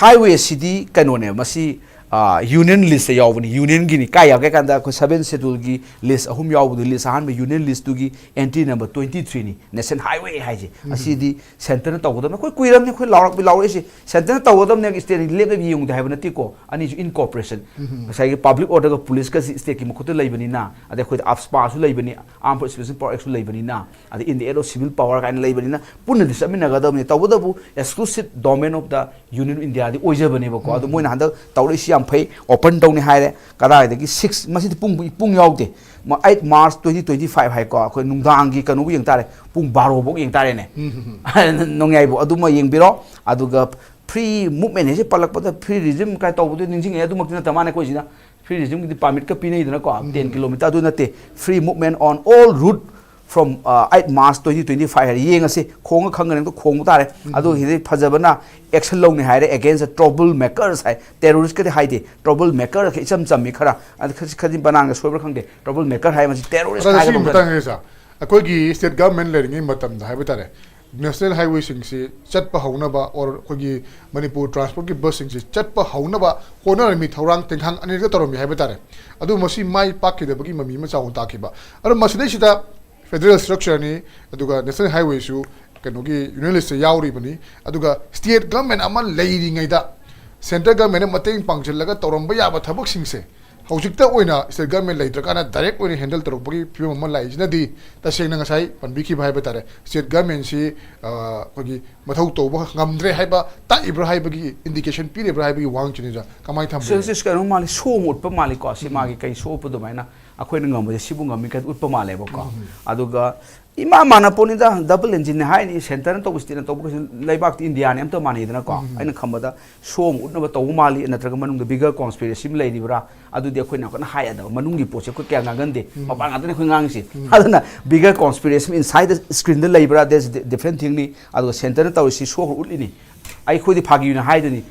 highway ꯁꯤꯗꯤ ꯀꯩꯅꯣꯅꯦ, ꯃꯁꯤ, ꯑ, union list ꯇ ꯌꯥꯎꯕꯅꯤ꯫ Union Guinea. ꯀꯥꯏ ꯌꯥꯎꯒꯦ ꯀꯥꯟꯗ ꯑꯩꯈꯣꯏ seventh schedule ꯒꯤ list ꯑꯍꯨꯝ ꯌꯥꯎꯕꯗꯨ, list ꯑꯍꯥꯟꯕ union list ꯇꯨꯒꯤ entry number twenty three ꯅꯤ꯫ National highway ꯍꯥꯏꯁꯦ꯫ ꯑꯁꯤꯗꯤ centre ꯅ ꯇꯧꯒꯗꯕꯅꯤ꯫ ꯑꯩꯈꯣꯏ ꯀꯨꯏꯔꯕꯅꯤ ꯑꯩꯈꯣꯏ ꯂꯥꯎꯔꯛ-, ꯂꯥꯎꯔꯛꯏꯁꯦ꯫ Centre ꯅ ꯇꯧꯒꯗꯕꯅꯦ, state ꯅ ꯂꯦꯞꯂꯒ ꯌꯦꯡꯉꯨꯗꯦ ꯍꯥꯏꯕ ꯅꯠꯇꯦꯀꯣ꯫ ꯑꯅꯤꯁꯨ in cooperation꯫ ꯉꯁꯥꯏꯒꯤ public order ꯒ police ꯀ state ꯀꯤ ꯃꯈꯨꯠꯇ ꯂꯩꯕꯅꯤꯅ, ꯑꯗꯩ ꯑꯩꯈꯣꯏꯗ AFSPA ꯁꯨ ꯂꯩꯕꯅꯤ, Armed Forces Special Power Act ꯁꯨ ꯂꯩꯕꯅꯤꯅ, ꯑꯗꯩ in the aid of civil power ꯀꯥꯏꯅ ꯂꯩꯕꯅꯤꯅ, ꯄꯨꯟꯅꯗꯤ ꯆꯠꯃꯤꯟꯅꯒꯗꯕꯅꯤ꯫ ꯇꯧꯕꯇꯕꯨ exclusive domain of the Union of India ꯗꯤ ꯑꯣꯏꯖꯕꯅꯦꯕꯀꯣ꯫ ꯑꯗꯣ ꯃꯣꯏꯅ ꯍꯟꯗꯛ ꯇꯧꯔꯛꯏꯁꯤ ꯌꯥꯝ ꯐꯩ, open ꯇꯧꯅꯤ ꯍꯥꯏꯔꯦ꯫ ꯀꯗꯥꯏꯗꯒꯤ six, ꯃꯁꯤꯗꯤ ꯄꯨꯡ, ꯄꯨꯡ ꯌꯥꯎꯗꯦ꯫ ꯃ-, eight March twenty twenty five ꯍꯥꯏꯀꯣ, ꯑꯩꯈꯣꯏ ꯅꯨꯡꯗꯥꯡꯒꯤ ꯀꯩꯅꯣꯕꯨ ꯌꯦꯡ ꯇꯥꯔꯦ, ꯄꯨꯡ ꯕꯥꯔꯣ ꯐꯥꯎ ꯌꯦꯡ ꯇꯥꯔꯦꯅꯦ꯫ ꯅꯣꯡꯌꯥꯏꯕꯨ ꯑꯗꯨꯃ ꯌꯦꯡꯕꯤꯔꯣ꯫ ꯑꯗꯨꯒ free movement ꯍꯥꯏꯁꯦ ꯄꯜꯂꯛꯄꯗ free regime ꯀꯥꯏ ꯇꯧꯕꯗꯣ ꯅꯤꯡꯁꯤꯡꯉꯛꯑꯦ꯫ ꯑꯗꯨꯃꯛꯇꯤ ꯅꯠꯇ ꯃꯥꯅꯦ ꯑꯩꯈꯣꯏꯁꯤꯅ꯫ Free regime ꯒꯤꯗꯤ permit ꯀ ꯄꯤꯅꯩꯗꯅꯀꯣ, ten kilometre꯫ ꯑꯗꯨ ꯅꯠꯇꯦ, free movement on all route from, uh, eight March twenty twenty five ꯍꯥꯏꯔ ꯌꯦꯡꯉꯁꯤ꯫ ꯈꯣꯡꯉ ꯈꯪꯒꯅꯤ, ꯑꯝꯇ ꯈꯣꯡꯕ ꯇꯥꯔꯦ꯫ ꯑꯗꯨ ꯍꯤꯗꯤ ꯐꯖꯕꯅ action ꯂꯧꯅꯤ ꯍꯥꯏꯔꯦ against the trouble makers high. Terrorist ꯀꯗꯤ ꯍꯥꯏꯗꯦ, trouble maker ꯈ ꯏꯆꯝ ꯆꯝꯃꯤ ꯈꯔ꯫ ꯑꯗ ꯈ-, ꯈꯗꯤ ꯕꯅꯥꯟꯒ ꯁꯣꯏꯕ꯭ꯔꯥ ꯈꯪꯗꯦ, trouble maker ꯍꯥꯏ, ꯃꯁꯤ terrorist ꯑꯗ ꯁꯤ ꯍꯥꯏꯒꯗꯧꯕ ꯃꯇꯥꯡꯁꯤꯗ ꯑꯩꯈꯣꯏꯒꯤ state government ꯂꯩꯔꯤꯉꯩ ꯃꯇꯝꯗ ꯍꯥꯏꯕ ꯇꯥꯔꯦ, ꯅꯦꯁꯅꯦꯜ ꯍꯥꯏꯋꯦꯁꯤꯡꯁꯤ ꯆꯠꯄ ꯍꯧꯅꯕ, ꯑꯣꯔ ꯑꯩꯈꯣꯏꯒꯤ ꯃꯅꯤꯄꯨꯔ ꯇ꯭ꯔꯥꯟꯁꯄꯣꯔꯠꯀꯤ ꯕꯁꯁꯤꯡꯁꯤ ꯆꯠꯄ ꯍꯧꯅꯕ ꯍꯣꯠꯅꯔꯝꯃꯤ, ꯊꯧꯔꯥꯡ ꯇꯦꯡꯈꯥꯡ ꯑꯅꯤꯔꯛꯇ ꯇꯧꯔꯝꯃꯤ ꯍꯥꯏꯕ ꯇꯥꯔꯦ꯫ ꯑꯗꯨ ꯃꯁꯤ ꯃꯥꯏ ꯄꯥꯛꯈꯤꯗꯕꯒꯤ ꯃꯃꯤ ꯑꯃ ꯆꯥꯎꯅ ꯇꯥꯈꯤꯕ꯫ ꯑꯗꯣ ꯃꯁꯤꯗꯩꯁꯤꯗ ꯐꯦꯗꯔꯦꯜ ꯁ꯭ꯇ꯭ꯔꯛꯆꯔꯅꯤ, ꯑꯗꯨꯒ ꯅꯦꯁꯅꯦꯜ ꯍꯥꯏꯋꯦꯁꯨ ꯀꯩꯅꯣꯒꯤ ꯌꯨꯅꯤꯌꯟ ꯂꯤꯁꯇ ꯌꯥꯎꯔꯤꯕꯅꯤ, ꯑꯗꯨꯒ ꯁ꯭ꯇꯦꯠ ꯒꯚꯔꯟꯃꯦꯟ ꯑꯃ ꯂꯩꯔꯤꯉꯩꯗ ꯁꯦꯟꯇ꯭ꯔꯦꯜ ꯒꯚꯔꯟꯃꯦꯟꯅ ꯃꯇꯦꯡ ꯄꯥꯡꯁꯤꯜꯂꯒ ꯇꯧꯔꯝꯕ ꯌꯥꯕ ꯊꯕꯛꯁꯤꯡꯁꯦ ꯍꯧꯖꯤꯛꯇ ꯑꯣꯏꯅ ꯁ꯭ꯇꯦꯠ ꯒꯚꯔꯟꯃꯦꯟ ꯂꯩꯇ꯭ꯔꯀꯥꯟꯗ ꯗꯥꯏꯔꯦꯛ ꯑꯣꯏꯅ ꯍꯦꯟꯗꯜ ꯇꯧꯔꯛꯄꯒꯤ ꯐꯤꯕꯝ ꯑꯃ ꯂꯥꯛꯏꯁꯤꯅꯗꯤ ꯇꯁꯦꯡꯅ ꯉꯁꯥꯏ ꯄꯟꯕꯤꯈꯤꯕ ꯍꯥꯏꯕ ꯇꯥꯔꯦ, ꯁ꯭ꯇꯦꯠ ꯒꯚꯔꯟꯃꯦꯟꯁꯤ ꯑꯩꯈꯣꯏꯒꯤ ꯃꯊꯧ ꯇꯧꯕ ꯉꯝꯗ꯭ꯔꯦ ꯍꯥꯏꯕ ꯇꯥꯛꯏꯕ꯭ꯔꯥ ꯍꯥꯏꯕꯒꯤ ꯏꯟꯗꯤꯀꯦꯁꯟ ꯄꯤꯔꯤꯕ꯭ꯔꯥ ꯍꯥꯏꯕꯒꯤ ꯋꯥꯍꯪꯁꯤꯅꯤꯗ꯫ ꯀꯃꯥꯏꯅ ꯊꯝꯕ ꯁꯤ ꯌꯥꯏ? ꯁꯤ ꯀꯩꯅꯣ ꯃꯥꯜꯂꯤ, ꯁꯣ ꯑꯃ ꯎꯠꯄ ꯃꯥꯜꯂꯤꯀꯣ꯫ ꯁꯤ ꯃꯥꯒꯤ ꯀꯩ ꯁꯣ ꯎꯠꯄ ꯑꯗꯨꯃꯥꯏꯅ ꯑꯩꯈꯣꯏꯅ ꯉꯝꯕꯁꯦ ꯁꯤꯕꯨ ꯉꯝꯃꯤ ꯀꯥꯏꯅ ꯎꯠꯄ ꯃꯥꯜꯂꯦꯕꯀꯣ꯫ ꯑꯗꯨꯒ ꯏꯃꯥ ꯃꯥꯟꯅ ꯄꯣꯠꯅꯤꯗ, ꯗꯕꯜ ꯏꯟꯖꯤꯟꯅꯦ ꯍꯥꯏꯅꯤ, ꯁꯦꯟꯇꯔꯅ ꯇꯧꯕ, ꯁ꯭ꯇꯦꯠꯅ ꯇꯧꯕ ꯀꯩꯁꯨ, ꯂꯩꯕꯥꯛꯇꯤ ꯏꯟꯗꯤꯌꯥꯅꯤ ꯑꯝꯇ ꯃꯥꯟꯅꯩꯗꯅꯀꯣ꯫ ꯑꯩꯅ ꯈꯟꯕꯗ ꯁꯣ ꯑꯃ ꯎꯠꯅꯕ ꯇꯧꯕ ꯃꯥꯜꯂꯤ, ꯅꯠꯇ꯭ꯔꯒ ꯃꯅꯨꯡꯗ ꯕꯤꯒꯔ ꯀꯣꯟꯁꯄꯤꯔꯦꯁꯤ ꯑꯃ ꯂꯩꯔꯤꯕ꯭ꯔꯥ? ꯑꯗꯨꯗꯤ ꯑꯩꯈꯣꯏꯅ ꯌꯥꯝ ꯀꯟꯅ ꯍꯥꯏ ꯌꯥꯗꯕ, ꯃꯅꯨꯡꯒꯤ ꯄꯣꯠꯁꯦ ꯑꯩꯈꯣꯏ ꯀꯌꯥ ꯉꯥꯡꯒꯟꯗꯦ, ꯃꯄꯥꯟ ꯉꯥꯛꯇꯅꯦ ꯑꯩꯈꯣꯏ ꯉꯥꯡꯉꯤꯁꯦ꯫ ꯑꯗꯨꯅ ꯕꯤꯒꯔ ꯀꯣꯟꯁꯄꯤꯔꯦꯁꯤ ꯏꯟꯁꯥꯏꯗ ꯁ꯭ꯀ꯭ꯔꯤꯟꯗ ꯂꯩꯕ꯭ꯔꯥ, that's different thingꯅꯤ꯫ ꯑꯗꯨꯒ ꯁꯦꯟꯇꯔꯅ ꯇꯧꯔꯤꯁꯤ ꯁꯣ ꯑꯃ ꯎꯠꯂꯤꯅꯤ꯫ ꯑꯩꯈꯣꯏꯗꯤ ꯐꯥꯒꯤ ꯑꯣꯏꯅ ꯍꯥꯏꯗꯣꯏꯅꯤ,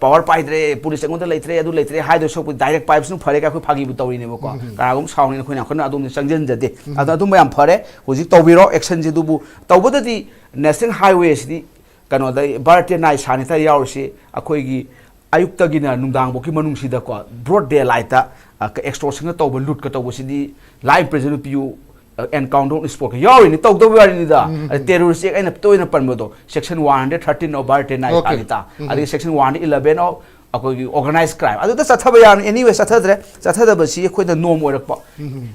ꯄꯋꯥꯔ ꯄꯥꯏꯗ꯭ꯔꯦ, ꯄꯨꯂꯤꯁ ꯑꯩꯉꯣꯟꯗ ꯂꯩꯇ꯭ꯔꯦ, ꯑꯗꯨ ꯂꯩꯇ꯭ꯔꯦ ꯍꯥꯏꯗꯣꯏ ꯁꯔꯨꯛꯄꯨꯗꯤ ꯗꯥꯏꯔꯦꯛ ꯄꯥꯏꯕꯁꯤꯅ ꯐꯔꯦ ꯀꯥꯏ ꯑꯩꯈꯣꯏ ꯐꯥꯒꯤꯕꯨ ꯇꯧꯔꯤꯅꯦꯕꯀꯣ꯫ ꯀꯅꯥꯒꯨꯝꯕ ꯁꯥꯎꯅꯤꯅ ꯑꯩꯈꯣꯏꯅ ꯌꯥꯝ ꯀꯟꯅ ꯑꯗꯣꯝꯗ ꯆꯪꯁꯤꯟꯖꯗꯦ꯫ ꯑꯗꯣ ꯑꯗꯨꯝꯕ ꯌꯥꯝ ꯐꯔꯦ, ꯍꯧꯖꯤꯛ ꯇꯧꯕꯤꯔꯣ ꯑꯦꯛꯁꯟꯁꯦ꯫ ꯑꯗꯨꯕꯨ ꯇꯧꯕꯗꯗꯤ ꯅꯦꯁꯅꯦꯜ ꯍꯥꯏꯋꯦꯁꯤꯗꯤ ꯀꯩꯅꯣꯗ ꯚꯥꯔꯇꯤꯌꯥ ꯅꯥꯏ ꯁꯥꯅꯤꯇ ꯌꯥꯎꯔꯤꯁꯤ ꯑꯩꯈꯣꯏꯒꯤ ꯑꯌꯨꯛꯇꯒꯤꯅ ꯅꯨꯡꯗꯥꯡꯐꯥꯎꯒꯤ ꯃꯅꯨꯡꯁꯤꯗꯀꯣ, ꯕ꯭ꯔꯣꯗ ꯗꯦ ꯂꯥꯏꯠꯇ ꯑꯦꯛꯁꯇꯣꯔꯁꯟꯒ ꯇꯧꯕ, ꯂꯨꯠꯀ ꯇꯧꯕꯁꯤꯗꯤ ꯂꯥꯏ ꯏꯝꯄ꯭ꯔꯤꯖꯟ ꯄꯤꯌꯨ, ꯑꯦꯟꯀꯥꯎꯟꯇꯔ ꯏꯁꯄꯣꯔꯠꯀ ꯌꯥꯎꯔꯤꯅꯤ, ꯇꯧꯗꯕ ꯋꯥꯔꯤꯅꯤꯗ꯫ ꯑꯗ ꯇꯦꯔꯣꯔꯤꯁ ꯑꯦꯛ ꯑꯩꯅ ꯇꯣꯏꯅ ꯄꯟꯕꯗꯣ, section one hundred thirteen of Bharat Nai Okay. Sanhita, ꯑꯗꯒꯤ section one eleven of ꯑꯩꯈꯣꯏꯒꯤ organized crime, ꯑꯗꯨꯗ ꯆꯠꯊꯕ ꯌꯥꯔꯅꯤ꯫ Anyway, ꯆꯠꯊꯗ꯭ꯔꯦ꯫ ꯆꯠꯊꯗꯕꯁꯤ ꯑꯩꯈꯣꯏꯗ ꯅꯣꯝ ꯑꯣꯏꯔꯛꯄ,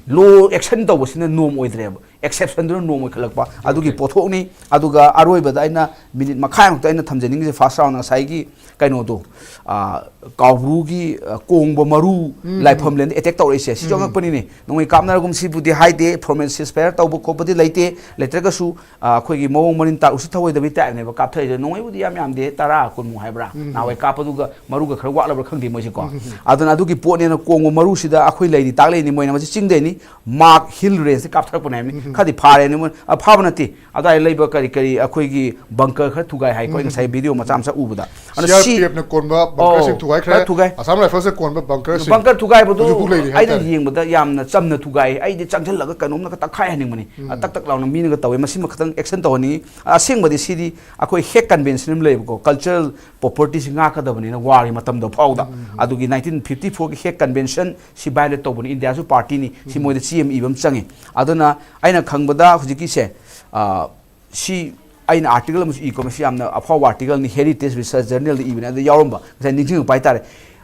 ꯂꯣ ꯑꯦꯛꯁꯟ ꯇꯧꯕꯁꯤꯅ ꯅꯣꯝ ꯑꯣꯏꯗ꯭ꯔꯦꯕ, ꯑꯦꯛꯁꯦꯞꯁꯟꯗꯨꯅ ꯅꯣꯝ ꯑꯣꯏꯈꯠꯂꯛꯄ, ꯑꯗꯨꯒꯤ Okay. ꯄꯣꯠꯊꯣꯛꯅꯤ꯫ ꯑꯗꯨꯒ ꯑꯔꯣꯏꯕꯗ ꯑꯩꯅ ꯃꯤꯅꯤꯠ ꯃꯈꯥꯏꯃꯨꯛꯇ ꯑꯩꯅ ꯊꯝꯖꯅꯤꯡꯉꯤꯁꯦ, ꯐꯥꯔꯁ ꯔꯥꯎꯟ ꯉꯁꯥꯏꯒꯤ ꯀꯩꯅꯣꯗꯣ, ꯑ, ꯀꯥꯎꯕ꯭ꯔꯨꯒꯤ, ꯑ, ꯀꯣꯡꯕ ꯃꯔꯨ ꯂꯥꯏꯐꯝ ꯂꯦꯟꯗ ꯑꯦꯇꯦꯛ ꯇꯧꯔꯛꯏꯁꯦ, ꯁꯤꯁꯨ ꯑꯉꯛꯄꯅꯤꯅꯦ꯫ ꯅꯣꯡꯃꯩ ꯀꯥꯞꯅꯔꯒꯨꯝ ꯁꯤꯕꯨꯗꯤ ꯍꯥꯏꯗꯦ, ꯐꯣꯔꯃꯦꯜ ꯁꯤꯁ ꯐꯥꯌꯔ ꯇꯧꯕ ꯈꯣꯠꯄꯗꯤ ꯂꯩꯇꯦ, ꯂꯩꯇ꯭ꯔꯒꯁꯨ, ꯑ, ꯑꯩꯈꯣꯏꯒꯤ ꯃꯑꯣꯡ ꯃꯔꯤꯟ ꯇꯥ-, ꯎꯁꯤꯠ ꯊꯧꯑꯣꯏꯗꯕꯒꯤ ꯇꯥꯏꯞꯅꯦꯕ ꯀꯥꯞꯊꯔꯤꯁꯦ꯫ ꯅꯣꯡꯃꯩꯕꯨꯗꯤ ꯌꯥꯝ ꯌꯥꯝꯗꯦ, ꯇꯔꯥ ꯀꯨꯟꯃꯨꯛ ꯍꯥꯏꯕ꯭ꯔꯥ, ꯅꯍꯥꯟꯋꯥꯏ ꯀꯥꯞꯄꯗꯨꯒ ꯃꯔꯨꯒ ꯈꯔ ꯋꯥꯠꯂꯕ꯭ꯔꯥ ꯈꯪꯗꯦ ꯃꯣꯏꯁꯦꯀꯣ꯫ ꯑꯗꯨꯅ ꯑꯗꯨꯒꯤ ꯄꯣꯠꯅꯦꯅ ꯀꯣꯡꯕ ꯃꯔꯨꯁꯤꯗ ꯑꯩꯈꯣꯏ ꯂꯩꯔꯤ ꯇꯥꯛꯂꯛꯏꯅꯤ, ꯃꯣꯏꯅ ꯃꯁꯤ ꯆꯤꯡꯗꯩꯅꯤ, ꯃꯥꯔꯛ ꯍꯤꯜ ꯔꯦꯟꯖꯇ ꯀꯥꯞꯊꯔꯛꯄꯅꯦ ꯍꯥꯏꯕꯅꯤ꯫ ꯈꯔꯗꯤ ꯐꯥꯔꯦꯅꯦ ꯃꯣꯏ꯫ ꯑ, ꯐꯥꯕ ꯅꯠꯇꯦ, ꯑꯗꯨꯋꯥꯏꯗ ꯂꯩꯕ ꯀꯔꯤ ꯀꯔꯤ ꯑꯩꯈꯣꯏꯒꯤ ꯕꯪꯀꯔ ꯈꯔ ꯊꯨꯒꯥꯏ ꯍꯥꯏꯀꯣ, ꯑꯩ ꯉꯁꯥꯏ ꯚꯤꯗꯤꯑꯣ ꯃꯆꯥ ꯃꯆꯥ ꯎꯕꯗ꯫ ꯑꯗꯨꯅ ꯁꯤ ꯁꯤꯑꯥꯔꯄꯤꯑꯦꯐꯅ ꯀꯣꯟꯕ ꯕꯪꯀꯔꯁꯤꯡ ꯑꯧ, ꯊꯨꯒꯥꯏꯈ꯭ꯔꯦ꯫ ꯈꯔ ꯊꯨꯒꯥꯏ꯫ ꯑꯁꯥꯝ ꯔꯥꯏꯐꯜꯁꯅ ꯀꯣꯟꯕ ꯕꯪꯀꯔꯁꯤꯡ ꯕꯪꯀꯔ ꯊꯨꯒꯥꯏꯕꯗꯨ ꯍꯧꯖꯤꯛꯐꯥꯎ ꯂꯩꯔꯤ ꯑꯩꯅ ꯍꯥꯏꯇꯥꯔꯦ꯫ ꯌꯦꯡꯕꯗ ꯌꯥꯝꯅ ꯆꯝꯅ ꯊꯨꯒꯥꯏ꯫ ꯑꯩꯗꯤ ꯆꯪꯁꯤꯜꯂꯒ ꯀꯩꯅꯣꯝꯅꯒ ꯇꯛꯈꯥꯏꯍꯟꯅꯤꯡꯕꯅꯤ꯫ ꯑ, ꯇꯛ ꯇꯛ ꯂꯥꯎꯅ ꯃꯤꯅꯒ ꯇꯧꯋꯦ꯫ ꯃꯁꯤꯃ ꯈꯤꯇꯪ ꯑꯦꯛꯁꯟ ꯇꯧꯍꯟꯅꯤꯡꯉꯤ꯫ ꯑꯁꯦꯡꯕꯗꯤ ꯁꯤꯗꯤ ꯑꯩꯈꯣꯏ ꯍꯦꯛ ꯀꯟꯚꯦꯟꯁꯟ ꯑꯃ ꯂꯩꯕꯀꯣ, ꯀꯜꯆꯔꯦꯜ ꯄ꯭ꯔꯣꯄꯔꯇꯤꯁꯤ ꯉꯥꯛꯀꯗꯕꯅꯤꯅ ꯋꯥꯔꯒꯤ ꯃꯇꯝꯗ ꯐꯥꯎꯗ꯫ ꯑꯗꯨꯒꯤ ꯅꯥꯏꯟꯇꯤꯟ ꯐꯤꯐꯇꯤ ꯐꯣꯔꯒꯤ ꯍꯦꯛ ꯀꯟꯚꯦꯟꯁꯟ ꯁꯤ ꯚꯥꯏꯑꯣꯂꯦꯠ ꯇꯧꯕꯅꯤ, ꯏꯟꯗꯤꯌꯥꯁꯨ ꯄꯥꯔꯇꯤꯅꯤ, ꯁꯤ ꯃꯣꯏꯗ ꯆꯦ ꯑꯃ ꯏꯕ ꯑꯃ ꯆꯪꯉꯤ꯫ ꯑꯗꯨꯅ ꯑꯩꯅ ꯈꯪꯕꯗ ꯍꯧꯖꯤꯛꯀꯤꯁꯦ, ꯑ, ꯁꯤ ꯑꯩꯅ ꯑꯥꯔꯇꯤꯀꯜ ꯑꯃꯁꯨ ꯏꯀꯣ, ꯃꯁꯤ ꯌꯥꯝꯅ ꯑꯐꯥꯎꯕ ꯑꯥꯔꯇꯤꯀꯜꯅꯤ, ꯍꯦꯔꯤꯇꯦꯖ ꯔꯤꯁꯔꯆ ꯖꯔꯅꯦꯜꯗ ꯏꯕꯅꯤ꯫ ꯑꯗꯨꯗ ꯌꯥꯎꯔꯝꯕ, ꯉꯁꯥꯏ ꯅꯤꯡꯁꯤꯡꯉꯛꯄ ꯍꯥꯏꯇꯥꯔꯦ꯫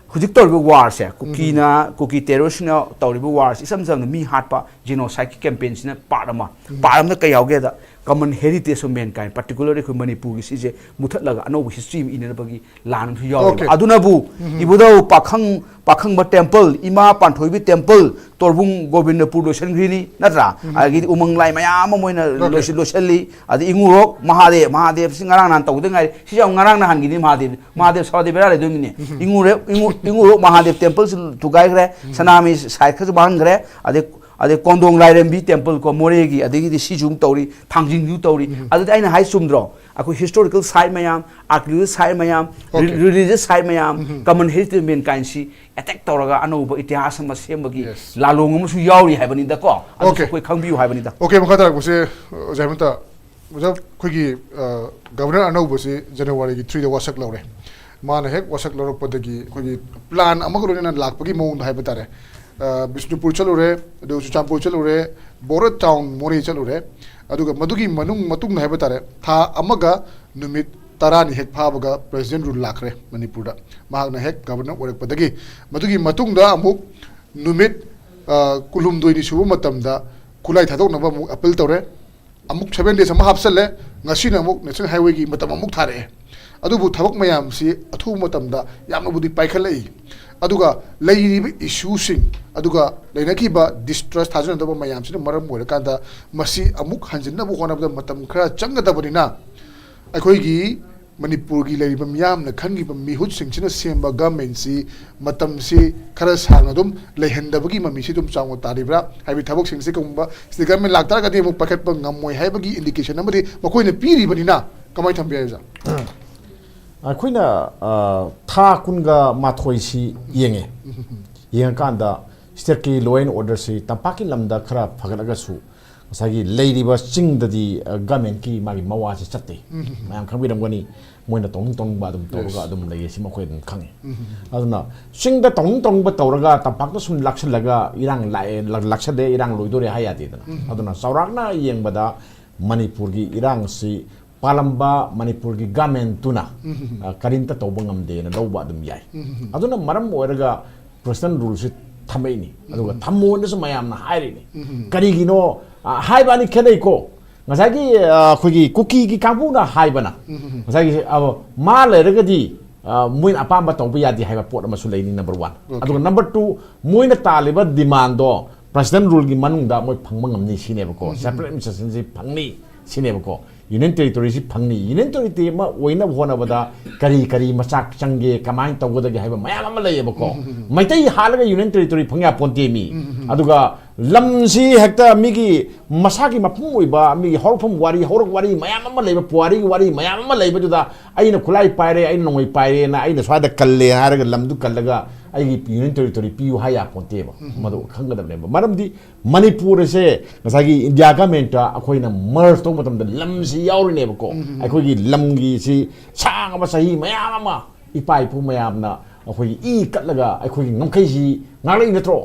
ꯍꯧꯖꯤꯛ ꯇꯧꯔꯤꯕ ꯋꯥꯔꯁꯦ, ꯀꯨꯀꯤꯅ, ꯀꯨꯀꯤ ꯇꯦꯔꯣꯔꯤꯁꯅ ꯇꯧꯔꯤꯕ ꯋꯥꯔꯁꯦ, ꯏꯁꯝ ꯁꯝꯅ ꯃꯤ ꯍꯥꯠꯄ, ꯖꯤꯅꯣꯁꯥꯏꯠꯀꯤ ꯀꯦꯝꯄꯦꯟꯁꯤꯅ ꯄꯥꯔꯠ ꯑꯃ꯫ ꯄꯥꯔꯠ ꯑꯃꯗ ꯀꯩ ꯌꯥꯎꯒꯦꯗ, ꯀꯃꯟ ꯍꯦꯔꯤꯇꯦꯖ ꯑꯣꯐ ꯃꯦꯟꯀꯥꯏꯟ, ꯄꯥꯔꯇꯤꯀꯨꯂꯔꯂꯤ ꯑꯩꯈꯣꯏ ꯃꯅꯤꯄꯨꯔꯒꯤ ꯁꯤꯁꯦ ꯃꯨꯊꯠꯂꯒ ꯑꯅꯧꯕ ꯍꯤꯁꯇ꯭ꯔꯤ ꯑꯃ ꯏꯅꯅꯕꯒꯤ ꯂꯥꯟ ꯑꯃꯁꯨ ꯌꯥꯎꯔꯤꯕ꯫ Okay. ꯑꯗꯨꯅꯕꯨ ꯏꯕꯨꯙꯧ ꯄꯥꯈꯪ, ꯄꯥꯈꯪꯕ ꯇꯦꯝꯄꯜ, ꯏꯃꯥ ꯄꯥꯟꯊꯣꯏꯕꯤ ꯇꯦꯝꯄꯜ, ꯇꯣꯔꯕꯨꯡ ꯒꯣꯕꯤꯟꯗꯄꯨꯔ ꯂꯣꯏꯁꯤꯟꯈ꯭ꯔꯤꯅꯤ, ꯅꯠꯇ꯭ꯔꯥ? ꯑꯗꯒꯤꯗꯤ ꯎꯃꯪ ꯂꯥꯏ ꯃꯌꯥꯝ ꯑꯃ ꯃꯣꯏꯅ Okay. ꯂꯣꯏꯁꯤ-, ꯂꯣꯏꯁꯤꯜꯂꯤ꯫ ꯑꯗꯩ ꯏꯉꯨꯔꯣꯛ ꯃꯍꯥꯗꯦꯕ, ꯃꯍꯥꯗꯦꯕꯁꯤ ꯉꯔꯥꯡ ꯅꯍꯥꯟ ꯇꯧꯗ ꯉꯥꯏꯔꯤ꯫ ꯁꯤꯁꯨ ꯌꯥꯝ ꯉꯔꯥꯡ ꯅꯍꯥꯟꯒꯤꯅꯤ꯫ ꯃꯍꯥꯗꯦꯕ, ꯃꯍꯥꯗꯦꯕ ꯁꯥꯎꯗ ꯕꯦꯔꯥ ꯂꯩꯗꯣꯏꯅꯤꯅꯦ꯫ ꯏꯉꯨꯔꯦ-, ꯏꯉꯨ-, ꯏꯉꯨꯔꯣꯛ ꯃꯍꯥꯗꯦꯕ ꯇꯦꯝꯄꯜꯁꯨ ꯊꯨꯒꯥꯏꯈ꯭ꯔꯦ, ꯁꯅꯥꯃꯍꯤ ꯁꯥꯏꯠ ꯈꯔꯁꯨ ꯃꯥꯡꯍꯟꯈ꯭ꯔꯦ꯫ ꯑꯗꯩ, ꯑꯗꯩ ꯀꯣꯟꯗꯣꯡ ꯂꯥꯏꯔꯦꯝꯕꯤ ꯇꯦꯝꯄꯜ ꯀꯣ, ꯃꯣꯔꯦꯒꯤ, ꯑꯗꯒꯤꯗꯤ ꯁꯤꯁꯨ ꯑꯃꯨꯛ ꯇꯧꯔꯤ, ꯊꯥꯡꯖꯤꯡꯁꯨ ꯇꯧꯔꯤ꯫ ꯑꯗꯨꯗꯤ ꯑꯩꯅ ꯍꯥꯏ ꯆꯨꯝꯗ꯭ꯔꯣ? ꯑꯩꯈꯣꯏ ꯍꯤꯁꯇꯣꯔꯤꯀꯦꯜ ꯁꯥꯏꯠ ꯃꯌꯥꯝ, ꯑꯥꯔꯀꯤꯑꯣꯂꯣꯖꯤꯀꯦꯜ ꯁꯥꯏꯠ ꯃꯌꯥꯝ, Okay. ꯔꯤꯂꯤꯖꯤꯌꯁ ꯁꯥꯏꯠ ꯃꯌꯥꯝ, ꯀꯃꯟ ꯍꯦꯔꯤꯇꯦꯖ ꯃꯦꯟꯀꯥꯏꯟꯁꯤ ꯑꯦꯇꯦꯛ ꯇꯧꯔꯒ ꯑꯅꯧꯕ ꯏꯇꯤꯍꯥꯁ ꯑꯃ ꯁꯦꯝꯕꯒꯤ Yes. ꯂꯥꯂꯣꯡ ꯑꯃꯁꯨ ꯌꯥꯎꯔꯤ ꯍꯥꯏꯕꯅꯤꯗꯀꯣ꯫ ꯑꯗꯨꯁꯨ Okay. ꯑꯩꯈꯣꯏ ꯈꯪꯕꯤꯌꯨ ꯍꯥꯏꯕꯅꯤꯗ꯫ Okay, ꯃꯈꯥ ꯇꯥꯔꯛꯄꯁꯦ ꯑꯣꯖꯥ ꯍꯦꯃꯟꯇ, ꯑꯣꯖꯥ, ꯑꯩꯈꯣꯏꯒꯤ, ꯑ, ꯒꯚꯔꯅꯔ ꯑꯅꯧꯕꯁꯤ ꯖꯅꯋꯥꯔꯤꯒꯤ ꯊ꯭ꯔꯤꯗ ꯋꯥꯁꯛ ꯂꯧꯔꯦ꯫ ꯃꯥꯅ ꯍꯦꯛ ꯋꯥꯁꯛ ꯂꯧꯔꯛꯄꯗꯒꯤ ꯑꯩꯈꯣꯏꯒꯤ ꯄ꯭ꯂꯥꯟ ꯑꯃꯒ ꯂꯣꯏꯅꯅ ꯂꯥꯛꯄꯒꯤ ꯃꯑꯣꯡꯗ ꯍꯥꯏꯕ ꯇꯥꯔꯦ꯫ ꯑ, ꯕꯤꯁꯅꯨꯄꯨꯔ ꯆꯠꯂꯨꯔꯦ, ꯑꯗꯨꯒ ꯆꯨꯔꯆꯥꯟꯄꯨꯔ ꯆꯠꯂꯨꯔꯦ, ꯕꯣꯔꯗꯔ ꯇꯥꯎꯟ ꯃꯣꯔꯦ ꯆꯠꯂꯨꯔꯦ꯫ ꯑꯗꯨꯒ ꯃꯗꯨꯒꯤ ꯃꯅꯨꯡ ꯃꯇꯨꯡꯗ ꯍꯥꯏꯕ ꯇꯥꯔꯦ, ꯊꯥ ꯑꯃꯒ ꯅꯨꯃꯤꯠ ꯇꯔꯥꯅꯤ ꯍꯦꯛ ꯐꯥꯕꯒ ꯄ꯭ꯔꯦꯁꯤꯗꯦꯟ ꯔꯨꯜ ꯂꯥꯛꯈ꯭ꯔꯦ ꯃꯅꯤꯄꯨꯔꯗ꯫ ꯃꯍꯥꯛꯅ ꯍꯦꯛ ꯒꯚꯔꯅꯔ ꯑꯣꯏꯔꯛꯄꯗꯒꯤ꯫ ꯃꯗꯨꯒꯤ ꯃꯇꯨꯡꯗ ꯑꯃꯨꯛ ꯅꯨꯃꯤꯠ, ꯑ, ꯀꯨꯟꯍꯨꯝꯗꯣꯏꯅꯤ ꯁꯨꯕ ꯃꯇꯝꯗ ꯈꯨꯠꯂꯥꯏ ꯊꯥꯗꯣꯛꯅꯕ ꯑꯃꯨꯛ ꯑꯄꯤꯜ ꯇꯧꯔꯦ꯫ ꯑꯃꯨꯛ ꯁꯚꯦꯟ ꯗꯦꯖ ꯑꯃ ꯍꯥꯞꯆꯜꯂꯦ꯫ ꯉꯁꯤꯅ ꯑꯃꯨꯛ ꯅꯦꯁꯅꯦꯜ ꯍꯥꯏꯋꯦꯒꯤ ꯃꯇꯝ ꯑꯃꯨꯛ ꯊꯥꯔꯛꯑꯦ꯫ ꯑꯗꯨꯕꯨ ꯊꯕꯛ ꯃꯌꯥꯝꯁꯤ ꯑꯊꯨꯕ ꯃꯇꯝꯗ ꯌꯥꯝꯅꯕꯨꯗꯤ ꯄꯥꯏꯈꯠꯂꯛꯏ꯫ ꯑꯗꯨꯒ ꯂꯩꯔꯤꯕ ꯏꯁꯨꯁꯤꯡ, ꯑꯗꯨꯒ ꯂꯩꯅꯈꯤꯕ ꯗꯤꯁꯇ꯭ꯔꯁ, ꯊꯥꯖꯅꯗꯕ ꯃꯌꯥꯝꯁꯤꯅ ꯃꯔꯝ ꯑꯣꯏꯔꯀꯥꯟꯗ ꯃꯁꯤ ꯑꯃꯨꯛ ꯍꯟꯖꯤꯟꯅꯕ ꯍꯣꯠꯅꯕꯗ ꯃꯇꯝ ꯈꯔ ꯆꯪꯒꯗꯕꯅꯤꯅ, ꯑꯩꯈꯣꯏꯒꯤ ꯃꯅꯤꯄꯨꯔꯒꯤ ꯂꯩꯔꯤꯕ ꯃꯤꯌꯥꯝꯅ ꯈꯟꯈꯤꯕ ꯃꯤꯍꯨꯠꯁꯤꯡꯁꯤꯅ ꯁꯦꯝꯕ ꯒꯃꯦꯟꯁꯤ ꯃꯇꯝꯁꯤ ꯈꯔ ꯁꯥꯡꯅ ꯑꯗꯨꯝ ꯂꯩꯍꯟꯗꯕꯒꯤ ꯃꯃꯤꯁꯤ ꯑꯗꯨꯝ ꯆꯥꯎꯅ ꯇꯥꯔꯤꯕ꯭ꯔꯥ? ꯍꯥꯏꯕꯗꯤ ꯊꯕꯛꯁꯤꯡꯁꯤ ꯀꯩꯒꯨꯝꯕ ꯁꯤꯗ ꯒꯃꯦꯟ ꯂꯥꯛꯇꯥꯔꯒꯗꯤ ꯑꯃꯨꯛ ꯄꯥꯏꯈꯠꯄ ꯉꯝꯃꯣꯏ ꯍꯥꯏꯕꯒꯤ ꯏꯟꯗꯤꯀꯦꯁꯟ ꯑꯃꯗꯤ ꯃꯈꯣꯏꯅ ꯄꯤꯔꯤꯕꯅꯤꯅ ꯀꯃꯥꯏꯅ ꯊꯝꯕꯤ ꯍꯥꯏ, ꯑꯣꯖꯥ? ꯑꯩꯈꯣꯏꯅ ꯑ, ꯊꯥ ꯀꯨꯟꯒ ꯃꯥꯊꯣꯏꯁꯤ ꯌꯦꯡꯉꯦ꯫ ꯌꯦꯡꯉꯀꯥꯟꯗ ꯁ꯭ꯇꯦꯠꯀꯤ ꯂꯣ ꯑꯦꯟ ꯑꯣꯔꯗꯔꯁꯤ ꯇꯝꯄꯥꯛꯀꯤ ꯂꯝꯗ ꯈꯔ ꯐꯒꯠꯂꯒꯁꯨ ꯉꯁꯥꯏꯒꯤ ꯂꯩꯔꯤꯕ ꯆꯤꯡꯗꯗꯤ ꯒꯃꯦꯟꯀꯤ ꯃꯥꯒꯤ ꯃꯋꯥꯁꯤ ꯆꯠꯇꯦ꯫ ꯃꯌꯥꯝ ꯈꯪꯕꯤꯔꯝꯒꯅꯤ, ꯃꯣꯏꯅ ꯇꯧꯅꯤꯡ ꯇꯧꯅꯤꯡꯕ ꯑꯗꯨꯝ ꯇꯧꯔꯒ ꯑꯗꯨꯝ ꯂꯩꯌꯦ, ꯁꯤ ꯃꯈꯣꯏ ꯑꯗꯨꯝ ꯈꯪꯉꯤ꯫ ꯑꯗꯨꯅ ꯆꯤꯡꯗ ꯇꯧꯅꯤꯡ ꯇꯧꯅꯤꯡꯕ ꯇꯧꯔꯒ ꯇꯝꯄꯥꯛꯇ ꯁꯨꯝ ꯂꯥꯛꯁꯜꯂꯒ ꯏꯔꯥꯡ ꯂꯥꯛꯑꯦ, ꯂꯥꯛ- ꯂꯥꯛꯁꯜꯂꯦ, ꯏꯔꯥꯡ ꯂꯣꯏꯗꯣꯔꯦ ꯍꯥꯏ ꯌꯥꯗꯦꯗꯅ꯫ ꯑꯗꯨꯅ ꯆꯥꯎꯔꯥꯛꯅ ꯌꯦꯡꯕꯗ ꯃꯅꯤꯄꯨꯔꯒꯤ ꯏꯔꯥꯡꯁꯤ ꯄꯥꯜꯂꯝꯕ ꯃꯅꯤꯄꯨꯔꯒꯤ ꯒꯃꯦꯟꯇꯨꯅ, ꯑ, ꯀꯔꯤꯝꯇ ꯇꯧꯕ ꯉꯝꯗꯦꯅ ꯂꯧꯕ ꯑꯗꯨꯝ ꯌꯥꯏ꯫ ꯑꯗꯨꯅ ꯃꯔꯝ ꯑꯣꯏꯔꯒ ꯄ꯭ꯔꯦꯁꯤꯗꯦꯟ ꯔꯨꯜꯁꯤ ꯊꯝꯃꯛꯏꯅꯤ꯫ ꯑꯗꯨꯒ ꯊꯝꯃꯣꯅꯁꯨ ꯃꯌꯥꯝꯅ ꯍꯥꯏꯔꯤꯅꯤ꯫ ꯀꯔꯤꯒꯤꯅꯣ, ꯑ, ꯍꯥꯏꯕ ꯑꯅꯤ ꯈꯦꯠꯅꯩꯀꯣ꯫ ꯉꯁꯥꯏꯒꯤ, ꯑ, ꯑꯩꯈꯣꯏꯒꯤ ꯀꯨꯀꯤꯒꯤ ꯀꯥꯡꯕꯨꯅ ꯍꯥꯏꯕꯅ, ꯉꯁꯥꯏꯒꯤ, ꯑ, ꯃꯥ ꯂꯩꯔꯒꯗꯤ, ꯑ, ꯃꯣꯏꯅ ꯑꯄꯥꯝꯕ ꯇꯧꯕ ꯌꯥꯗꯦ ꯍꯥꯏꯕ ꯄꯣꯠ ꯑꯃꯁꯨ ꯂꯩꯅꯤ, ꯅꯝꯕꯔ ꯋꯥꯟ꯫ ꯑꯗꯨꯒ ꯅꯝꯕꯔ ꯇꯨ, ꯃꯣꯏꯅ ꯇꯥꯜꯂꯤꯕ ꯗꯤꯃꯥꯟꯗꯣ ꯄ꯭ꯔꯦꯁꯤꯗꯦꯟ ꯔꯨꯜꯒꯤ ꯃꯅꯨꯡꯗ ꯃꯣꯏ ꯐꯪꯕ ꯉꯝꯅꯤ ꯁꯤꯅꯦꯕꯀꯣ꯫ ꯁꯦꯄꯔꯦꯠ ꯑꯦꯗꯃꯤꯅꯤꯁꯇ꯭ꯔꯦꯁꯟꯁꯤ ꯐꯪꯅꯤ ꯁꯤꯅꯦꯕꯀꯣ꯫ ꯌꯨꯅꯤꯌꯟ ꯇꯦꯔꯤꯇꯣꯔꯤꯁꯤ ꯐꯪꯅꯤ꯫ ꯌꯨꯅꯤꯌꯟ ꯇꯦꯔꯤꯇꯣꯔꯤ ꯑꯃ ꯑꯣꯏꯅꯕ ꯍꯣꯠꯅꯕꯗ ꯀꯔꯤ ꯀꯔꯤ ꯃꯆꯥꯛ ꯆꯪꯒꯦ, ꯀꯃꯥꯏꯅ ꯇꯧꯒꯗꯒꯦ ꯍꯥꯏꯕ ꯃꯌꯥꯝ ꯑꯃ ꯂꯩꯌꯦꯕꯀꯣ꯫ ꯃꯩꯇꯩ ꯍꯥꯠꯂꯒ ꯌꯨꯅꯤꯌꯟ ꯇꯦꯔꯤꯇꯣꯔꯤ ꯐꯪ ꯌꯥꯄꯣꯟꯇꯦ ꯃꯤ꯫ ꯑꯗꯨꯒ ꯂꯝꯁꯤ ꯍꯦꯛꯇ ꯃꯤꯒꯤ ꯃꯁꯥꯒꯤ ꯃꯐꯝ ꯑꯣꯏꯕ, ꯃꯤꯒꯤ ꯍꯧꯔꯛꯐꯝ ꯋꯥꯔꯤ, ꯍꯧꯔꯛ ꯋꯥꯔꯤ ꯃꯌꯥꯝ ꯑꯃ ꯂꯩꯕ, ꯄꯨꯋꯥꯔꯤꯒꯤ ꯋꯥꯔꯤ ꯃꯌꯥꯝ ꯑꯃ ꯂꯩꯕꯗꯨꯗ ꯑꯩꯅ ꯈꯨꯠꯂꯥꯏ ꯄꯥꯏꯔꯦ, ꯑꯩꯅ ꯅꯣꯡꯃꯩ ꯄꯥꯏꯔꯦꯅ, ꯑꯩꯅ ꯁ꯭ꯋꯥꯏꯗ ꯀꯜꯂꯦ ꯍꯥꯏꯔꯒ ꯂꯝꯗꯨ ꯀꯜꯂꯒ ꯑꯩꯒꯤ ꯌꯨꯅꯤꯌꯟ ꯇꯦꯔꯤꯇꯣꯔꯤ ꯄꯤꯌꯨ ꯍꯥꯏ ꯌꯥꯄꯣꯟꯇꯦꯕ꯫ ꯃꯗꯨ ꯈꯪꯒꯗꯕꯅꯦꯕ꯫ ꯃꯔꯝꯗꯤ ꯃꯅꯤꯄꯨꯔ ꯑꯁꯦ ꯉꯁꯥꯏꯒꯤ ꯏꯟꯗꯤꯌꯥ ꯒꯃꯦꯟꯇ ꯑꯩꯈꯣꯏꯅ ꯃꯔꯖ ꯇꯧꯕ ꯃꯇꯝꯗ ꯂꯝꯁꯤ ꯌꯥꯎꯔꯤꯅꯦꯕꯀꯣ꯫ ꯑꯩꯈꯣꯏꯒꯤ ꯂꯝꯒꯤꯁꯤ ꯁꯥꯡꯉꯕ ꯆꯍꯤ ꯃꯌꯥꯝ ꯑꯃ ꯏꯄꯥ ꯏꯄꯨ ꯃꯌꯥꯝꯅ ꯑꯩꯈꯣꯏꯒꯤ ꯏ ꯀꯠꯂꯒ ꯑꯩꯈꯣꯏꯒꯤ ꯉꯝꯈꯩꯁꯤ ꯉꯥꯛꯂꯛꯏ ꯅꯠꯇ꯭ꯔꯣ?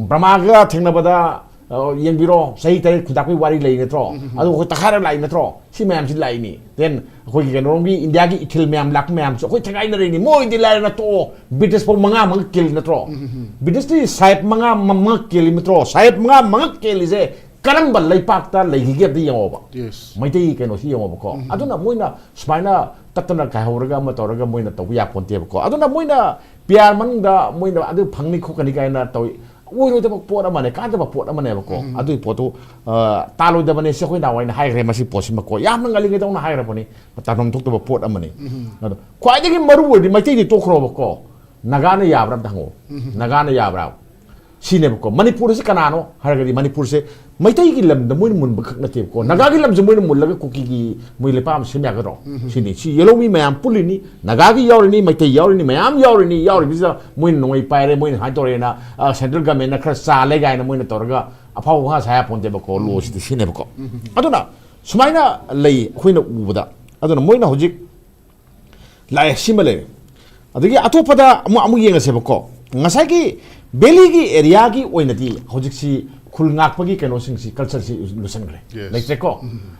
ꯕ꯭ꯔꯍꯃꯥꯒ ꯊꯦꯡꯅꯕꯗ, ꯑ, ꯌꯦꯡꯕꯤꯔꯣ, ꯆꯍꯤ ꯇꯔꯦꯠ ꯈꯨꯟꯇꯥꯛꯄꯒꯤ ꯋꯥꯔꯤ ꯂꯩ ꯅꯠꯇ꯭ꯔꯣ? ꯑꯗꯨ ꯑꯩꯈꯣꯏ ꯇꯛꯈꯥꯏꯔ ꯂꯥꯛꯏ ꯅꯠꯇ꯭ꯔꯣ? ꯁꯤ ꯃꯌꯥꯝꯁꯤ ꯂꯥꯛꯏꯅꯤ꯫ ꯗꯦꯟ ꯑꯩꯈꯣꯏꯒꯤ ꯀꯩꯅꯣꯔꯣꯝꯒꯤ ꯏꯟꯗꯤꯌꯥꯒꯤ ꯏꯊꯤꯜ ꯃꯌꯥꯝ ꯂꯥꯛꯄ ꯃꯌꯥꯝꯁꯨ ꯑꯩꯈꯣꯏ ꯊꯦꯡꯒꯥꯏꯅꯔꯤꯅꯤ꯫ ꯃꯣꯏꯗꯤ ꯂꯥꯏꯔꯅ ꯇꯣꯛꯑꯣ, ꯕ꯭ꯔꯤꯇꯤꯁ ꯐꯥꯎ ꯃꯉꯥ ꯃꯉꯥ ꯀꯦꯜꯂꯤ ꯅꯠꯇ꯭ꯔꯣ? ꯕ꯭ꯔꯤꯇꯤꯁꯇꯤ ꯁꯥꯍꯦꯕ ꯃꯉꯥ ꯃ- ꯃꯉꯥ ꯀꯦꯜꯂꯤ ꯅꯠꯇ꯭ꯔꯣ? ꯁꯥꯍꯦꯕ ꯃꯉꯥ ꯃꯉꯥ ꯀꯦꯜꯂꯤꯁꯦ ꯀꯔꯝꯕ ꯂꯩꯄꯥꯛꯇ ꯂꯩꯈꯤꯒꯦ ꯑꯝꯇ ꯌꯦꯡꯉꯣꯕ꯫ Yes. ꯃꯩꯇꯩꯒꯤ ꯀꯩꯅꯣꯁꯤ ꯌꯦꯡꯉꯣꯕꯀꯣ꯫ ꯑꯗꯨꯅ ꯃꯣꯏꯅ ꯁꯨꯃꯥꯏꯅ ꯇꯠꯇꯅ ꯀꯥꯏꯍꯧꯔꯒ ꯑꯃ ꯇꯧꯔꯒ ꯃꯣꯏꯅ ꯇꯧꯕ ꯌꯥꯄꯣꯟꯇꯦꯕꯀꯣ꯫ ꯑꯗꯨꯅ ꯃꯣꯏꯅ ꯄꯤ ꯑꯥꯔ ꯃꯅꯨꯡꯗ ꯃꯣꯏꯅ ꯑꯗꯨ ꯐꯪꯅꯤ ꯈꯣꯠꯀꯅꯤ ꯀꯥꯏꯅ ꯇꯧꯏ꯫ ꯑꯣꯏꯔꯣꯏꯗꯕ ꯄꯣꯠ ꯑꯃꯅꯦ, ꯀꯥꯟꯅꯗꯕ ꯄꯣꯠ ꯑꯃꯅꯦꯕꯀꯣ꯫ ꯑꯗꯨꯒꯤ ꯄꯣꯠꯇꯨ, ꯑ, ꯇꯥꯜꯂꯣꯏꯗꯕꯅꯦ, ꯁꯤ ꯑꯩꯈꯣꯏ ꯅꯍꯥꯟꯋꯥꯏꯅ ꯍꯥꯏꯈ꯭ꯔꯦ꯫ ꯃꯁꯤ ꯄꯣꯠꯁꯤꯃꯀꯣ, ꯌꯥꯝꯅ ꯉꯜꯂꯤꯉꯩꯗꯧꯅ ꯍꯥꯏꯈ꯭ꯔꯕꯅꯤ, ꯇꯥꯟꯐꯝ ꯊꯣꯛꯇꯕ ꯄꯣꯠ ꯑꯃꯅꯤ꯫ ꯑꯗꯣ ꯈ꯭ꯋꯥꯏꯗꯒꯤ ꯃꯔꯨ ꯑꯣꯏꯔꯗꯤ ꯃꯩꯇꯩꯗꯤ ꯇꯣꯛꯈ꯭ꯔꯣꯕꯀꯣ, ꯅꯥꯒꯥꯅ ꯌꯥꯕ꯭ꯔꯥ ꯑꯝꯇ ꯍꯪꯉꯣ꯫ ꯅꯥꯒꯥꯅ ꯌꯥꯕ꯭ꯔꯥ? ꯁꯤꯅꯦꯕꯀꯣ꯫ ꯃꯅꯤꯄꯨꯔ ꯑꯁꯤ ꯀꯅꯥꯅꯣ ꯍꯥꯏꯔꯒꯗꯤ, ꯃꯅꯤꯄꯨꯔꯁꯦ ꯃꯩꯇꯩꯒꯤ ꯂꯝꯗ ꯃꯣꯏꯅ ꯃꯨꯟꯕ ꯈꯛ ꯅꯠꯇꯦꯕꯀꯣ, ꯅꯥꯒꯥꯒꯤ ꯂꯝꯁꯦ ꯃꯣꯏꯅ ꯃꯨꯜꯂꯒ ꯀꯨꯀꯤꯒꯤ ꯃꯣꯏ ꯂꯩꯄꯥꯛ ꯑꯃ ꯁꯦꯝ ꯌꯥꯒꯗ꯭ꯔꯣ? ꯁꯤꯅꯤ꯫ ꯁꯤ ꯌꯦꯜꯍꯧꯃꯤ ꯃꯌꯥꯝ ꯄꯨꯜꯂꯤꯅꯤ, ꯅꯥꯒꯥꯒꯤ ꯌꯥꯎꯔꯤꯅꯤ, ꯃꯩꯇꯩ ꯌꯥꯎꯔꯤꯅꯤ, ꯃꯌꯥꯝ ꯌꯥꯎꯔꯤꯅꯤ꯫ ꯌꯥꯎꯔꯤꯕꯁꯤꯗ ꯃꯣꯏꯅ ꯅꯣꯡꯃꯩ ꯄꯥꯏꯔꯦ, ꯃꯣꯏꯅ ꯁꯨꯃꯥꯏꯅ ꯇꯧꯔꯦꯅ, ꯑ, central government ꯅ ꯈꯔ ꯆꯥ ꯂꯩ ꯀꯥꯏꯅ ꯃꯣꯏꯅ ꯇꯧꯔꯒ ꯑꯐꯥꯎꯕ ꯉꯥ ꯁꯥ ꯌꯥꯄꯣꯟꯇꯦꯕꯀꯣ꯫ ꯂꯣꯁꯤꯗꯤ ꯁꯤꯅꯦꯕꯀꯣ꯫ ꯑꯗꯨꯅ ꯁꯨꯃꯥꯏꯅ ꯂꯩ ꯑꯩꯈꯣꯏꯅ ꯎꯕꯗ꯫ ꯑꯗꯨꯅ ꯃꯣꯏꯅ ꯍꯧꯖꯤꯛ ꯂꯥꯛꯑꯦ, ꯁꯤꯃ ꯂꯩꯔꯦ꯫ ꯑꯗꯒꯤ ꯑꯇꯣꯞꯄꯗ ꯑꯃꯨꯛ, ꯑꯃꯨꯛ ꯌꯦꯡꯉꯁꯦꯕꯀꯣ꯫ ꯉꯁꯥꯏꯒꯤ valley ꯒꯤ area ꯒꯤ ꯑꯣꯏꯅꯗꯤ ꯍꯧꯖꯤꯛꯁꯤ ꯈꯨꯜ ꯉꯥꯛꯄꯒꯤ ꯀꯩꯅꯣꯁꯤꯡꯁꯤ, culture ꯁꯤ ꯂꯣꯏꯁꯤꯟꯈ꯭ꯔꯦ꯫ Yes. ꯂꯩꯇ꯭ꯔꯦꯀꯣ?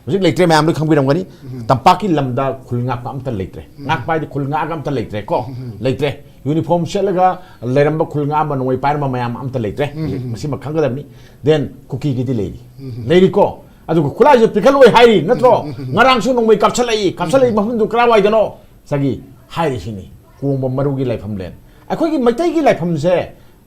ꯍꯧꯖꯤꯛ ꯂꯩꯇ꯭ꯔꯦ, ꯃꯌꯥꯝ ꯂꯣꯏ ꯈꯪꯕꯤꯔꯝꯒꯅꯤ꯫ ꯇꯝꯄꯥꯛꯀꯤ ꯂꯝꯗ ꯈꯨꯜ ꯉꯥꯛꯄ ꯑꯝꯇ ꯂꯩꯇ꯭ꯔꯦ꯫ ꯉꯥꯛꯄ ꯍꯥꯏꯗꯤ ꯈꯨꯜ ꯉꯥꯛꯑꯒ ꯑꯝꯇ ꯂꯩꯇ꯭ꯔꯦꯀꯣ? ꯂꯩꯇ꯭ꯔꯦ꯫ Uniform ꯁꯦꯠꯂꯒ ꯂꯩꯔꯝꯕ ꯈꯨꯜ ꯉꯥꯛꯑꯝꯕ ꯅꯣꯡꯃꯩ ꯄꯥꯏꯔꯝꯕ ꯃꯌꯥꯝ ꯑꯝꯇ ꯂꯩꯇ꯭ꯔꯦ꯫ ꯃꯁꯤꯃ ꯈꯪꯒꯗꯕꯅꯤ꯫ Then ꯀꯨꯀꯤꯒꯤꯗꯤ ꯂꯩꯔꯤ꯫ ꯂꯩꯔꯤꯀꯣ? ꯑꯗꯨꯒ ꯈꯨꯠꯂꯥꯏꯁꯨ ꯄꯤꯈꯠꯂꯣꯏ ꯍꯥꯏꯔꯤ ꯅꯠꯇ꯭ꯔꯣ? ꯉꯔꯥꯡꯁꯨ ꯅꯣꯡꯃꯩ ꯀꯥꯞꯁꯜꯂꯛꯏ, ꯀꯥꯞꯁꯜꯂꯛꯏ ꯃꯐꯝꯗꯨ ꯀꯔꯥꯏꯋꯥꯏꯗꯅꯣ? ꯉꯁꯥꯏꯒꯤ ꯍꯥꯏꯔꯤꯁꯤꯅꯤ, ꯀꯣꯡꯕ ꯃꯔꯨꯒꯤ ꯂꯥꯏꯐꯝꯂꯦꯟ꯫ ꯑꯩꯈꯣꯏꯒꯤ ꯃꯩꯇꯩꯒꯤ ꯂꯥꯏꯐꯝꯁꯦ,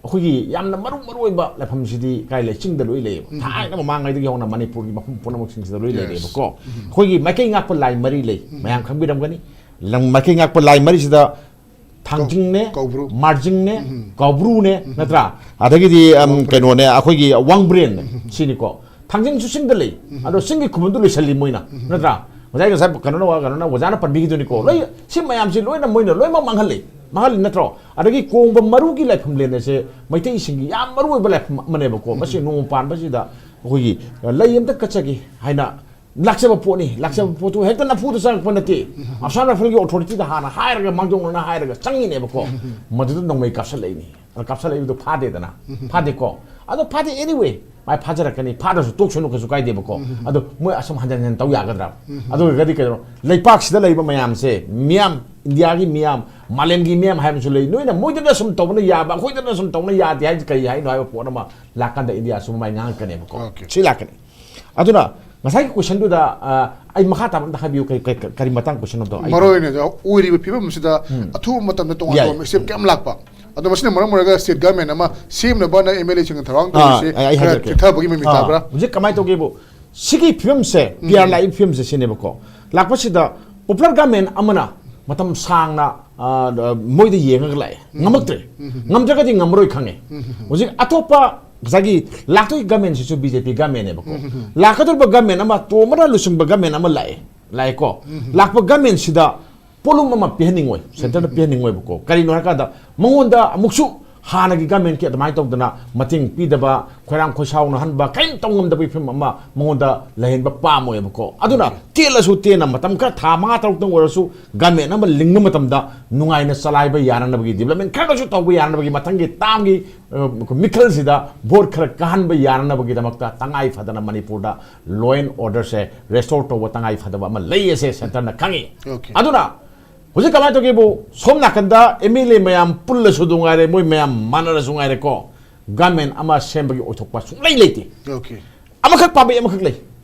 ꯑꯩꯈꯣꯏꯒꯤ ꯌꯥꯝꯅ ꯃꯔꯨ ꯃꯔꯨ ꯑꯣꯏꯕ ꯂꯥꯏꯐꯝꯁꯤꯗꯤ ꯀꯥꯏ ꯂꯩ? ꯆꯤꯡꯗ ꯂꯣꯏ ꯂꯩꯌꯦꯕ꯫ ꯊꯥꯏꯅ ꯃꯃꯥꯡꯉꯩꯗꯒꯤ ꯍꯧꯅ ꯃꯅꯤꯄꯨꯔꯒꯤ ꯃꯐꯝ ꯄꯨꯝꯅꯃꯛꯁꯤꯡꯁꯤꯗ ꯂꯣꯏ ꯂꯩꯔꯦꯕꯀꯣ꯫ ꯑꯩꯈꯣꯏꯒꯤ ꯃꯥꯏꯀꯩ ꯉꯥꯛꯄ ꯂꯥꯏ ꯃꯔꯤ ꯂꯩ, ꯃꯌꯥꯝ ꯈꯪꯕꯤꯔꯝꯒꯅꯤ꯫ ꯂꯝ ꯃꯥꯏꯀꯩ ꯉꯥꯛꯄ ꯂꯥꯏ ꯃꯔꯤꯁꯤꯗ ꯊꯥꯡꯖꯤꯡꯅꯦ, ꯀꯧꯕ꯭ꯔꯨ꯫ ꯃꯥꯔꯖꯤꯡꯅꯦ, ꯀꯧꯕ꯭ꯔꯨꯅꯦ, ꯅꯠꯇ꯭ꯔꯥ? ꯑꯗꯒꯤꯗꯤ, ꯑꯝ, ꯋꯥꯡꯕ꯭ꯔꯦꯟ꯫ ꯀꯩꯅꯣꯅꯦ, ꯑꯩꯈꯣꯏꯒꯤ ꯋꯥꯡꯕ꯭ꯔꯦꯟꯅꯦ, ꯁꯤꯅꯤꯀꯣ꯫ ꯊꯥꯡꯖꯤꯡꯁꯨ ꯆꯤꯡꯗ ꯂꯩ꯫ ꯑꯗꯣ ꯆꯤꯡꯒꯤ ꯈꯨꯕꯝꯗꯨ ꯂꯣꯏꯁꯜꯂꯤ ꯃꯣꯏꯅ, ꯅꯠꯇ꯭ꯔꯥ? ꯉꯁꯥꯏ, ꯉꯁꯥꯏ ꯀꯩꯅꯣꯅ, ꯀꯩꯅꯣꯅ, ꯑꯣꯖꯥꯅ ꯄꯟꯕꯤꯈꯤꯗꯨꯅꯤꯀꯣ꯫ ꯂꯣꯏ, ꯁꯤ ꯃꯌꯥꯝꯁꯤ ꯂꯣꯏꯅ ꯃꯣꯏꯅ ꯂꯣꯏꯅꯃꯛ ꯃꯥꯡꯍꯜꯂꯤ, ꯃꯥꯡꯍꯜꯂꯤ ꯅꯠꯇ꯭ꯔꯣ? ꯑꯗꯒꯤ ꯀꯣꯡꯕ ꯃꯔꯨꯒꯤ ꯂꯥꯏꯐꯝ ꯂꯦꯟ ꯑꯁꯦ ꯃꯩꯇꯩꯁꯤꯡꯒꯤ ꯌꯥꯝ ꯃꯔꯨ ꯑꯣꯏꯕ ꯂꯥꯏꯐꯝ ꯑꯃꯅꯦꯕꯀꯣ꯫ ꯃꯁꯤ ꯅꯣꯡꯃ ꯄꯥꯟꯕꯁꯤꯗ ꯑꯩꯈꯣꯏꯒꯤ ꯂꯩ ꯑꯝꯇ ꯀꯠꯆꯒꯦ ꯍꯥꯏꯅ ꯂꯥꯛꯆꯕ ꯄꯣꯠꯅꯤ꯫ ꯂꯥꯛꯆꯕ ꯄꯣꯠꯇꯨ ꯍꯦꯛꯇ ꯅꯝꯐꯨꯗ ꯆꯪꯉꯛꯄ ꯅꯠꯇꯦ꯫ ꯑꯁꯥꯝ ꯔꯥꯏꯐꯜꯒꯤ authority ꯗ ꯍꯥꯟꯅ ꯍꯥꯏꯔꯒ, ꯃꯥꯡꯖꯧꯅꯅ ꯍꯥꯏꯔꯒ ꯆꯪꯉꯤꯅꯦꯕꯀꯣ꯫ ꯃꯗꯨꯗ ꯅꯣꯡꯃꯩ ꯀꯥꯞꯁꯜꯂꯛꯏꯅꯤ꯫ ꯑꯗ ꯀꯥꯞꯁꯜꯂꯛꯏꯕꯗꯨ ꯐꯥꯗꯦꯗꯅ꯫ ꯐꯥꯗꯦꯀꯣ꯫ ꯑꯗꯣ ꯐꯥꯗꯦ, anyway, ꯃꯥꯏ ꯐꯥꯖꯔꯛꯀꯅꯤ꯫ ꯐꯥꯗ꯭ꯔꯁꯨ ꯇꯣꯛꯁꯅꯨ, ꯀꯩꯁꯨ ꯀꯥꯏꯗꯦꯕꯀꯣ꯫ ꯑꯗꯣ ꯃꯣꯏ ꯑꯁꯨꯝ ꯍꯟꯖꯟ ꯍꯟꯖꯟ ꯇꯧ ꯌꯥꯒꯗ꯭ꯔꯥ? ꯑꯗꯨ ꯑꯣꯏꯔꯒꯗꯤ ꯀꯩꯅꯣ, ꯂꯩꯄꯥꯛꯁꯤꯗ ꯂꯩꯕ ꯃꯌꯥꯝꯁꯦ, ꯃꯤꯌꯥꯝ, ꯏꯟꯗꯤꯌꯥꯒꯤ ꯃꯤꯌꯥꯝ, ꯃꯥꯂꯦꯝꯒꯤ ꯃꯤꯌꯥꯝ ꯍꯥꯏꯕꯁꯨ ꯂꯩ꯫ ꯅꯣꯏꯅ ꯃꯣꯏꯗꯅ ꯁꯨꯝ ꯇꯧꯕꯅ ꯌꯥꯕ, ꯑꯩꯈꯣꯏꯗꯅ ꯁꯨꯝ ꯇꯧꯅ ꯌꯥꯗꯦ ꯍꯥꯏꯁꯦ ꯀꯔꯤ ꯍꯥꯏꯅꯣ ꯍꯥꯏꯕ ꯄꯣꯠ ꯑꯃ ꯂꯥꯛꯀꯥꯟꯗ ꯏꯟꯗꯤꯌꯥꯁꯨ ꯃꯃꯥꯏ ꯉꯥꯡꯉꯛꯀꯅꯦꯕꯀꯣ꯫ Okay. ꯁꯤ ꯂꯥꯛꯀꯅꯤ꯫ ꯑꯗꯨꯅ ꯉꯁꯥꯏꯒꯤ question ꯗꯨꯗ, ꯑ, ꯑꯩ ꯃꯈꯥ ꯇꯥꯕ ꯑꯝꯇ ꯍꯥꯏꯕꯤꯌꯨ, ꯀꯔꯤ, ꯀꯔꯤ, ꯀꯔꯤ ꯃꯇꯥꯡ question ꯑꯝꯇ? ꯑꯩ ꯃꯔꯨ ꯑꯣꯏꯅ ꯑꯣꯏꯔꯤꯕ ꯐꯤꯕꯝꯁꯤꯗ ꯎꯝ꯫ ꯑꯊꯨꯕ ꯃꯇꯝꯗ ꯇꯣꯉꯥꯟ ꯌꯥꯏ꯫ ꯇꯣꯉꯥꯟꯕ step ꯀꯌꯥꯝ ꯂꯥꯛꯄ? ꯑꯗꯣ ꯃꯁꯤꯅ ꯃꯔꯝ ꯑꯣꯏꯔꯒ state government ꯑꯃ ꯁꯦꯝꯅꯕꯅ MLA ꯁꯤꯡꯅ ꯊꯧꯔꯥꯡ ꯇꯧꯔꯤꯁꯦ ꯑꯥ, ꯑꯩ, ꯑꯩ ꯈꯔ ꯍꯥꯏꯖꯔꯛꯀꯦ꯫ ꯆꯤꯊꯕꯒꯤ ꯃꯃꯤ ꯑꯥ, ꯇꯥꯕ꯭ꯔꯥ? ꯍꯧꯖꯤꯛ ꯀꯃꯥꯏꯅ ꯇꯧꯒꯦꯕꯨ, ꯁꯤꯒꯤ ꯐꯤꯕꯝꯁꯦ, ꯎꯝ꯫ PR ꯂꯥꯛꯏꯕ ꯐꯤꯕꯝꯁꯦ ꯁꯤꯅꯦꯕꯀꯣ꯫ ꯂꯥꯛꯄꯁꯤꯗ popular government ꯑꯃꯅ ꯃꯇꯝ ꯁꯥꯡꯅ, ꯑ, ꯃꯣꯏꯗ ꯌꯦꯡꯉꯒ ꯂꯥꯛꯑꯦ꯫ ꯎꯝ꯫ ꯉꯝꯃꯛꯇ꯭ꯔꯦ꯫ ꯎꯝ꯫ ꯉꯝꯗ꯭ꯔꯒꯗꯤ ꯉꯝꯃꯔꯣꯏ ꯈꯪꯉꯦ꯫ ꯎꯝ꯫ ꯍꯧꯖꯤꯛ ꯑꯇꯣꯞꯄ ꯉꯁꯥꯏꯒꯤ ꯂꯥꯛꯇꯣꯏ government ꯁꯤꯁꯨ BJP government ꯅꯦꯕꯀꯣ꯫ ꯎꯝ꯫ ꯂꯥꯛꯀꯗꯧꯔꯤꯕ government ꯑꯃ, ꯇꯣꯝꯕꯅ ꯂꯨꯆꯤꯡꯕ government ꯑꯃ ꯂꯥꯛꯑꯦ, ꯂꯥꯛꯑꯦꯀꯣ꯫ ꯎꯝ꯫ ꯂꯥꯛꯄ government ꯁꯤꯗ ꯄꯣꯠꯂꯨꯝ ꯑꯃ ꯄꯤꯍꯟꯅꯤꯡꯉꯣꯏ, centre ꯅ ꯎꯝ꯫ ꯄꯤꯍꯟꯅꯤꯡꯉꯣꯏꯕꯀꯣ꯫ ꯀꯔꯤꯅꯣ ꯍꯥꯏꯔꯀꯥꯟꯗ, ꯃꯉꯣꯟꯗ ꯑꯃꯨꯛꯁꯨ ꯍꯥꯟꯅꯒꯤ government ꯀꯤ ꯑꯗꯨꯃꯥꯏꯅ ꯇꯧꯗꯅ ꯃꯇꯦꯡ ꯄꯤꯗꯕ, ꯈꯣꯏꯔꯥꯡ ꯈꯣꯏꯁꯥꯎꯅꯍꯟꯕ, ꯀꯔꯤꯝ ꯇꯧ ꯉꯝꯗꯕꯒꯤ ꯐꯤꯕꯝ ꯑꯃ ꯃꯉꯣꯟꯗ ꯂꯩꯍꯟꯕ ꯄꯥꯝꯃꯣꯏꯕꯀꯣ꯫ ꯑꯗꯨꯅ OK꯫ ꯇꯦꯜꯂꯁꯨ ꯇꯦꯟꯅ ꯃꯇꯝ ꯈꯔ, ꯊꯥ ꯃꯉꯥ ꯇꯔꯨꯛꯇꯪ ꯑꯣꯏꯔꯁꯨ, government ꯑꯃ ꯂꯤꯡꯕ ꯃꯇꯝꯗ ꯅꯨꯡꯉꯥꯏꯅ ꯆꯂꯥꯏꯕ ꯌꯥꯅꯅꯕꯒꯤ, development ꯈꯔꯗꯁꯨ ꯇꯧꯕ ꯌꯥꯅꯅꯕꯒꯤ, ꯃꯊꯪꯒꯤ term ꯒꯤ, ꯑ, ꯃꯤꯈꯜꯁꯤꯗ vote ꯈꯔ ꯀꯥꯍꯟꯕ ꯌꯥꯅꯅꯕꯒꯤꯗꯃꯛꯇ ꯇꯉꯥꯏ ꯐꯗꯅ ꯃꯅꯤꯄꯨꯔꯗ law and order say restore ꯇꯧꯕ ꯇꯉꯥꯏ ꯐꯗꯕ ꯑꯃ ꯂꯩ ꯑꯁꯦ centre ꯅ ꯈꯪꯉꯤ꯫ OK꯫ ꯑꯗꯨꯅ ꯍꯧꯖꯤꯛ ꯀꯃꯥꯏꯅ ꯇꯧꯒꯦꯕꯨ, ꯁꯣꯝ ꯅꯥꯀꯟꯗ MLA ꯃꯌꯥꯝ ꯄꯨꯜꯂꯁꯨ ꯑꯗꯨ ꯉꯥꯏꯔꯦ, ꯃꯣꯏ ꯃꯌꯥꯝ ꯃꯥꯟꯅꯔꯁꯨ ꯉꯥꯏꯔꯦꯀꯣ, government ꯑꯃ ꯁꯦꯝꯕꯒꯤ ꯑꯣꯏꯊꯣꯛꯄ ꯁꯨꯡꯂꯩ ꯂꯩꯇꯦ꯫ OK꯫ ꯑꯃꯈꯛ ꯄꯥꯝꯕꯩ ꯑꯃꯈꯛ ꯂꯩ꯫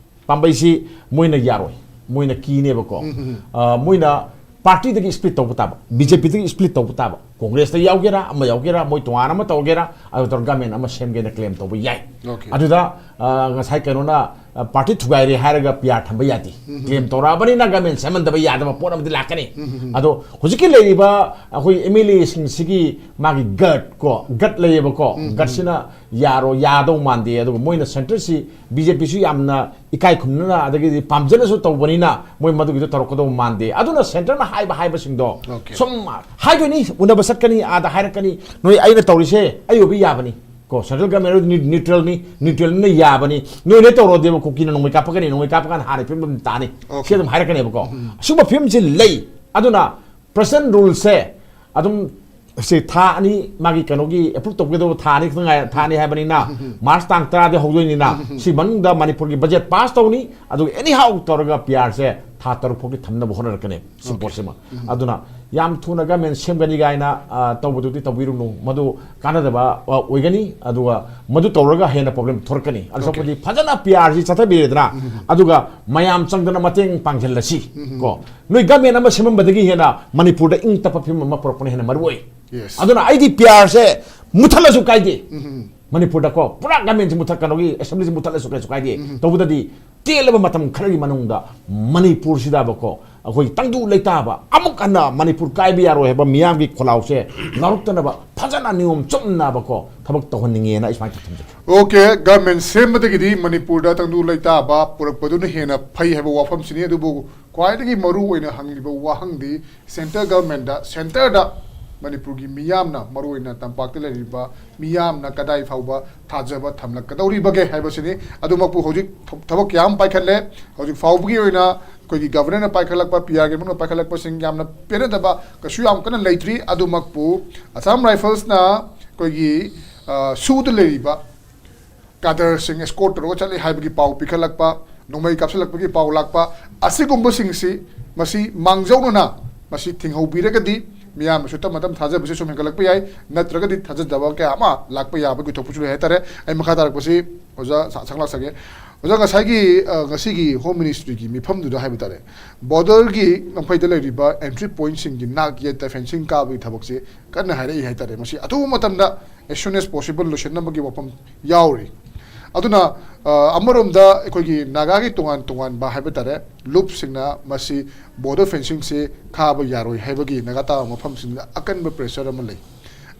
ꯄꯥꯝꯕꯩꯁꯤ ꯃꯣꯏꯅ ꯌꯥꯔꯣꯏ, ꯃꯣꯏꯅ ꯀꯤꯅꯦꯕꯀꯣ꯫ ꯎꯝ, ꯎꯝ, ꯎꯝ꯫ ꯑ, ꯃꯣꯏꯅ party ꯗꯒꯤ split ꯇꯧꯕ ꯇꯥꯕ, BJP ꯗꯒꯤ split ꯇꯧꯕ ꯇꯥꯕ, Congress ꯇ ꯌꯥꯎꯒꯦꯔꯥ, ꯑꯃ ꯌꯥꯎꯒꯦꯔꯥ, ꯃꯣꯏ ꯇꯣꯉꯥꯟꯅ ꯑꯃ ꯇꯧꯒꯦꯔꯥ, ꯑꯗꯨ ꯇꯧꯔꯒ government ꯑꯃ ꯁꯦꯝꯒꯦꯅ claim ꯇꯧꯕ ꯌꯥꯏ꯫ OK꯫ ꯑꯗꯨꯗ, ꯑ, ꯉꯁꯥꯏ ꯀꯩꯅꯣꯅ, ꯑ, party ꯊꯨꯒꯥꯏꯔꯦ ꯍꯥꯏꯔꯒ PR ꯊꯝꯕ ꯌꯥꯗꯦ꯫ ꯎꯝ, ꯎꯝ꯫ Claim ꯇꯧꯔꯛꯑꯕꯅꯤꯅ government ꯁꯦꯝꯍꯟꯗꯕ ꯌꯥꯗꯕ ꯄꯣꯠ ꯑꯃꯗꯤ ꯂꯥꯛꯀꯅꯤ꯫ ꯎꯝ, ꯎꯝ, ꯎꯝ꯫ ꯑꯗꯣ ꯍꯧꯖꯤꯛꯀꯤ ꯂꯩꯔꯤꯕ ꯑꯩꯈꯣꯏ MLA ꯁꯤꯡꯁꯤꯒꯤ ꯃꯥꯒꯤ gut ꯀꯣ, gut ꯂꯩꯌꯦꯕꯀꯣ꯫ ꯎꯝ, ꯎꯝ꯫ Gut ꯁꯤꯅ ꯌꯥꯔꯣ-, ꯌꯥꯗꯧ ꯃꯥꯟꯗꯦ꯫ ꯑꯗꯨꯒ ꯃꯣꯏꯅ centre ꯁꯤ BJP ꯁꯨ ꯌꯥꯝꯅ ꯏꯀꯥꯏ ꯈꯨꯝꯅꯅ ꯑꯗꯒꯤꯗꯤ ꯄꯥꯝꯖꯅꯁꯨ ꯇꯧꯕꯅꯤꯅ ꯃꯣꯏ ꯃꯗꯨꯒꯤꯗꯣ ꯇꯧꯔꯛꯀꯗꯧꯕ ꯃꯥꯟꯗꯦ꯫ ꯑꯗꯨꯅ centre ꯅ ꯍꯥꯏꯕ ꯍꯥꯏꯕꯁꯤꯡꯗꯣ OK꯫ ꯁꯨꯝ ꯍꯥꯏꯗꯣꯏꯅꯤ, ꯎꯅꯕ ꯆꯠꯀꯅꯤ, ꯑꯥꯗ ꯍꯥꯏꯔꯛꯀꯅꯤ, "ꯅꯣꯏ ꯑꯩꯅ ꯇꯧꯔꯤꯁꯦ ꯑꯩ ꯑꯣꯏꯕ ꯌꯥꯕꯅꯤ ꯀꯣ, central government ꯅ꯭ꯌꯨ-, neutral ꯅꯤ, neutral ꯅꯤꯅ ꯌꯥꯕꯅꯤ, ꯅꯣꯏ ꯅꯣꯏ ꯇꯧꯔꯣꯗꯦꯕ, ꯀꯨꯀꯤꯅ ꯅꯣꯡꯃꯩ ꯀꯥꯞꯄꯛꯀꯅꯤ, ꯅꯣꯡꯃꯩ ꯀꯥꯞꯄꯀꯥꯟꯗ ꯍꯥꯟꯅ ꯐꯤꯕꯝ ꯑꯗꯨꯝ ꯇꯥꯅꯤ", OK꯫ ꯁꯤ ꯑꯗꯨꯝ ꯍꯥꯏꯔꯛꯀꯅꯦꯕꯀꯣ꯫ ꯎꯝ꯫ ꯑꯁꯤꯒꯨꯝꯕ ꯐꯤꯕꯝꯁꯤ ꯂꯩ꯫ ꯑꯗꯨꯅ President rule ꯁꯦ ꯑꯗꯨꯝ ꯁꯤ ꯊꯥ ꯑꯅꯤ, ꯃꯥꯒꯤ ꯀꯩꯅꯣꯒꯤ approve ꯇꯧꯒꯗꯧꯕ ꯊꯥ ꯑꯅꯤ ꯈꯛꯇ ꯉꯥꯏ-, ꯊꯥ ꯑꯅꯤ ꯍꯥꯏꯕꯅꯤꯅ, ꯎꯝ, ꯎꯝ, ꯎꯝ꯫ March ꯇꯥꯡ ꯇꯔꯥꯗꯤ ꯍꯧꯗꯣꯏꯅꯤꯅ, ꯎꯝ, ꯎꯝ, ꯎꯝ꯫ ꯁꯤ ꯃꯅꯨꯡꯗ ꯃꯅꯤꯄꯨꯔꯒꯤ budget pass ꯇꯧꯅꯤ, ꯑꯗꯨꯒ anyhow ꯇꯧꯔꯒ PR ꯁꯦ ꯊꯥ ꯇꯔꯨꯛ ꯐꯥꯎꯗꯤ ꯊꯝꯅꯕ ꯍꯣꯠꯅꯔꯛꯀꯅꯦꯕ ꯁꯤ ꯄꯣꯠꯁꯤꯃ꯫ ꯑꯗꯨꯅ ꯌꯥꯝ ꯊꯨꯅ ꯒꯃꯦꯟ ꯁꯦꯝꯒꯅꯤ ꯀꯥꯏꯅ, ꯑ, ꯇꯧꯕꯗꯨꯗꯤ ꯇꯧꯕꯤꯔꯨꯅꯨ, ꯃꯗꯨ ꯀꯥꯟꯅꯗꯕ, ꯑ, ꯑꯣꯏꯒꯅꯤ꯫ ꯑꯗꯨꯒ ꯃꯗꯨ ꯇꯧꯔꯒ ꯍꯦꯟꯅ ꯄ꯭ꯔꯣꯕ꯭ꯂꯦꯝ ꯊꯣꯔꯛꯀꯅꯤ꯫ ꯑꯗꯨ ꯁꯔꯨꯛꯄꯨꯗꯤ ꯐꯖꯅ ꯄꯤ ꯑꯥꯔ ꯁꯤ ꯆꯠꯊꯕꯤꯔꯦꯗꯅ, ꯑꯗꯨꯒ ꯃꯌꯥꯝ ꯆꯪꯗꯅ ꯃꯇꯦꯡ ꯄꯥꯡꯁꯤꯜꯂꯁꯤ꯫ ꯀꯣ, ꯅꯣꯏ ꯒꯃꯦꯟ ꯑꯃ ꯁꯦꯝꯃꯝꯕꯗꯒꯤ ꯍꯦꯟꯅ ꯃꯅꯤꯄꯨꯔꯗ ꯏꯪ ꯇꯞꯄ ꯐꯤꯕꯝ ꯑꯃ ꯄꯨꯔꯛꯄꯅ ꯍꯦꯟꯅ ꯃꯔꯨ ꯑꯣꯏ꯫ ꯑꯗꯨꯅ ꯑꯩꯗꯤ ꯄꯤ ꯑꯥꯔꯁꯦ ꯃꯨꯊꯠꯂꯁꯨ ꯀꯥꯏꯗꯦ꯫ ꯃꯅꯤꯄꯨꯔꯗꯀꯣ ꯄꯨꯔꯥ ꯒꯃꯦꯟꯁꯤ ꯃꯨꯊꯠ, ꯀꯩꯅꯣꯒꯤ ꯑꯦꯁꯦꯝꯕ꯭ꯂꯤꯁꯤ ꯃꯨꯊꯠꯂꯁꯨ ꯀꯩꯁꯨ ꯀꯥꯏꯗꯦ꯫ ꯇꯧꯕꯗꯗꯤ ꯇꯦꯜꯂꯕ ꯃꯇꯝ ꯈꯔꯒꯤ ꯃꯅꯨꯡꯗ ꯃꯅꯤꯄꯨꯔꯁꯤꯗꯕꯀꯣ ꯑꯩꯈꯣꯏ ꯇꯪꯗꯨ ꯂꯩꯇꯥꯕ, ꯑꯃꯨꯛ ꯍꯟꯅ ꯃꯅꯤꯄꯨꯔ ꯀꯥꯏꯕ ꯌꯥꯔꯣꯏ ꯍꯥꯏꯕ ꯃꯤꯌꯥꯝꯒꯤ ꯈꯣꯜꯂꯥꯎꯁꯦ ꯂꯥꯎꯔꯛꯇꯅꯕ ꯐꯖꯅ ꯅꯤꯌꯣꯝ ꯆꯨꯝꯅꯕꯀꯣ ꯊꯕꯛ ꯇꯧꯍꯟꯅꯤꯡꯉꯦꯅ ꯑꯩ ꯁꯨꯃꯥꯏꯅ ꯊꯝꯖꯒꯦ꯫ ꯑꯣꯀꯦ, ꯒꯃꯦꯟ ꯁꯦꯝꯕꯗꯒꯤꯗꯤ ꯃꯅꯤꯄꯨꯔꯗ ꯇꯪꯗꯨ ꯂꯩꯇꯥꯕ ꯄꯨꯔꯛꯄꯗꯨꯅ ꯍꯦꯟꯅ ꯐꯩ ꯍꯥꯏꯕ ꯋꯥꯐꯝꯁꯤꯅꯤ꯫ ꯑꯗꯨꯕꯨ ꯈ꯭ꯋꯥꯏꯗꯒꯤ ꯃꯔꯨ ꯑꯣꯏꯅ ꯍꯪꯂꯤꯕ ꯋꯥꯍꯪꯗꯤ ꯁꯦꯟꯇ꯭ꯔꯦꯜ ꯒꯚꯔꯟꯃꯦꯟꯗ, ꯁꯦꯟꯇꯔꯗ ꯃꯅꯤꯄꯨꯔꯒꯤ ꯃꯤꯌꯥꯝꯅ, ꯃꯔꯨꯑꯣꯏꯅ ꯇꯝꯄꯥꯛꯇ ꯂꯩꯔꯤꯕ ꯃꯤꯌꯥꯝꯅ ꯀꯗꯥꯏ ꯐꯥꯎꯕ ꯊꯥꯖꯕ ꯊꯝꯂꯛꯀꯗꯧꯔꯤꯕꯒꯦ ꯍꯥꯏꯕꯁꯤꯅꯤ꯫ ꯑꯗꯨꯃꯛꯄꯨ ꯍꯧꯖꯤꯛ ꯊ-, ꯊꯕꯛ ꯀꯌꯥ ꯑꯃ ꯄꯥꯏꯈꯠꯂꯦ꯫ ꯍꯧꯖꯤꯛ ꯐꯥꯎꯕꯒꯤ ꯑꯣꯏꯅ ꯑꯩꯈꯣꯏꯒꯤ ꯒꯚꯔꯅꯔꯅ ꯄꯥꯏꯈꯠꯂꯛꯄ, ꯄꯤ ꯑꯥꯔꯒꯤ ꯃꯅꯨꯡꯗ ꯄꯥꯏꯈꯠꯂꯛꯄꯁꯤꯡ ꯌꯥꯝꯅ ꯄꯦꯟꯅꯗꯕ ꯀꯩꯁꯨ ꯌꯥꯝ ꯀꯟꯅ ꯂꯩꯇ꯭ꯔꯤ꯫ ꯑꯗꯨꯃꯛꯄꯨ ꯑꯁꯥꯝ ꯔꯥꯏꯐꯜꯁꯅ ꯑꯩꯈꯣꯏꯒꯤ, ꯑ, ꯁꯨꯗ ꯂꯩꯔꯤꯕ ꯀꯥꯗꯔꯁꯤꯡ ꯑꯦꯁꯀꯣꯔꯠ ꯇꯧꯔꯒ ꯆꯠꯂꯤ ꯍꯥꯏꯕꯒꯤ ꯄꯥꯎ ꯄꯤꯈꯠꯂꯛꯄ, ꯅꯣꯡꯃꯩ ꯀꯥꯞꯁꯤꯜꯂꯛꯄꯒꯤ ꯄꯥꯎ ꯂꯥꯛꯄ, ꯑꯁꯤꯒꯨꯝꯕꯁꯤꯡꯁꯤ ꯃꯁꯤ ꯃꯥꯡꯖꯧꯅꯅ ꯃꯁꯤ ꯊꯤꯡꯍꯧꯕꯤꯔꯒꯗꯤ ꯃꯤꯌꯥꯝꯅꯁꯨ ꯇꯞꯅ ꯇꯞꯅ ꯊꯥꯖꯕꯁꯦ ꯁꯨꯝ ꯍꯦꯟꯒꯠꯂꯛꯄ ꯌꯥꯏ, ꯅꯠꯇ꯭ꯔꯒꯗꯤ ꯊꯥꯖꯗꯕ ꯀꯌꯥ ꯑꯃ ꯂꯥꯛꯄ ꯌꯥꯕꯒꯤ ꯊꯣꯛꯄꯁꯨ ꯂꯩ ꯍꯥꯏꯇꯥꯔꯦ꯫ ꯑꯩ ꯃꯈꯥ ꯇꯥꯔꯛꯄꯁꯤ ꯑꯣꯖꯥ ꯁ-, ꯁꯛꯂꯥꯛꯆꯒꯦ꯫ ꯑꯣꯖꯥ, ꯉꯁꯥꯏꯒꯤ, ꯑ, ꯉꯁꯤꯒꯤ ꯍꯣꯝ ꯃꯤꯅꯤꯁꯇ꯭ꯔꯤꯒꯤ ꯃꯤꯐꯝꯗꯨꯗ ꯍꯥꯏꯕ ꯇꯥꯔꯦ, ꯕꯣꯔꯗꯔꯒꯤ ꯉꯝꯈꯩꯗ ꯂꯩꯔꯤꯕ ꯑꯦꯟꯇ꯭ꯔꯤ ꯄꯣꯏꯟꯠꯁꯤꯡꯒꯤ ꯅꯥꯛ ꯌꯦꯠꯇ ꯐꯦꯟꯁꯤꯡ ꯀꯥꯕꯒꯤ ꯊꯕꯛꯁꯦ ꯀꯟꯅ ꯍꯥꯏꯔꯛꯏ ꯍꯥꯏꯇꯥꯔꯦ꯫ ꯃꯁꯤ ꯑꯊꯨꯕ ꯃꯇꯝꯗ as soon as possible ꯂꯣꯏꯁꯤꯟꯅꯕꯒꯤ ꯋꯥꯐꯝ ꯌꯥꯎꯔꯤ꯫ ꯑꯗꯨꯅ, ꯑ, ꯑꯃꯔꯣꯝꯗ ꯑꯩꯈꯣꯏꯒꯤ ꯅꯥꯒꯥꯒꯤ ꯇꯣꯉꯥꯟ ꯇꯣꯉꯥꯟꯕ ꯍꯥꯏꯕ ꯇꯥꯔꯦ, ꯂꯨꯞꯁꯤꯡꯅ ꯃꯁꯤ ꯕꯣꯔꯗꯔ ꯐꯦꯟꯁꯤꯡꯁꯦ ꯈꯥꯕ ꯌꯥꯔꯣꯏ ꯍꯥꯏꯕꯒꯤ ꯅꯥꯒꯥ ꯇꯥꯕ ꯃꯐꯝꯁꯤꯡꯗ ꯑꯀꯟꯕ ꯄ꯭ꯔꯦꯁꯔ ꯑꯃ ꯂꯩ꯫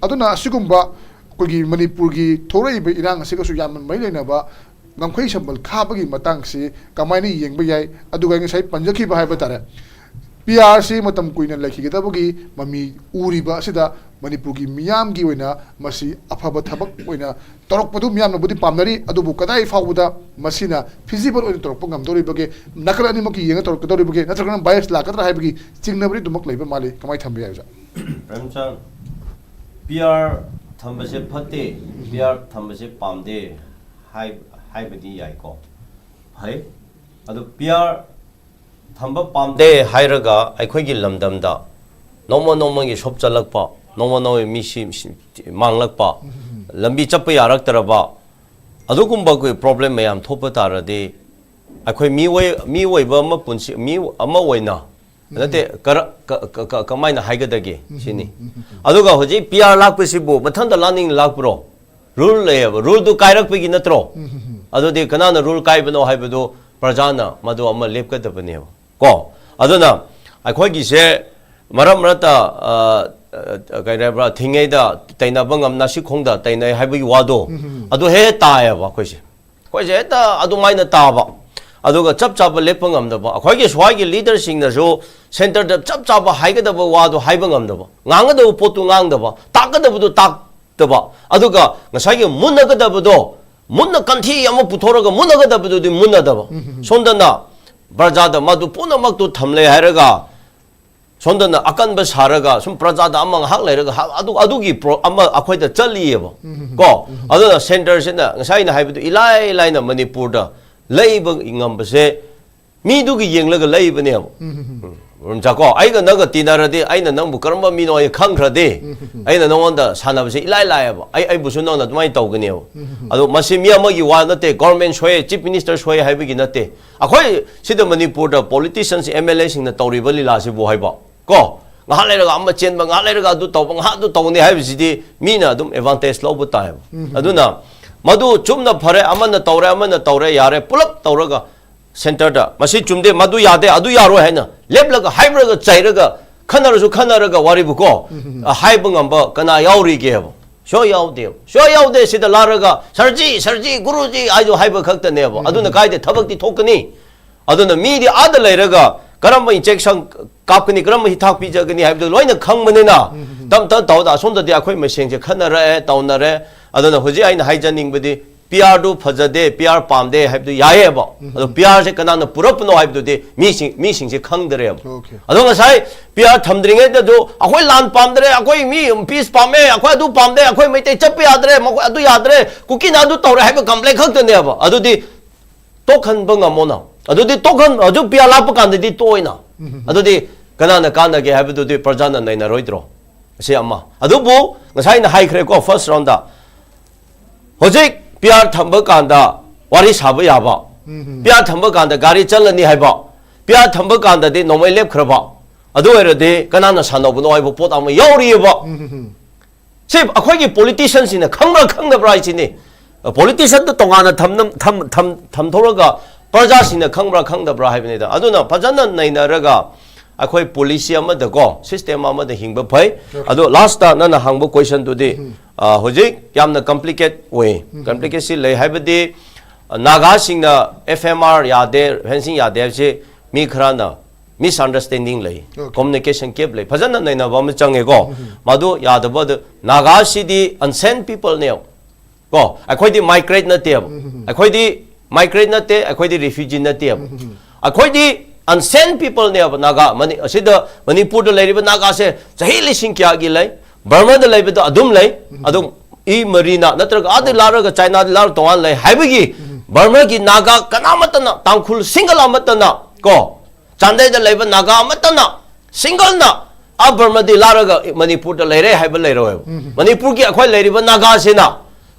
ꯑꯗꯨꯅ ꯑꯁꯤꯒꯨꯝꯕ ꯑꯩꯈꯣꯏꯒꯤ ꯃꯅꯤꯄꯨꯔꯒꯤ ꯊꯣꯛꯂꯛꯏꯕ ꯏꯔꯥꯡ ꯑꯁꯤꯒꯁꯨ ꯌꯥꯝꯅ ꯃꯔꯤ ꯂꯩꯅꯕ ꯉꯝꯈꯩ ꯁꯝꯕꯜ ꯈꯥꯕꯒꯤ ꯃꯇꯥꯡꯁꯤ ꯀꯃꯥꯏꯅ ꯌꯦꯡꯕ ꯌꯥꯏ? ꯑꯗꯨꯒ ꯑꯩ ꯉꯁꯥꯏ ꯄꯟꯖꯈꯤꯕ ꯍꯥꯏꯕ ꯇꯥꯔꯦ, ꯄꯤ ꯑꯥꯔ ꯁꯤ ꯃꯇꯝ ꯀꯨꯏꯅ ꯂꯩꯈꯤꯒꯗꯕꯒꯤ ꯃꯃꯤ ꯎꯔꯤꯕ ꯑꯁꯤꯗ ꯃꯅꯤꯄꯨꯔꯒꯤ ꯃꯤꯌꯥꯝꯒꯤ ꯑꯣꯏꯅ ꯃꯁꯤ ꯑꯐꯕ ꯊꯕꯛ ꯑꯣꯏꯅ ꯇꯧꯔꯛꯄꯗꯨ ꯃꯤꯌꯥꯝꯅꯕꯨꯗꯤ ꯄꯥꯝꯅꯔꯤ, ꯑꯗꯨꯕꯨ ꯀꯗꯥꯏ ꯐꯥꯎꯕꯗ ꯃꯁꯤꯅ ꯐꯤꯖꯤꯕꯜ ꯑꯣꯏꯅ ꯇꯧꯔꯛꯄ ꯉꯝꯗꯧꯔꯤꯕꯒꯦ? ꯅꯥꯀꯜ ꯑꯅꯤꯃꯛꯀꯤ ꯌꯦꯡꯉ ꯇꯧꯔꯛꯀꯗꯧꯔꯤꯕꯒꯦ, ꯅꯠꯇ꯭ꯔꯒꯅ ꯕꯥꯏꯁ ꯂꯥꯛꯀꯗ꯭ꯔꯥ ꯍꯥꯏꯕꯒꯤ ꯆꯤꯡꯅꯕꯗꯤ ꯑꯗꯨꯃꯛ ꯂꯩꯕ ꯃꯥꯜꯂꯤ꯫ ꯀꯃꯥꯏꯅ ꯊꯝꯕ ꯌꯥꯏ, ꯑꯣꯖꯥ? ꯄ꯭ꯔꯦꯝꯆꯥꯟ, ꯄꯤ ꯑꯥꯔ ꯊꯝꯕꯁꯦ ꯐꯠꯇꯦ, ꯄꯤ ꯑꯥꯔ ꯊꯝꯕꯁꯦ ꯄꯥꯝꯗꯦ ꯍꯥꯏ-, ꯍꯥꯏꯕꯗꯤ ꯌꯥꯏꯀꯣ, ꯐꯩ꯫ ꯑꯗꯣ ꯄꯤ ꯑꯥꯔ ꯊꯝꯕ ꯄꯥꯝꯗꯦ ꯍꯥꯏꯔꯒ ꯑꯩꯈꯣꯏꯒꯤ ꯂꯝꯗꯝꯗ ꯅꯣꯡꯃ ꯅꯣꯡꯃꯒꯤ ꯁꯣꯞꯆꯜꯂꯛꯄ, ꯅꯣꯡꯃ ꯅꯣꯡꯃꯒꯤ ꯃꯤꯁꯤ ꯃꯥꯡꯂꯛꯄ, ꯂꯝꯕꯤ ꯆꯠꯄ ꯌꯥꯔꯛꯇ꯭ꯔꯕ, ꯑꯗꯨꯒꯨꯝꯕ ꯑꯩꯈꯣꯏ ꯄ꯭ꯔꯣꯕ꯭ꯂꯦꯝ ꯃꯌꯥꯝ ꯊꯣꯛꯄ ꯇꯥꯔꯗꯤ, ꯑꯩꯈꯣꯏ ꯃꯤꯑꯣꯏ ꯃꯤꯑꯣꯏꯕ ꯑꯃ ꯄꯨꯟꯁꯤ ꯃꯤ ꯑꯃ ꯑꯣꯏꯅ ꯅꯠꯇꯦ, ꯀꯔ- ꯀ- ꯀ- ꯀ- ꯀꯃꯥꯏꯅ ꯍꯥꯏꯒꯗꯒꯦ ꯁꯤꯅꯤ꯫ ꯑꯗꯨꯒ ꯍꯧꯖꯤꯛ ꯄꯤ ꯑꯥꯔ ꯂꯥꯛꯄꯁꯤꯕꯨ ꯃꯊꯟꯇ ꯂꯥꯛꯅꯤꯡ ꯂꯥꯛꯄ꯭ꯔꯣ? ꯔꯨꯜ ꯂꯩꯌꯦꯕ, ꯔꯨꯜꯗꯨ ꯀꯥꯏꯔꯛꯄꯒꯤ ꯅꯠꯇ꯭ꯔꯣ? ꯑꯗꯨꯗꯤ ꯀꯅꯥꯅ ꯔꯨꯜ ꯀꯥꯏꯕꯅꯣ ꯍꯥꯏꯕꯗꯨ ꯄ꯭ꯔꯖꯥꯅ ꯃꯗꯨ ꯑꯃ ꯂꯦꯞꯀꯗꯕꯅꯦꯕ꯫ ꯀꯣ, ꯑꯗꯨꯅ ꯑꯩꯈꯣꯏꯒꯤꯁꯦ ꯃꯔꯛ ꯃꯔꯛꯇ, ꯑ, ꯑ, ꯀꯩ ꯍꯥꯏꯕ꯭ꯔꯥ, ꯊꯤꯡꯉꯩꯗ ꯇꯩꯅꯕ ꯉꯝꯅ ꯁꯤꯈꯣꯡꯗ ꯇꯩꯅꯩ ꯍꯥꯏꯕꯒꯤ ꯋꯥꯗꯣ, ꯑꯗꯨ ꯍꯦꯛ ꯍꯦꯛ ꯇꯥꯏꯌꯦꯕ ꯑꯩꯈꯣꯏꯁꯦ꯫ ꯑꯩꯈꯣꯏꯁꯦ ꯍꯦꯛꯇ ꯑꯗꯨꯃꯥꯏꯅ ꯇꯥꯕ, ꯑꯗꯨꯒ ꯆꯞ ꯆꯥꯕ ꯂꯦꯞꯄ ꯉꯝꯗꯕ, ꯑꯩꯈꯣꯏꯒꯤ ꯁ꯭ꯋꯥꯏꯒꯤ ꯂꯤꯗꯔꯁꯤꯡꯅꯁꯨ ꯁꯦꯟꯇꯔꯗ ꯆꯞ ꯆꯥꯕ ꯍꯥꯏꯒꯗꯕ ꯋꯥꯗꯣ ꯍꯥꯏꯕ ꯉꯝꯗꯕ, ꯉꯥꯡꯒꯗꯕ ꯄꯣꯠꯇꯨ ꯉꯥꯡꯗꯕ, ꯇꯥꯛꯀꯗꯕꯗꯨ ꯇꯥꯛꯇꯕ, ꯑꯗꯨꯒ ꯉꯁꯥꯏꯒꯤ ꯃꯨꯟꯅꯒꯗꯕꯗꯣ, ꯃꯨꯟꯅ ꯀꯟꯊꯤ ꯑꯃ ꯄꯨꯊꯣꯔꯒ ꯃꯨꯟꯅꯒꯗꯕꯗꯨꯗꯤ ꯃꯨꯟꯅꯗꯕ, ꯁꯣꯝꯗꯅ ꯄ꯭ꯔꯖꯥꯗ ꯃꯗꯨ ꯄꯨꯝꯅꯃꯛꯇꯨ ꯊꯝꯂꯦ ꯍꯥꯏꯔꯒ, ꯁꯣꯝꯗꯅ ꯑꯀꯟꯕ ꯁꯥꯔꯒ ꯁꯨꯝ ꯄ꯭ꯔꯖꯥꯗ ꯑꯃ ꯉꯥꯏꯍꯥꯛ ꯂꯩꯔꯒ ꯍꯥ-, ꯑꯗꯨ, ꯑꯗꯨꯒꯤ ꯄ꯭ꯔꯣ-, ꯑꯃ ꯑꯩꯈꯣꯏꯗ ꯆꯠꯂꯤꯑꯕ꯫ ꯀꯣ, ꯑꯗꯨꯅ ꯁꯦꯟꯇꯔꯁꯤꯅ ꯉꯁꯥꯏ ꯑꯩꯅ ꯍꯥꯏꯕꯗꯣ ꯏꯂꯥꯏ ꯂꯥꯏꯅ ꯃꯅꯤꯄꯨꯔꯗ ꯂꯩꯕ ꯉꯝꯕꯁꯦ ꯃꯤꯗꯨꯒꯤ ꯌꯦꯡꯂꯒ ꯂꯩꯕꯅꯦꯕ꯫ ꯎꯝ, ꯆꯥꯀꯣ, ꯑꯩꯒ ꯅꯪꯒ ꯇꯤꯟꯅꯔꯗꯤ ꯑꯩꯅ ꯅꯪꯕꯨ ꯀꯔꯝꯕ ꯃꯤꯅꯣ ꯑꯩ ꯈꯪꯈ꯭ꯔꯗꯤ, ꯑꯩꯅ ꯅꯉꯣꯟꯗ ꯁꯥꯟꯅꯕꯁꯦ ꯏꯂꯥꯏ ꯂꯥꯏꯌꯦꯕ꯫ ꯑꯩ, ꯑꯩꯕꯨꯁꯨ ꯅꯪꯅ ꯑꯗꯨꯃꯥꯏꯅ ꯇꯧꯒꯅꯦꯕ꯫ ꯑꯗꯣ ꯃꯁꯤ ꯃꯤ ꯑꯃꯒꯤ ꯋꯥ ꯅꯠꯇꯦ, ꯒꯣꯔꯃꯦꯟ ꯁꯣꯏ, ꯆꯤꯐ ꯃꯤꯅꯤꯁꯇꯔ ꯁꯣꯏ ꯍꯥꯏꯕꯒꯤ ꯅꯠꯇꯦ꯫ ꯑꯩꯈꯣꯏ ꯁꯤꯗ ꯃꯅꯤꯄꯨꯔꯗ ꯄꯣꯂꯤꯇꯤꯁꯤꯌꯟꯁ, ꯑꯦꯝ ꯑꯦꯜ ꯑꯦꯁꯤꯡꯅ ꯇꯧꯔꯤꯕ ꯂꯤꯂꯥꯁꯤꯕꯨ ꯍꯥꯏꯕ, ꯀꯣ, ꯉꯥꯏꯍꯥꯛ ꯂꯩꯔꯒ ꯑꯃ ꯆꯦꯟꯕ, ꯉꯥꯏꯍꯥꯛ ꯂꯩꯔꯒ ꯑꯗꯨ ꯇꯧꯕ, ꯉꯥꯏꯍꯥꯛ ꯑꯗꯨ ꯇꯧꯅꯤ ꯍꯥꯏꯕꯁꯤꯗꯤ ꯃꯤꯅ ꯑꯗꯨꯝ ꯑꯦꯗꯚꯥꯟꯇꯦꯖ ꯂꯧꯕ ꯇꯥꯏꯌꯦꯕ꯫ ꯑꯗꯨꯅ ꯃꯗꯨ ꯆꯨꯝꯅ ꯐꯔꯦ, ꯑꯃꯅ ꯇꯧꯔꯦ, ꯑꯃꯅ ꯇꯧꯔꯦ, ꯌꯥꯔꯦ, ꯄꯨꯂꯞ ꯇꯧꯔꯒ ꯁꯦꯟꯇꯔꯗ ꯃꯁꯤ ꯆꯨꯝꯗꯦ, ꯃꯗꯨ ꯌꯥꯗꯦ, ꯑꯗꯨ ꯌꯥꯔꯣꯏ ꯍꯥꯏꯅ ꯂꯦꯞꯂꯒ ꯍꯥꯏꯕ꯭ꯔꯒ ꯆꯩꯔꯒ ꯈꯟꯅꯔꯁꯨ ꯈꯟꯅꯔꯒ ꯋꯥꯔꯤꯕꯨꯀꯣ, ꯍꯥꯏꯕ ꯉꯝꯕ ꯀꯅꯥ ꯌꯥꯎꯔꯤꯒꯦꯕ? ꯁꯨꯡꯌꯥꯎ ꯌꯥꯎꯗꯦꯕ꯫ ꯁꯨꯡꯌꯥꯎ ꯌꯥꯎꯗꯦ꯫ ꯁꯤꯗ ꯂꯥꯛꯔꯒ "ꯁꯔꯖꯤ, ꯁꯔꯖꯤ, ꯒꯨꯔꯨꯖꯤ" ꯍꯥꯏꯗꯣ ꯍꯥꯏꯕ ꯈꯛꯇꯅꯦꯕ꯫ ꯑꯗꯨꯅ ꯀꯥꯏꯗ ꯊꯕꯛꯇꯤ ꯊꯣꯛꯀꯅꯤ? ꯑꯗꯨꯅ ꯃꯤꯗꯤ ꯑꯥꯗ ꯂꯩꯔꯒ ꯀꯔꯝꯕ ꯏꯟꯖꯦꯛꯁꯟ ꯀꯥꯞꯀꯅꯤ, ꯀꯔꯝꯕ ꯍꯤꯗꯥꯛ ꯄꯤꯖꯒꯅꯤ ꯍꯥꯏꯕꯗꯨ ꯂꯣꯏꯅ ꯈꯪꯕꯅꯤꯅ, ꯇꯞ ꯇꯞ ꯇꯧꯗ ꯑꯁꯣꯝꯗꯗꯤ ꯑꯩꯈꯣꯏ ꯃꯁꯦꯟꯁꯦ ꯈꯟꯅꯔꯛꯑꯦ, ꯇꯧꯅꯔꯦ꯫ ꯑꯗꯨꯅ ꯍꯧꯖꯤꯛ ꯑꯩꯅ ꯍꯥꯏꯖꯅꯤꯡꯕꯗꯤ, ꯄꯤ ꯑꯥꯔꯗꯨ ꯐꯖꯗꯦ, ꯄꯤ ꯑꯥꯔ ꯄꯥꯝꯗꯦ ꯍꯥꯏꯕꯗꯨ ꯌꯥꯏꯌꯦꯕ꯫ ꯑꯗꯣ ꯄꯤ ꯑꯥꯔꯁꯦ ꯀꯅꯥꯅ ꯄꯨꯔꯛꯄꯅꯣ ꯍꯥꯏꯕꯗꯨꯗꯤ ꯃꯤꯁꯤꯡ, ꯃꯤꯁꯤꯡꯁꯦ ꯈꯪꯗ꯭ꯔꯦꯕ꯫ ꯑꯣꯀꯦ꯫ ꯑꯗꯣ ꯉꯁꯥꯏ ꯄꯤ ꯑꯥꯔ ꯊꯝꯗ꯭ꯔꯤꯉꯩꯗꯁꯨ "ꯑꯩꯈꯣꯏ ꯂꯥꯟ ꯄꯥꯝꯗ꯭ꯔꯦ, ꯑꯩꯈꯣꯏ ꯃꯤ ꯄꯤꯁ ꯄꯥꯝꯃꯦ, ꯑꯩꯈꯣꯏ ꯑꯗꯨ ꯄꯥꯝꯗꯦ, ꯑꯩꯈꯣꯏ ꯃꯩꯇꯩ ꯆꯠꯄ ꯌꯥꯗ꯭ꯔꯦ, ꯃꯈꯣꯏ ꯑꯗꯨ ꯌꯥꯗ꯭ꯔꯦ, ꯀꯨꯀꯤꯅ ꯑꯗꯨ ꯇꯧꯔꯦ" ꯍꯥꯏꯕ ꯀꯝꯄ꯭ꯂꯦꯟ ꯈꯛꯇꯅꯦꯕ꯫ ꯑꯗꯨꯗꯤ ꯇꯣꯛꯍꯟꯕ ꯉꯝꯃꯣꯅ꯫ ꯑꯗꯨꯗꯤ ꯇꯣꯛꯍꯟ, ꯍꯧꯖꯤꯛ ꯄꯤꯌꯥꯔ ꯂꯥꯛꯄ ꯀꯥꯟꯗꯗꯤ ꯇꯣꯛꯑꯣꯏꯅ꯫ ꯑꯗꯨꯗꯤ ꯀꯅꯥꯅ ꯀꯥꯟꯅꯒꯦ ꯍꯥꯏꯕꯗꯨꯗꯤ ꯄ꯭ꯔꯖꯥꯅ ꯅꯩꯅꯔꯣꯏꯗ꯭ꯔꯣ? ꯑꯁꯤ ꯑꯃ꯫ ꯑꯗꯨꯕꯨ ꯉꯁꯥꯏ ꯑꯩꯅ ꯍꯥꯏꯈ꯭ꯔꯦꯀꯣ, ꯐꯥꯔꯁ ꯔꯥꯎꯟꯗ꯫ ꯍꯧꯖꯤꯛ ꯄꯤꯌꯥꯔ ꯊꯝꯕ ꯀꯥꯟꯗ ꯋꯥꯔꯤ ꯁꯥꯕ ꯌꯥꯕ, ꯄꯤꯌꯥꯔ ꯊꯝꯕ ꯀꯥꯟꯗ ꯒꯥꯔꯤ ꯆꯠꯂꯅꯤ ꯍꯥꯏꯕ, ꯄꯤꯌꯥꯔ ꯊꯝꯕ ꯀꯥꯟꯗꯗꯤ ꯅꯣꯡꯃꯩ ꯂꯦꯞꯈ꯭ꯔꯕ, ꯑꯗꯨ ꯑꯣꯏꯔꯗꯤ ꯀꯅꯥꯅ ꯁꯥꯟꯅꯕꯅꯣ ꯍꯥꯏꯕ ꯄꯣꯠ ꯑꯃ ꯌꯥꯎꯔꯤꯑꯕ꯫ ꯁꯤ ꯑꯩꯈꯣꯏꯒꯤ ꯄꯣꯂꯤꯇꯤꯁꯤꯌꯟꯁꯤꯡꯅ ꯈꯪꯕ꯭ꯔꯥ ꯈꯪꯗꯕ꯭ꯔꯥ ꯍꯥꯏꯁꯤꯅꯤ꯫ ꯄꯣꯂꯤꯇꯤꯁꯤꯌꯟꯗ ꯇꯣꯉꯥꯟꯅ ꯊꯝꯅ-, ꯊꯝ-, ꯊꯝ-, ꯊꯝꯊꯣꯛꯂꯒ ꯄ꯭ꯔꯖꯥꯁꯤꯡꯅ ꯈꯪꯕ꯭ꯔꯥ ꯈꯪꯗꯕ꯭ꯔꯥ ꯍꯥꯏꯕꯅꯤꯗ꯫ ꯑꯗꯨꯅ ꯐꯖꯅ ꯅꯩꯅꯔꯒ ꯑꯩꯈꯣꯏ ꯄꯣꯂꯤꯁꯤ ꯑꯃꯗꯀꯣ, ꯁꯤꯁꯇꯦꯝ ꯑꯃꯗ ꯍꯤꯡꯕ ꯐꯩ꯫ ꯑꯗꯣ ꯂꯥꯁꯇ ꯅꯪꯅ ꯍꯪꯕ ꯀꯣꯏꯁꯟꯗꯨꯗꯤ, ꯑ, ꯍꯧꯖꯤꯛ ꯌꯥꯝꯅ ꯀꯝꯄ꯭ꯂꯤꯀꯦꯠ ꯑꯣꯏ꯫ ꯀꯝꯄ꯭ꯂꯤꯀꯦꯠꯁꯤ ꯂꯩ ꯍꯥꯏꯕꯗꯤ, ꯑ, ꯅꯥꯒꯥꯁꯤꯡꯅ ꯑꯦꯐ ꯑꯦꯝ ꯑꯥꯔ ꯌꯥꯗꯦ, ꯐꯦꯟꯁꯤꯡ ꯌꯥꯗꯦ ꯍꯥꯏꯕꯁꯤ ꯃꯤ ꯈꯔꯅ ꯃꯤꯁꯑꯟꯗꯔꯁ꯭ꯇꯦꯟꯗꯤꯡ ꯂꯩ, ꯀꯝꯃꯨꯅꯤꯀꯦꯁꯟ ꯒꯦꯞ ꯂꯩ꯫ ꯐꯖꯅ ꯅꯩꯅꯕ ꯑꯃ ꯆꯪꯉꯦꯀꯣ꯫ ꯃꯗꯨ ꯌꯥꯗꯕ, ꯑꯗꯨ ꯅꯥꯒꯥꯁꯤꯗꯤ ꯑꯟꯁꯦꯟ ꯄꯤꯄꯜꯅꯦꯕ꯫ ꯀꯣ, ꯑꯩꯈꯣꯏꯗꯤ ꯃꯥꯏꯒ꯭ꯔꯦꯠ ꯅꯠꯇꯦꯕ꯫ ꯑꯩꯈꯣꯏꯗꯤ ꯃꯥꯏꯒ꯭ꯔꯦꯠ ꯅꯠꯇꯦ, ꯑꯩꯈꯣꯏꯗꯤ ꯔꯤꯐ꯭ꯌꯨꯖꯤ ꯅꯠꯇꯦꯕ꯫ ꯑꯩꯈꯣꯏꯗꯤ ꯑꯟꯁꯦꯟ ꯄꯤꯄꯜꯅꯦꯕ꯫ ꯅꯥꯒꯥ, ꯃꯅꯤ-, ꯑꯁꯤꯗ ꯃꯅꯤꯄꯨꯔꯗ ꯂꯩꯔꯤꯕ ꯅꯥꯒꯥꯁꯦ ꯆꯍꯤ ꯂꯤꯁꯤꯡ ꯀꯌꯥꯒꯤ ꯂꯩ, ꯕꯔꯃꯥꯗ ꯂꯩꯕꯗꯣ ꯑꯗꯨꯝ ꯂꯩ꯫ ꯑꯗꯨꯝ ꯏ ꯃꯔꯤꯅ ꯅꯠꯇ꯭ꯔꯒ ꯑꯥꯗ ꯂꯥꯛꯔꯒ ꯆꯥꯏꯅꯥꯗ ꯂꯥꯛꯔꯒ ꯇꯣꯉꯥꯟꯅ ꯂꯩ ꯍꯥꯏꯕꯒꯤ ꯕꯔꯃꯥꯒꯤ ꯅꯥꯒꯥ ꯀꯅꯥꯃꯠꯇꯅ, ꯇꯥꯡꯈꯨꯜ ꯁꯤꯡꯒꯜ ꯑꯃꯠꯇꯅ ꯀꯣ, ꯆꯥꯟꯗꯦꯜꯗ ꯂꯩꯕ ꯅꯥꯒꯥ ꯑꯃꯠꯇꯅ, ꯁꯤꯡꯒꯜꯅ ꯑ ꯕꯔꯃꯗꯤ ꯂꯥꯔꯒ ꯃꯅꯤꯄꯨꯔꯗ ꯂꯩꯔꯦ ꯍꯥꯏꯕ ꯂꯩꯔꯣꯏꯕ꯫ ꯃꯅꯤꯄꯨꯔꯒꯤ ꯑꯩꯈꯣꯏ ꯂꯩꯔꯤꯕ ꯅꯥꯒꯥꯁꯤꯅ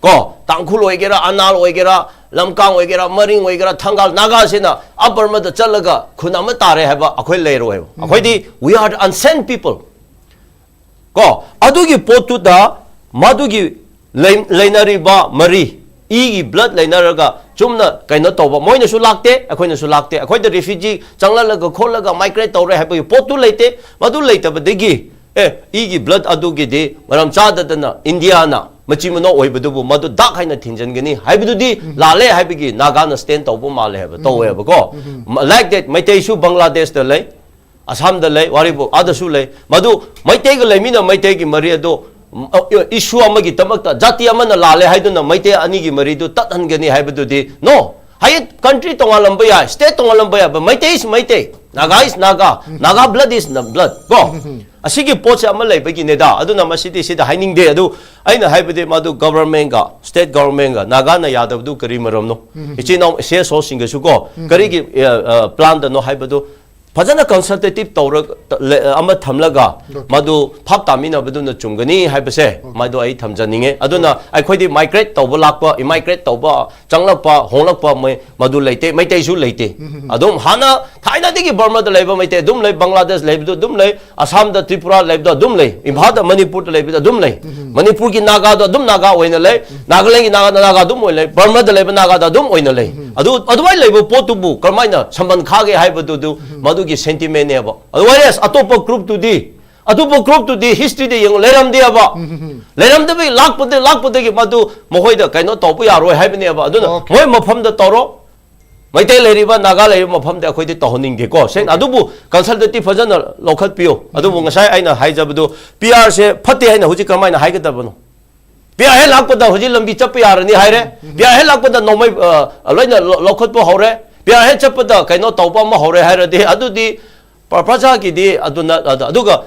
ꯀꯣ, ꯇꯥꯡꯈꯨꯜ ꯑꯣꯏꯒꯦꯔꯥ, ꯑꯅꯥꯜ ꯑꯣꯏꯒꯦꯔꯥ, ꯂꯝꯀꯥꯡ ꯑꯣꯏꯒꯦꯔꯥ, ꯃꯔꯤꯡ ꯑꯣꯏꯒꯦꯔꯥ, ꯊꯪꯒꯥꯜ ꯅꯥꯒꯥꯁꯤꯅ ꯑ ꯕꯔꯃꯗ ꯆꯠꯂꯒ ꯈꯨꯟ ꯑꯃ ꯇꯥꯔꯦ ꯍꯥꯏꯕ ꯑꯩꯈꯣꯏ ꯂꯩꯔꯣꯏꯕ꯫ ꯑꯩꯈꯣꯏꯗꯤ we are the unsent people꯫ ꯀꯣ, ꯑꯗꯨꯒꯤ ꯄꯣꯠꯇꯨꯗ ꯃꯗꯨꯒꯤ ꯂꯩ-, ꯂꯩꯅꯔꯤꯕ ꯃꯔꯤ, ꯏꯒꯤ ꯕ꯭ꯂꯠ ꯂꯩꯅꯔꯒ ꯆꯨꯝꯅ ꯀꯩꯅꯣ ꯇꯧꯕ, ꯃꯣꯏꯅꯁꯨ ꯂꯥꯛꯇꯦ, ꯑꯩꯈꯣꯏꯅꯁꯨ ꯂꯥꯛꯇꯦ, ꯑꯩꯈꯣꯏꯗ ꯔꯤꯐ꯭ꯌꯨꯖꯤ ꯆꯪꯂꯛꯂꯒ ꯈꯣꯠꯂꯒ ꯃꯥꯏꯒ꯭ꯔꯦꯠ ꯇꯧꯔꯦ ꯍꯥꯏꯕꯒꯤ ꯄꯣꯠꯇꯨ ꯂꯩꯇꯦ꯫ ꯃꯗꯨ ꯂꯩꯇꯕꯗꯒꯤ, ꯑꯦ, ꯏꯒꯤ ꯕ꯭ꯂꯠ ꯑꯗꯨꯒꯤꯗꯤ ꯃꯔꯝ ꯆꯥꯗꯗꯅ ꯏꯟꯗꯤꯌꯥꯅ ꯃꯆꯤꯟ ꯃꯅꯥꯎ ꯑꯣꯏꯕꯗꯨꯕꯨ ꯃꯗꯨ ꯗꯥꯛ ꯍꯥꯏꯅ ꯊꯤꯟꯖꯤꯟꯒꯅꯤ ꯍꯥꯏꯕꯗꯨꯗꯤ ꯂꯥꯜꯂꯦ ꯍꯥꯏꯕꯒꯤ ꯅꯥꯒꯥꯅ ꯁ꯭ꯇꯦꯟ ꯇꯧꯕ ꯃꯥꯜꯂꯦ ꯍꯥꯏꯕ, ꯇꯧꯋꯦꯕꯀꯣ꯫ Like that, ꯃꯩꯇꯩꯁꯨ ꯕꯪꯒ꯭ꯂꯥꯗꯦꯁꯇ ꯂꯩ, ꯑꯁꯥꯝꯗ ꯂꯩ, ꯋꯥꯔꯤꯕꯣ ꯑꯥꯗꯁꯨ ꯂꯩ꯫ ꯃꯗꯨ ꯃꯩꯇꯩꯒ ꯂꯩꯃꯤꯟꯅ ꯃꯩꯇꯩꯒꯤ ꯃꯔꯤ ꯑꯗꯨ, ꯎꯝ, ꯑ, ꯏꯁꯨ ꯑꯃꯒꯤꯗꯃꯛꯇ ꯖꯥꯇꯤ ꯑꯃꯅ ꯂꯥꯜꯂꯦ ꯍꯥꯏꯗꯨꯅ ꯃꯩꯇꯩ ꯑꯅꯤꯒꯤ ꯃꯔꯤꯗꯨ ꯇꯠꯍꯟꯒꯅꯤ ꯍꯥꯏꯕꯗꯨꯗꯤ no꯫ ꯍꯌꯦꯡ ꯀꯟꯇ꯭ꯔꯤ ꯇꯣꯉꯥꯟꯂꯝꯕ ꯌꯥꯏ, ꯁ꯭ꯇꯦꯠ ꯇꯣꯉꯥꯟꯂꯝꯕ ꯌꯥꯏ, but Meitei is Meitei, Naga is Naga, Naga blood is blood ꯀꯣ꯫ ꯑꯁꯤꯒꯤ ꯄꯣꯠꯁꯦ ꯑꯃ ꯂꯩꯕꯒꯤꯅꯦꯗ꯫ ꯑꯗꯨꯅ ꯃꯁꯤꯗꯤ ꯁꯤꯗ ꯍꯥꯏꯅꯤꯡꯗꯦ꯫ ꯑꯗꯨ ꯑꯩꯅ ꯍꯥꯏꯕꯗꯤ ꯃꯗꯨ ꯒꯚꯔꯟꯃꯦꯟꯒ ꯁ꯭ꯇꯦꯠ ꯒꯚꯔꯟꯃꯦꯟꯒ ꯅꯥꯒꯥꯅ ꯌꯥꯗꯕꯗꯨ ꯀꯔꯤ ꯃꯔꯝꯅꯣ? ꯏꯆꯤꯟ ꯏꯅꯥꯎ ꯁꯤ ꯑꯦꯁ ꯑꯣꯁꯤꯡꯒꯁꯨ ꯀꯣ, ꯀꯔꯤꯒꯤ ꯄ꯭ꯂꯥꯟꯗꯅꯣ ꯍꯥꯏꯕꯗꯨ ꯐꯖꯅ ꯀꯟꯁꯜꯇꯦꯇꯤꯞ ꯇꯧꯔꯒ ꯑꯃ ꯊꯝꯂꯒ ꯃꯗꯨ ꯐꯥꯞ ꯇꯥꯃꯤꯟꯅꯕꯗꯨꯅ ꯆꯨꯝꯒꯅꯤ ꯍꯥꯏꯕꯁꯦ ꯃꯗꯨ ꯑꯩ ꯊꯝꯖꯅꯤꯡꯉꯦ꯫ ꯑꯗꯨꯅ ꯑꯩꯈꯣꯏꯗꯤ ꯃꯥꯏꯒ꯭ꯔꯦꯠ ꯇꯧꯕ ꯂꯥꯛꯄ, ꯏꯃꯥꯏꯒ꯭ꯔꯦꯠ ꯇꯧꯕ, ꯆꯪꯂꯛꯄ ꯍꯣꯡꯂꯛꯄ ꯃꯗꯨ ꯂꯩꯇꯦ꯫ ꯃꯩꯇꯩꯁꯨ ꯂꯩꯇꯦ꯫ ꯑꯗꯨꯝ ꯍꯥꯟꯅ ꯊꯥꯏꯅꯗꯒꯤ ꯕꯔꯃꯥꯗ ꯂꯩꯕ ꯃꯩꯇꯩ ꯑꯗꯨꯝ ꯂꯩ, ꯕꯪꯒ꯭ꯂꯥꯗꯦꯁ ꯂꯩꯕꯗꯨ ꯑꯗꯨꯝ ꯂꯩ, ꯑꯁꯥꯝꯗ, ꯇ꯭ꯔꯤꯄꯨꯔꯥ ꯂꯩꯕꯗꯣ ꯑꯗꯨꯝ ꯂꯩ, ꯏꯝꯐꯥꯜꯗ, ꯃꯅꯤꯄꯨꯔꯗ ꯂꯩꯕꯗꯣ ꯑꯗꯨꯝ ꯂꯩ꯫ ꯃꯅꯤꯄꯨꯔꯒꯤ ꯅꯥꯒꯥꯗꯣ ꯑꯗꯨꯝ ꯅꯥꯒꯥ ꯑꯣꯏꯅ ꯂꯩ, ꯅꯥꯒꯥꯂꯦꯟꯒꯤ ꯅꯥꯒꯥꯗ ꯅꯥꯒꯥ ꯑꯗꯨꯝ ꯑꯣꯏꯅ ꯂꯩ, ꯕꯔꯃꯥꯗ ꯂꯩꯕ ꯅꯥꯒꯥꯗ ꯑꯗꯨꯝ ꯑꯣꯏꯅ ꯂꯩ꯫ ꯑꯗꯨ ꯑꯗꯨꯃꯥꯏꯅ ꯂꯩꯕ ꯄꯣꯠꯇꯨꯕꯨ ꯀꯔꯝꯍꯥꯏꯅ ꯁꯝꯕꯟ ꯈꯥꯒꯦ ꯍꯥꯏꯕꯗꯨꯗꯨ ꯃꯗꯨꯒꯤ ꯁꯦꯟꯇꯤꯃꯦꯟꯅꯦꯕ꯫ ꯑꯗꯔꯋꯥꯏꯁ ꯑꯇꯣꯞꯄ ꯒ꯭ꯔꯨꯞꯇꯨꯗꯤ, ꯑꯇꯣꯞꯄ ꯒ꯭ꯔꯨꯞꯇꯨꯗꯤ ꯍꯤꯁꯇ꯭ꯔꯤꯗ ꯌꯦꯡꯉꯨ, ꯂꯩꯔꯝꯗꯦꯕ꯫ ꯂꯩꯔꯝꯗꯕꯒꯤ ꯂꯥꯛꯄꯗ ꯂꯥꯛꯄꯗꯒꯤ ꯃꯗꯨ ꯃꯈꯣꯏꯗ ꯀꯩꯅꯣ ꯇꯧꯕ ꯌꯥꯔꯣꯏ ꯍꯥꯏꯕꯅꯦꯕ꯫ ꯑꯗꯨꯅ ꯃꯣꯏ ꯃꯐꯝꯗ ꯇꯧꯔꯣ꯫ ꯃꯩꯇꯩ ꯂꯩꯔꯤꯕ, ꯅꯥꯒꯥ ꯂꯩꯔꯤꯕ ꯃꯐꯝꯗ ꯑꯩꯈꯣꯏꯗꯤ ꯇꯧꯍꯟꯅꯤꯡꯗꯦꯀꯣ꯫ ꯁꯦꯡꯅ ꯑꯗꯨꯕꯨ ꯀꯟꯁꯜꯇꯦꯇꯤꯞ ꯐꯖꯅ ꯂꯧꯈꯠꯄꯤꯌꯨ꯫ ꯑꯗꯨꯕꯨ ꯉꯁꯥꯏ ꯑꯩꯅ ꯍꯥꯏꯖꯕꯗꯨ, ꯄꯤ ꯑꯥꯔꯁꯦ ꯐꯠꯇꯦ ꯍꯥꯏꯅ ꯍꯧꯖꯤꯛ ꯀꯃꯥꯏꯅ ꯍꯥꯏꯒꯗꯕꯅꯣ? ꯄꯤ ꯑꯥꯔ ꯍꯦꯛ ꯂꯥꯛꯄꯗ ꯍꯧꯖꯤꯛ ꯂꯝꯕꯤ ꯆꯠꯄ ꯌꯥꯔꯅꯤ ꯍꯥꯏꯔꯦ꯫ ꯄꯤ ꯑꯥꯔ ꯍꯦꯛ ꯂꯥꯛꯄꯗ ꯅꯣꯡꯃꯩ, ꯑ, ꯂꯣꯏꯅ ꯂꯧ-, ꯂꯧꯈꯠꯄ ꯍꯧꯔꯦ꯫ ꯄꯤ ꯑꯥꯔ ꯍꯦꯛ ꯆꯠꯄꯗ ꯀꯩꯅꯣ ꯇꯧꯕ ꯑꯃ ꯍꯧꯔꯦ ꯍꯥꯏꯔꯗꯤ, ꯑꯗꯨꯗꯤ ꯄ꯭ꯔ-, ꯄ꯭ꯔꯖꯥꯒꯤꯗꯤ ꯑꯗꯨꯅ, ꯑꯗꯨ-, ꯑꯗꯨꯒ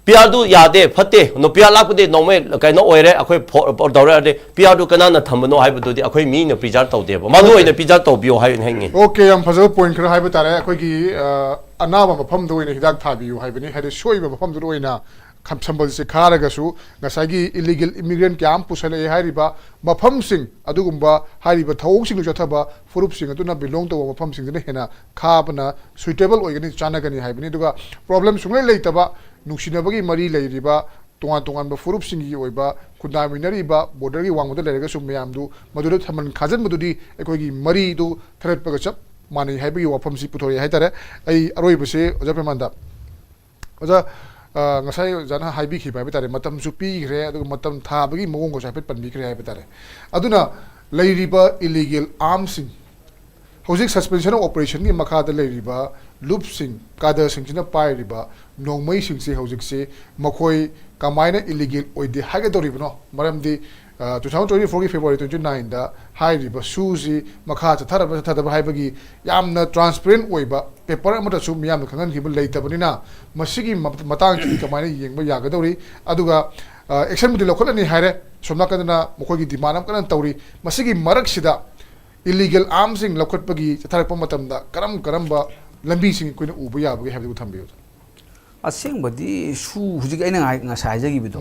ꯄꯤ ꯑꯥꯔꯗꯨ ꯌꯥꯗꯦ, ꯐꯠꯇꯦ, ꯅꯣ, ꯄꯤ ꯑꯥꯔ ꯂꯥꯛꯄꯗꯤ ꯅꯣꯡꯃꯩ ꯀꯩꯅꯣ ꯑꯣꯏꯔꯦ, ꯑꯩꯈꯣꯏ ꯐꯣ-, ꯐꯣ-, ꯇꯧꯔꯦ, ꯑꯗꯩ ꯄꯤ ꯑꯥꯔꯗꯨ ꯀꯅꯥꯅ ꯊꯝꯕꯅꯣ ꯍꯥꯏꯕꯗꯨꯗꯤ ꯑꯩꯈꯣꯏ ꯃꯤꯅ ꯄ꯭ꯔꯤꯖꯥꯔꯚ ꯇꯧꯗꯦꯕ꯫ ꯃꯗꯨ ꯑꯣꯏꯅ ꯄ꯭ꯔꯤꯖꯥꯔꯚ ꯇꯧꯕꯤꯌꯣ ꯍꯥꯏꯅ ꯍꯥꯏꯅꯤꯡꯉꯤ꯫ ꯑꯣꯀꯦ, ꯌꯥꯝ ꯐꯖꯕ ꯄꯣꯏꯟꯠ ꯈꯔ ꯍꯥꯏꯕ ꯇꯥꯔꯦ꯫ ꯑꯩꯈꯣꯏꯒꯤ, ꯑ, ꯑꯅꯥꯕ ꯃꯐꯝꯗ ꯑꯣꯏꯅ ꯍꯤꯗꯥꯛ ꯊꯥꯕꯤꯌꯨ ꯍꯥꯏꯕꯅꯤ, ꯍꯥꯏꯗꯤ ꯁꯣꯛꯏꯕ ꯃꯐꯝꯗꯨꯗ ꯑꯣꯏꯅ ꯈꯝ-, ꯁꯝꯕꯜꯁꯦ ꯈꯥꯔꯒꯁꯨ ꯉꯁꯥꯏꯒꯤ ꯏꯂꯤꯒꯦꯜ ꯏꯃꯤꯒ꯭ꯔꯦꯟꯠ ꯀꯌꯥ ꯑꯃ ꯄꯨꯁꯜꯂꯛꯑꯦ ꯍꯥꯏꯔꯤꯕ ꯃꯐꯝꯁꯤꯡ, ꯑꯗꯨꯒꯨꯝꯕ ꯍꯥꯏꯔꯤꯕ ꯊꯧꯑꯣꯡꯁꯤꯡꯗꯨ ꯆꯠꯊꯕ ꯐꯨꯔꯨꯞꯁꯤꯡ ꯑꯗꯨꯅ ꯕꯤꯂꯣꯡ ꯇꯧꯕ ꯃꯐꯝꯁꯤꯡꯁꯤꯅ ꯍꯦꯟꯅ ꯈꯥꯕꯅ ꯁꯨꯏꯇꯦꯕꯜ ꯑꯣꯏꯒꯅꯤ, ꯆꯥꯟꯅꯒꯅꯤ ꯍꯥꯏꯕꯅꯤ꯫ ꯑꯗꯨꯒ ꯄ꯭ꯔꯣꯕ꯭ꯂꯦꯝ ꯁꯨꯡꯂꯩ ꯂꯩꯇꯕ ꯅꯨꯡꯁꯤꯅꯕꯒꯤ ꯃꯔꯤ ꯂꯩꯔꯤꯕ ꯇꯣꯉꯥꯟ ꯇꯣꯉꯥꯟꯕ ꯐꯨꯔꯨꯞꯁꯤꯡꯒꯤ ꯑꯣꯏꯕ ꯈꯨꯟꯗꯥꯃꯤꯟꯅꯔꯤꯕ ꯕꯣꯔꯗꯔꯒꯤ ꯋꯥꯡꯃꯗ ꯂꯩꯔꯒꯁꯨ ꯃꯌꯥꯝꯗꯨ ꯃꯗꯨꯗ ꯊꯝꯕꯜ ꯈꯥꯖꯤꯟꯕꯗꯨꯗꯤ ꯑꯩꯈꯣꯏꯒꯤ ꯃꯔꯤꯗꯨ ꯊꯔꯠꯄꯒ ꯆꯞ ꯃꯥꯟꯅꯩ ꯍꯥꯏꯕꯒꯤ ꯋꯥꯐꯝꯁꯤ ꯄꯨꯊꯣꯔꯛꯑꯦ ꯍꯥꯏꯇꯥꯔꯦ꯫ ꯑꯩ ꯑꯔꯣꯏꯕꯁꯦ ꯑꯣꯖꯥ ꯄ꯭ꯔꯦꯃꯥꯅꯟꯗ, ꯑꯣꯖꯥ, ꯑ, ꯉꯁꯥꯏ ꯑꯣꯖꯥꯅ ꯍꯥꯏꯕꯤꯈꯤꯕ ꯍꯥꯏꯕ ꯇꯥꯔꯦ, ꯃꯇꯝꯁꯨ ꯄꯤꯈ꯭ꯔꯦ, ꯑꯗꯨꯒ ꯃꯇꯝ ꯊꯥꯕꯒꯤ ꯃꯑꯣꯡꯒꯁꯨ ꯍꯥꯏꯐꯦꯠ ꯄꯟꯕꯤꯈ꯭ꯔꯦ ꯍꯥꯏꯕ ꯇꯥꯔꯦ꯫ ꯑꯗꯨꯅ ꯂꯩꯔꯤꯕ ꯏꯂꯤꯒꯦꯜ ꯑꯥꯔꯝꯁꯤꯡ, ꯍꯧꯖꯤꯛ ꯁꯁꯄꯦꯟꯁꯟ ꯑꯣꯐ ꯑꯣꯄꯔꯦꯁꯟꯒꯤ ꯃꯈꯥꯗ ꯂꯩꯔꯤꯕ ꯂꯨꯞꯁꯤꯡ, ꯀꯥꯗꯔꯁꯤꯡꯁꯤꯅ ꯄꯥꯏꯔꯤꯕ ꯅꯣꯡꯃꯩꯁꯤꯡꯁꯦ ꯍꯧꯖꯤꯛꯁꯦ ꯃꯈꯣꯏ ꯀꯃꯥꯏꯅ ꯏꯂꯤꯒꯦꯜ ꯑꯣꯏꯗꯦ ꯍꯥꯏꯒꯗꯧꯔꯤꯕꯅꯣ? ꯃꯔꯝꯗꯤ ꯇꯨ ꯊꯥꯎꯖꯟ ꯇ꯭ꯋꯦꯟꯇꯤ ꯐꯣꯔꯒꯤ ꯐꯦꯕ꯭ꯔꯨꯋꯥꯔꯤ ꯇ꯭ꯋꯦꯟꯇꯤ ꯅꯥꯏꯟꯗ ꯍꯥꯏꯔꯤꯕ ꯁꯨꯁꯤ ꯃꯈꯥ ꯆꯠꯊꯔꯕ꯭ꯔꯥ ꯆꯠꯊꯗꯕ꯭ꯔꯥ ꯍꯥꯏꯕꯒꯤ ꯌꯥꯝꯅ ꯇ꯭ꯔꯥꯟꯁꯄꯦꯔꯦꯟ ꯑꯣꯏꯕ ꯄꯦꯄꯔ ꯑꯃꯠꯇꯁꯨ ꯃꯤꯌꯥꯝꯅ ꯈꯪꯍꯟꯈꯤꯕ ꯂꯩꯇꯕꯅꯤꯅ, ꯃꯁꯤꯒꯤ ꯃ- ꯃꯇꯥꯡꯁꯤꯗꯤ ꯀꯃꯥꯏꯅ ꯌꯦꯡꯕ ꯌꯥꯒꯗꯧꯔꯤ? ꯑꯗꯨꯒ ꯑꯦꯛꯁꯟꯕꯨꯗꯤ ꯂꯧꯈꯠꯂꯅꯤ ꯍꯥꯏꯔꯦ, ꯁꯣꯝ ꯅꯥꯀꯟꯗꯅ ꯃꯈꯣꯏꯒꯤ ꯗꯤꯃꯥꯟ ꯑꯃ ꯀꯟꯅ ꯇꯧꯔꯤ꯫ ꯃꯁꯤꯒꯤ ꯃꯔꯛꯁꯤꯗ ꯏꯂꯤꯒꯦꯜ ꯑꯥꯔꯝꯁꯤꯡ ꯂꯧꯈꯠꯄꯒꯤ ꯆꯠꯊꯔꯛꯄ ꯃꯇꯝꯗ ꯀꯔꯝ ꯀꯔꯝꯕ ꯂꯝꯕꯤꯁꯤꯡ ꯑꯩꯈꯣꯏꯅ ꯎꯕ ꯌꯥꯕꯒꯦ ꯍꯥꯏꯕꯗꯨ ꯊꯝꯕꯤꯌꯨ꯫ ꯑꯁꯦꯡꯕꯗꯤ ꯁꯨ ꯍꯧꯖꯤꯛ ꯑꯩꯅ ꯉꯥꯏ- ꯉꯁꯥꯏ ꯍꯥꯏꯖꯈꯤꯕꯗꯣ,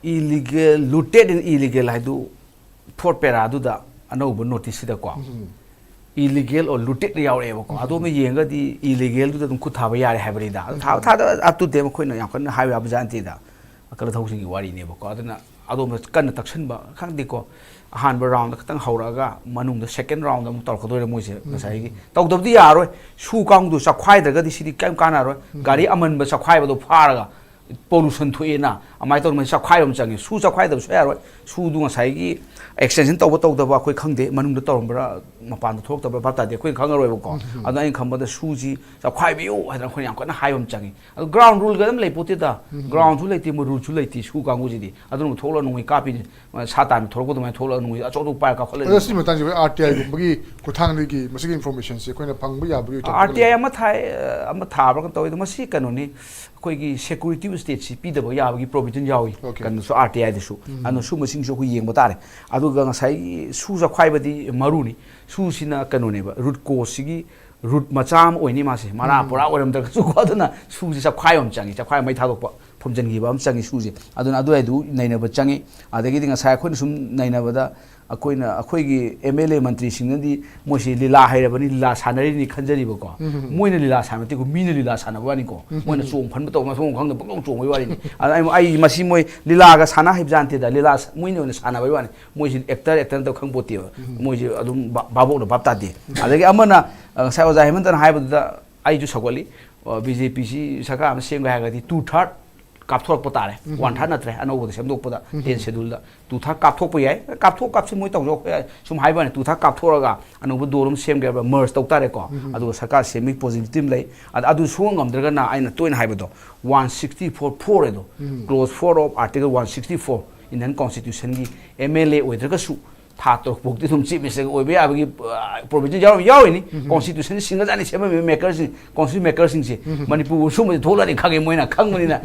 ꯏꯂꯤꯒꯦꯜ, ꯂꯨꯇꯦꯠ ꯑꯦꯟ ꯏꯂꯤꯒꯦꯜ ꯍꯥꯏꯗꯨ ꯐꯣꯔꯠ ꯄꯦꯔꯥꯗꯨꯗ ꯑꯅꯧꯕ ꯅꯣꯇꯤꯁꯁꯤꯗꯀꯣ, ꯏꯂꯤꯒꯦꯜ ꯑꯣꯔ ꯂꯨꯇꯦꯠ ꯌꯥꯎꯔꯛꯑꯦꯕꯀꯣ꯫ ꯑꯗꯣꯝꯅ ꯌꯦꯡꯉꯒꯗꯤ ꯏꯂꯤꯒꯦꯜꯗꯨꯗ ꯑꯗꯨꯝ ꯈꯨꯠ ꯊꯥꯕ ꯌꯥꯔꯦ ꯍꯥꯏꯕꯅꯤꯗ꯫ ꯑꯗꯨ ꯊꯥꯕ ꯊꯥꯗ ꯑꯞ ꯇꯨ ꯗꯦꯠ ꯑꯩꯈꯣꯏꯅ ꯌꯥꯝ ꯀꯟꯅ ꯍꯥꯏꯕ ꯌꯥꯕ ꯖꯥꯠ ꯅꯠꯇꯦꯗ꯫ ꯀꯂꯊꯧꯁꯤꯡꯒꯤ ꯋꯥꯔꯤꯅꯦꯕꯀꯣ꯫ ꯑꯗꯨꯅ ꯑꯗꯣꯝꯗ ꯀꯟꯅ ꯇꯛꯁꯟꯕ ꯈꯪꯗꯦꯀꯣ꯫ ꯑꯍꯥꯟꯕ ꯔꯥꯎꯟꯗ ꯈꯛꯇꯪ ꯍꯧꯔꯛꯑꯒ ꯃꯅꯨꯡꯗ ꯁꯦꯀꯦꯟ ꯔꯥꯎꯟꯗ ꯑꯃꯨꯛ ꯇꯧꯔꯛꯀꯗꯣꯏꯔꯦ ꯃꯣꯏꯁꯦ꯫ ꯉꯁꯥꯏꯒꯤ ꯇꯧꯗꯕꯗꯤ ꯌꯥꯔꯣꯏ꯫ ꯁꯨ ꯀꯥꯡꯕꯨꯗꯨ ꯆꯥꯛꯈꯥꯏꯗ꯭ꯔꯒꯗꯤ ꯁꯤꯗꯤ ꯀꯔꯤꯝ ꯀꯥꯟꯅꯔꯣꯏ꯫ ꯒꯥꯔꯤ ꯑꯃꯟꯕ ꯆꯥꯛꯈꯥꯏꯕꯗꯣ ꯐꯥꯔꯒ ꯄꯣꯂꯨꯁꯟ ꯊꯣꯛꯑꯦꯅ ꯑꯗꯨꯃꯥꯏꯅ ꯇꯧꯗꯅ ꯆꯥꯛꯈꯥꯏꯕ ꯑꯃ ꯆꯪꯉꯤ꯫ ꯁꯨ ꯆꯥꯛꯈꯥꯏꯗꯕ ꯁꯨꯡꯌꯥ ꯌꯥꯔꯣꯏ꯫ ꯁꯨꯗꯨ ꯉꯁꯥꯏꯒꯤ ꯑꯦꯛꯁꯇꯦꯟꯁꯟ ꯇꯧꯕ ꯇꯧꯗꯕ ꯑꯩꯈꯣꯏ ꯈꯪꯗꯦ, ꯃꯅꯨꯡꯗ ꯇꯧꯔꯝꯕ꯭ꯔꯥ ꯃꯄꯥꯟꯗ ꯊꯣꯛꯂꯛꯇꯕ꯭ꯔꯥ ꯚꯥꯞ ꯇꯥꯗꯦ, ꯑꯩꯈꯣꯏꯅ ꯈꯪꯉꯔꯣꯏꯕꯀꯣ꯫ ꯑꯗꯣ ꯑꯩꯅ ꯈꯟꯕꯗ ꯁꯨꯁꯤ ꯆꯥꯛꯈꯥꯏꯕꯤꯌꯨ ꯍꯥꯏꯗꯅ ꯑꯩꯈꯣꯏꯅ ꯌꯥꯝ ꯀꯟꯅ ꯍꯥꯏꯕ ꯑꯃ ꯆꯪꯉꯤ꯫ ꯑꯗꯣ ꯒ꯭ꯔꯥꯎꯟ ꯔꯨꯜꯒ ꯑꯗꯨꯝ ꯂꯩ ꯄꯣꯠꯇꯦꯗ꯫ ꯒ꯭ꯔꯥꯎꯟꯁꯨ ꯂꯩꯇꯦ, ꯃꯣꯏ ꯔꯨꯜꯁꯨ ꯂꯩꯇꯦ꯫ ꯁꯨ ꯀꯥꯡꯕꯨꯁꯤꯗꯤ ꯑꯗꯨꯅ ꯊꯣꯛꯂꯒ ꯅꯣꯡꯃꯩ ꯀꯥꯞꯄꯤꯅꯤ꯫ ꯁꯥ ꯇꯥꯟꯕ ꯊꯣꯛꯂꯛꯄ ꯑꯗꯨꯃꯥꯏꯅ ꯊꯣꯛꯂꯒ ꯅꯣꯡꯃꯩ ꯑꯆꯧ ꯑꯆꯧꯕ ꯄꯥꯏꯔꯒ ꯀꯥꯞꯈꯠꯂꯒ ꯑꯗꯣ ꯁꯤ ꯃꯇꯥꯡꯁꯤꯗ ꯑꯥꯔ ꯇꯤ ꯑꯥꯏꯒꯨꯝꯕꯒꯤ ꯈꯨꯠꯊꯥꯡꯗꯒꯤ ꯃꯁꯤꯒꯤ ꯏꯟꯐꯣꯔꯃꯦꯁꯟꯁꯦ ꯑꯩꯈꯣꯏꯅ ꯐꯪꯕ ꯌꯥꯕꯒꯤ ꯑꯥꯔ ꯇꯤ ꯑꯥꯏ ꯑꯃ ꯊꯥꯏ, ꯑ, ꯑꯃ ꯊꯥꯕ꯭ꯔꯥ ꯀꯩꯅꯣ ꯇꯧꯋꯦ꯫ ꯑꯗꯣ ꯃꯁꯤ ꯀꯩꯅꯣꯅꯤ, ꯑꯩꯈꯣꯏꯒꯤ ꯁꯦꯀ꯭ꯌꯨꯔꯤꯇꯤ ꯁ꯭ꯇꯦꯠꯁꯤ ꯄꯤꯗꯕ ꯌꯥꯕꯒꯤ ꯄ꯭ꯔꯣꯕꯤꯖꯟ ꯌꯥꯎꯏ꯫ Okay. ꯀꯩꯅꯣꯁꯨ, ꯑꯥꯔ ꯇꯤ ꯑꯥꯏꯗꯁꯨ꯫ ꯑꯗꯨꯅ ꯁꯨꯝꯕꯁꯤꯡꯁꯨ ꯑꯩꯈꯣꯏ ꯌꯦꯡꯕ ꯇꯥꯔꯦ꯫ ꯑꯗꯨꯒ ꯉꯁꯥꯏꯒꯤ ꯁꯨ ꯆꯥꯛꯈꯥꯏꯕꯗꯤ ꯃꯔꯨꯅꯤ꯫ ꯁꯨꯁꯤꯅ ꯀꯩꯅꯣꯅꯦꯕ, ꯔꯨꯠ ꯀꯣꯁꯁꯤꯒꯤ ꯔꯨꯠ ꯃꯆꯥ ꯑꯃ ꯑꯣꯏꯅꯤ ꯃꯥꯁꯦ꯫ ꯃꯔꯥ ꯄꯨꯔꯥ ꯑꯣꯏꯔꯝꯗ꯭ꯔꯒꯁꯨꯀꯣ꯫ ꯑꯗꯨꯅ ꯁꯨꯁꯤ ꯆꯥꯛꯈꯥꯏꯕ ꯑꯃ ꯆꯪꯉꯤ, ꯆꯥꯛꯈꯥꯏ ꯃꯩ ꯊꯥꯗꯣꯛꯄ, ꯐꯨꯝꯖꯤꯟꯈꯤꯕ ꯑꯃ ꯆꯪꯉꯤ ꯁꯨꯁꯦ꯫ ꯑꯗꯨꯅ ꯑꯗꯨꯋꯥꯏꯗꯨ ꯅꯩꯅꯕ ꯆꯪꯉꯤ꯫ ꯑꯗꯒꯤꯗꯤ ꯉꯁꯥꯏ ꯑꯩꯈꯣꯏꯅ ꯁꯨꯝ ꯅꯩꯅꯕꯗ ꯑꯩꯈꯣꯏꯅ, ꯑꯩꯈꯣꯏꯒꯤ ꯑꯦꯝ ꯑꯦꯜ ꯑꯦ ꯃꯟꯇ꯭ꯔꯤꯁꯤꯡꯅꯗꯤ ꯃꯣꯏꯁꯤ ꯂꯤꯂꯥ ꯍꯩꯔꯕꯅꯤ, ꯂꯤꯂꯥ ꯁꯥꯟꯅꯔꯤꯅꯤ ꯈꯟꯖꯔꯤꯕꯀꯣ꯫ ꯃꯣꯏꯅ ꯂꯤꯂꯥ ꯁꯥꯟꯅꯕ ꯅꯠꯇꯦꯀꯣ, ꯃꯤꯅ ꯂꯤꯂꯥ ꯁꯥꯟꯅꯕ ꯋꯥꯅꯤꯀꯣ꯫ ꯃꯣꯏꯅ ꯆꯣꯡ ꯐꯟꯕ ꯇꯧꯕ ꯃꯊꯣꯡ ꯈꯪꯗꯕ ꯄꯪꯆꯣꯡ ꯆꯣꯡꯕꯒꯤ ꯋꯥꯔꯤꯅꯤ꯫ ꯑꯗ ꯑꯩ, ꯑꯩ ꯃꯁꯤ ꯃꯣꯏ ꯂꯤꯂꯥꯒ ꯁꯥꯟꯅ ꯍꯩꯕ ꯖꯥꯠ ꯅꯠꯇꯦꯗ꯫ ꯂꯤꯂꯥ ꯁ-, ꯃꯣꯏꯅ ꯑꯣꯏꯅ ꯁꯥꯟꯅꯕꯒꯤ ꯋꯥꯅꯤ꯫ ꯃꯣꯏꯁꯤ ꯑꯦꯛꯇꯔ, ꯑꯦꯛꯇꯔ ꯅꯠꯇꯕ ꯈꯪꯄꯣꯠꯇꯦꯕ꯫ ꯃꯣꯏꯁꯤ ꯑꯗꯨꯝ ꯚꯥ-, ꯚꯥꯕꯣꯛꯅ ꯚꯥꯞ ꯇꯥꯗꯦ꯫ ꯑꯗꯒꯤ ꯑꯃꯅ, ꯑ, ꯉꯁꯥꯏ ꯑꯣꯖꯥ ꯍꯦꯃꯟꯇꯅ ꯍꯥꯏꯕꯗꯨꯗ ꯑꯩꯁꯨ ꯁꯧꯒꯠꯂꯤ꯫ ꯑ, ꯕꯤ ꯖꯦ ꯄꯤꯁꯤ ꯁꯔꯀꯥꯔ ꯑꯃ ꯁꯦꯝꯒꯦ ꯍꯥꯏꯔꯒꯗꯤ ꯇꯨ ꯊꯥꯔꯠ ꯀꯥꯞꯊꯣꯔꯛꯄ ꯇꯥꯔꯦ꯫ ꯋꯥꯟ ꯊꯥꯔꯠ ꯅꯠꯇ꯭ꯔꯦ, ꯑꯅꯧꯕꯗ ꯁꯦꯝꯗꯣꯛꯄꯗ, ꯇꯦꯟ ꯁꯦꯗꯨꯜꯗ ꯇꯨ ꯊꯥꯔꯠ ꯀꯥꯞꯊꯣꯛꯄ ꯌꯥꯏ꯫ ꯀꯥꯞꯊꯣꯛ ꯀꯥꯞꯁꯤꯟ ꯃꯣꯏ ꯇꯧꯖꯧ, ꯑꯩꯈꯣꯏ ꯁꯨꯝ ꯍꯥꯏꯕ ꯋꯥꯅꯤ꯫ ꯇꯨ ꯊꯥꯔꯠ ꯀꯥꯞꯊꯣꯛꯑꯒ ꯑꯅꯧꯕ ꯗꯣꯜ ꯑꯃ ꯁꯦꯝꯒꯦ ꯍꯥꯏꯕ ꯃꯔꯖ ꯇꯧ ꯇꯥꯔꯦꯀꯣ꯫ ꯑꯗꯨꯒ ꯁꯔꯀꯥꯔ ꯁꯦꯝꯕꯒꯤ ꯄꯣꯁꯤꯕꯤꯂꯤꯇꯤ ꯑꯃ ꯂꯩ꯫ ꯑꯗ ꯑꯗꯨ ꯁꯨꯡꯉꯝ ꯉꯝꯗ꯭ꯔꯒꯅ ꯑꯩꯅ ꯇꯣꯏꯅ ꯍꯥꯏꯕꯗꯣ, ꯋꯥꯟ ꯁꯤꯛꯁꯇꯤ ꯐꯣꯔ ꯐꯣꯔ ꯍꯥꯏꯗꯣ, clause four of article one sixty four, Indian ꯀꯣꯟꯁꯇꯤꯇ꯭ꯌꯨꯁꯟꯒꯤ ꯑꯦꯝ ꯑꯦꯜ ꯑꯦ ꯑꯣꯏꯗ꯭ꯔꯒꯁꯨ ꯊꯥ ꯇꯔꯨꯛ ꯐꯥꯎꯗꯤ ꯑꯗꯨꯝ ꯆꯤꯐ ꯃꯤꯅꯤꯁꯇꯔ ꯑꯣꯏꯕ ꯌꯥꯕꯒꯤ ꯄ꯭ꯔꯣꯚꯤꯖꯟ ꯌꯥꯎꯔꯤ ꯌꯥꯎꯔꯤꯅꯤ꯫ ꯀꯣꯟꯁꯇꯤꯇ꯭ꯌꯨꯁꯟ ꯁꯤꯡꯒꯖꯥꯠꯅꯤ ꯁꯦꯝꯃꯝꯃꯤꯕ ꯃꯦꯀꯔꯁꯤꯡ, ꯀꯣꯟꯁꯇꯤꯇ꯭ꯌꯨꯁꯟ ꯃꯦꯀꯔꯁꯤꯡꯁꯦ꯫ ꯃꯅꯤꯄꯨꯔ ꯁꯨꯝꯕꯁꯦ ꯊꯣꯛꯂꯛꯑꯅꯤ ꯈꯪꯉꯦ, ꯃꯣꯏꯅ ꯈꯪꯕꯅꯤꯅ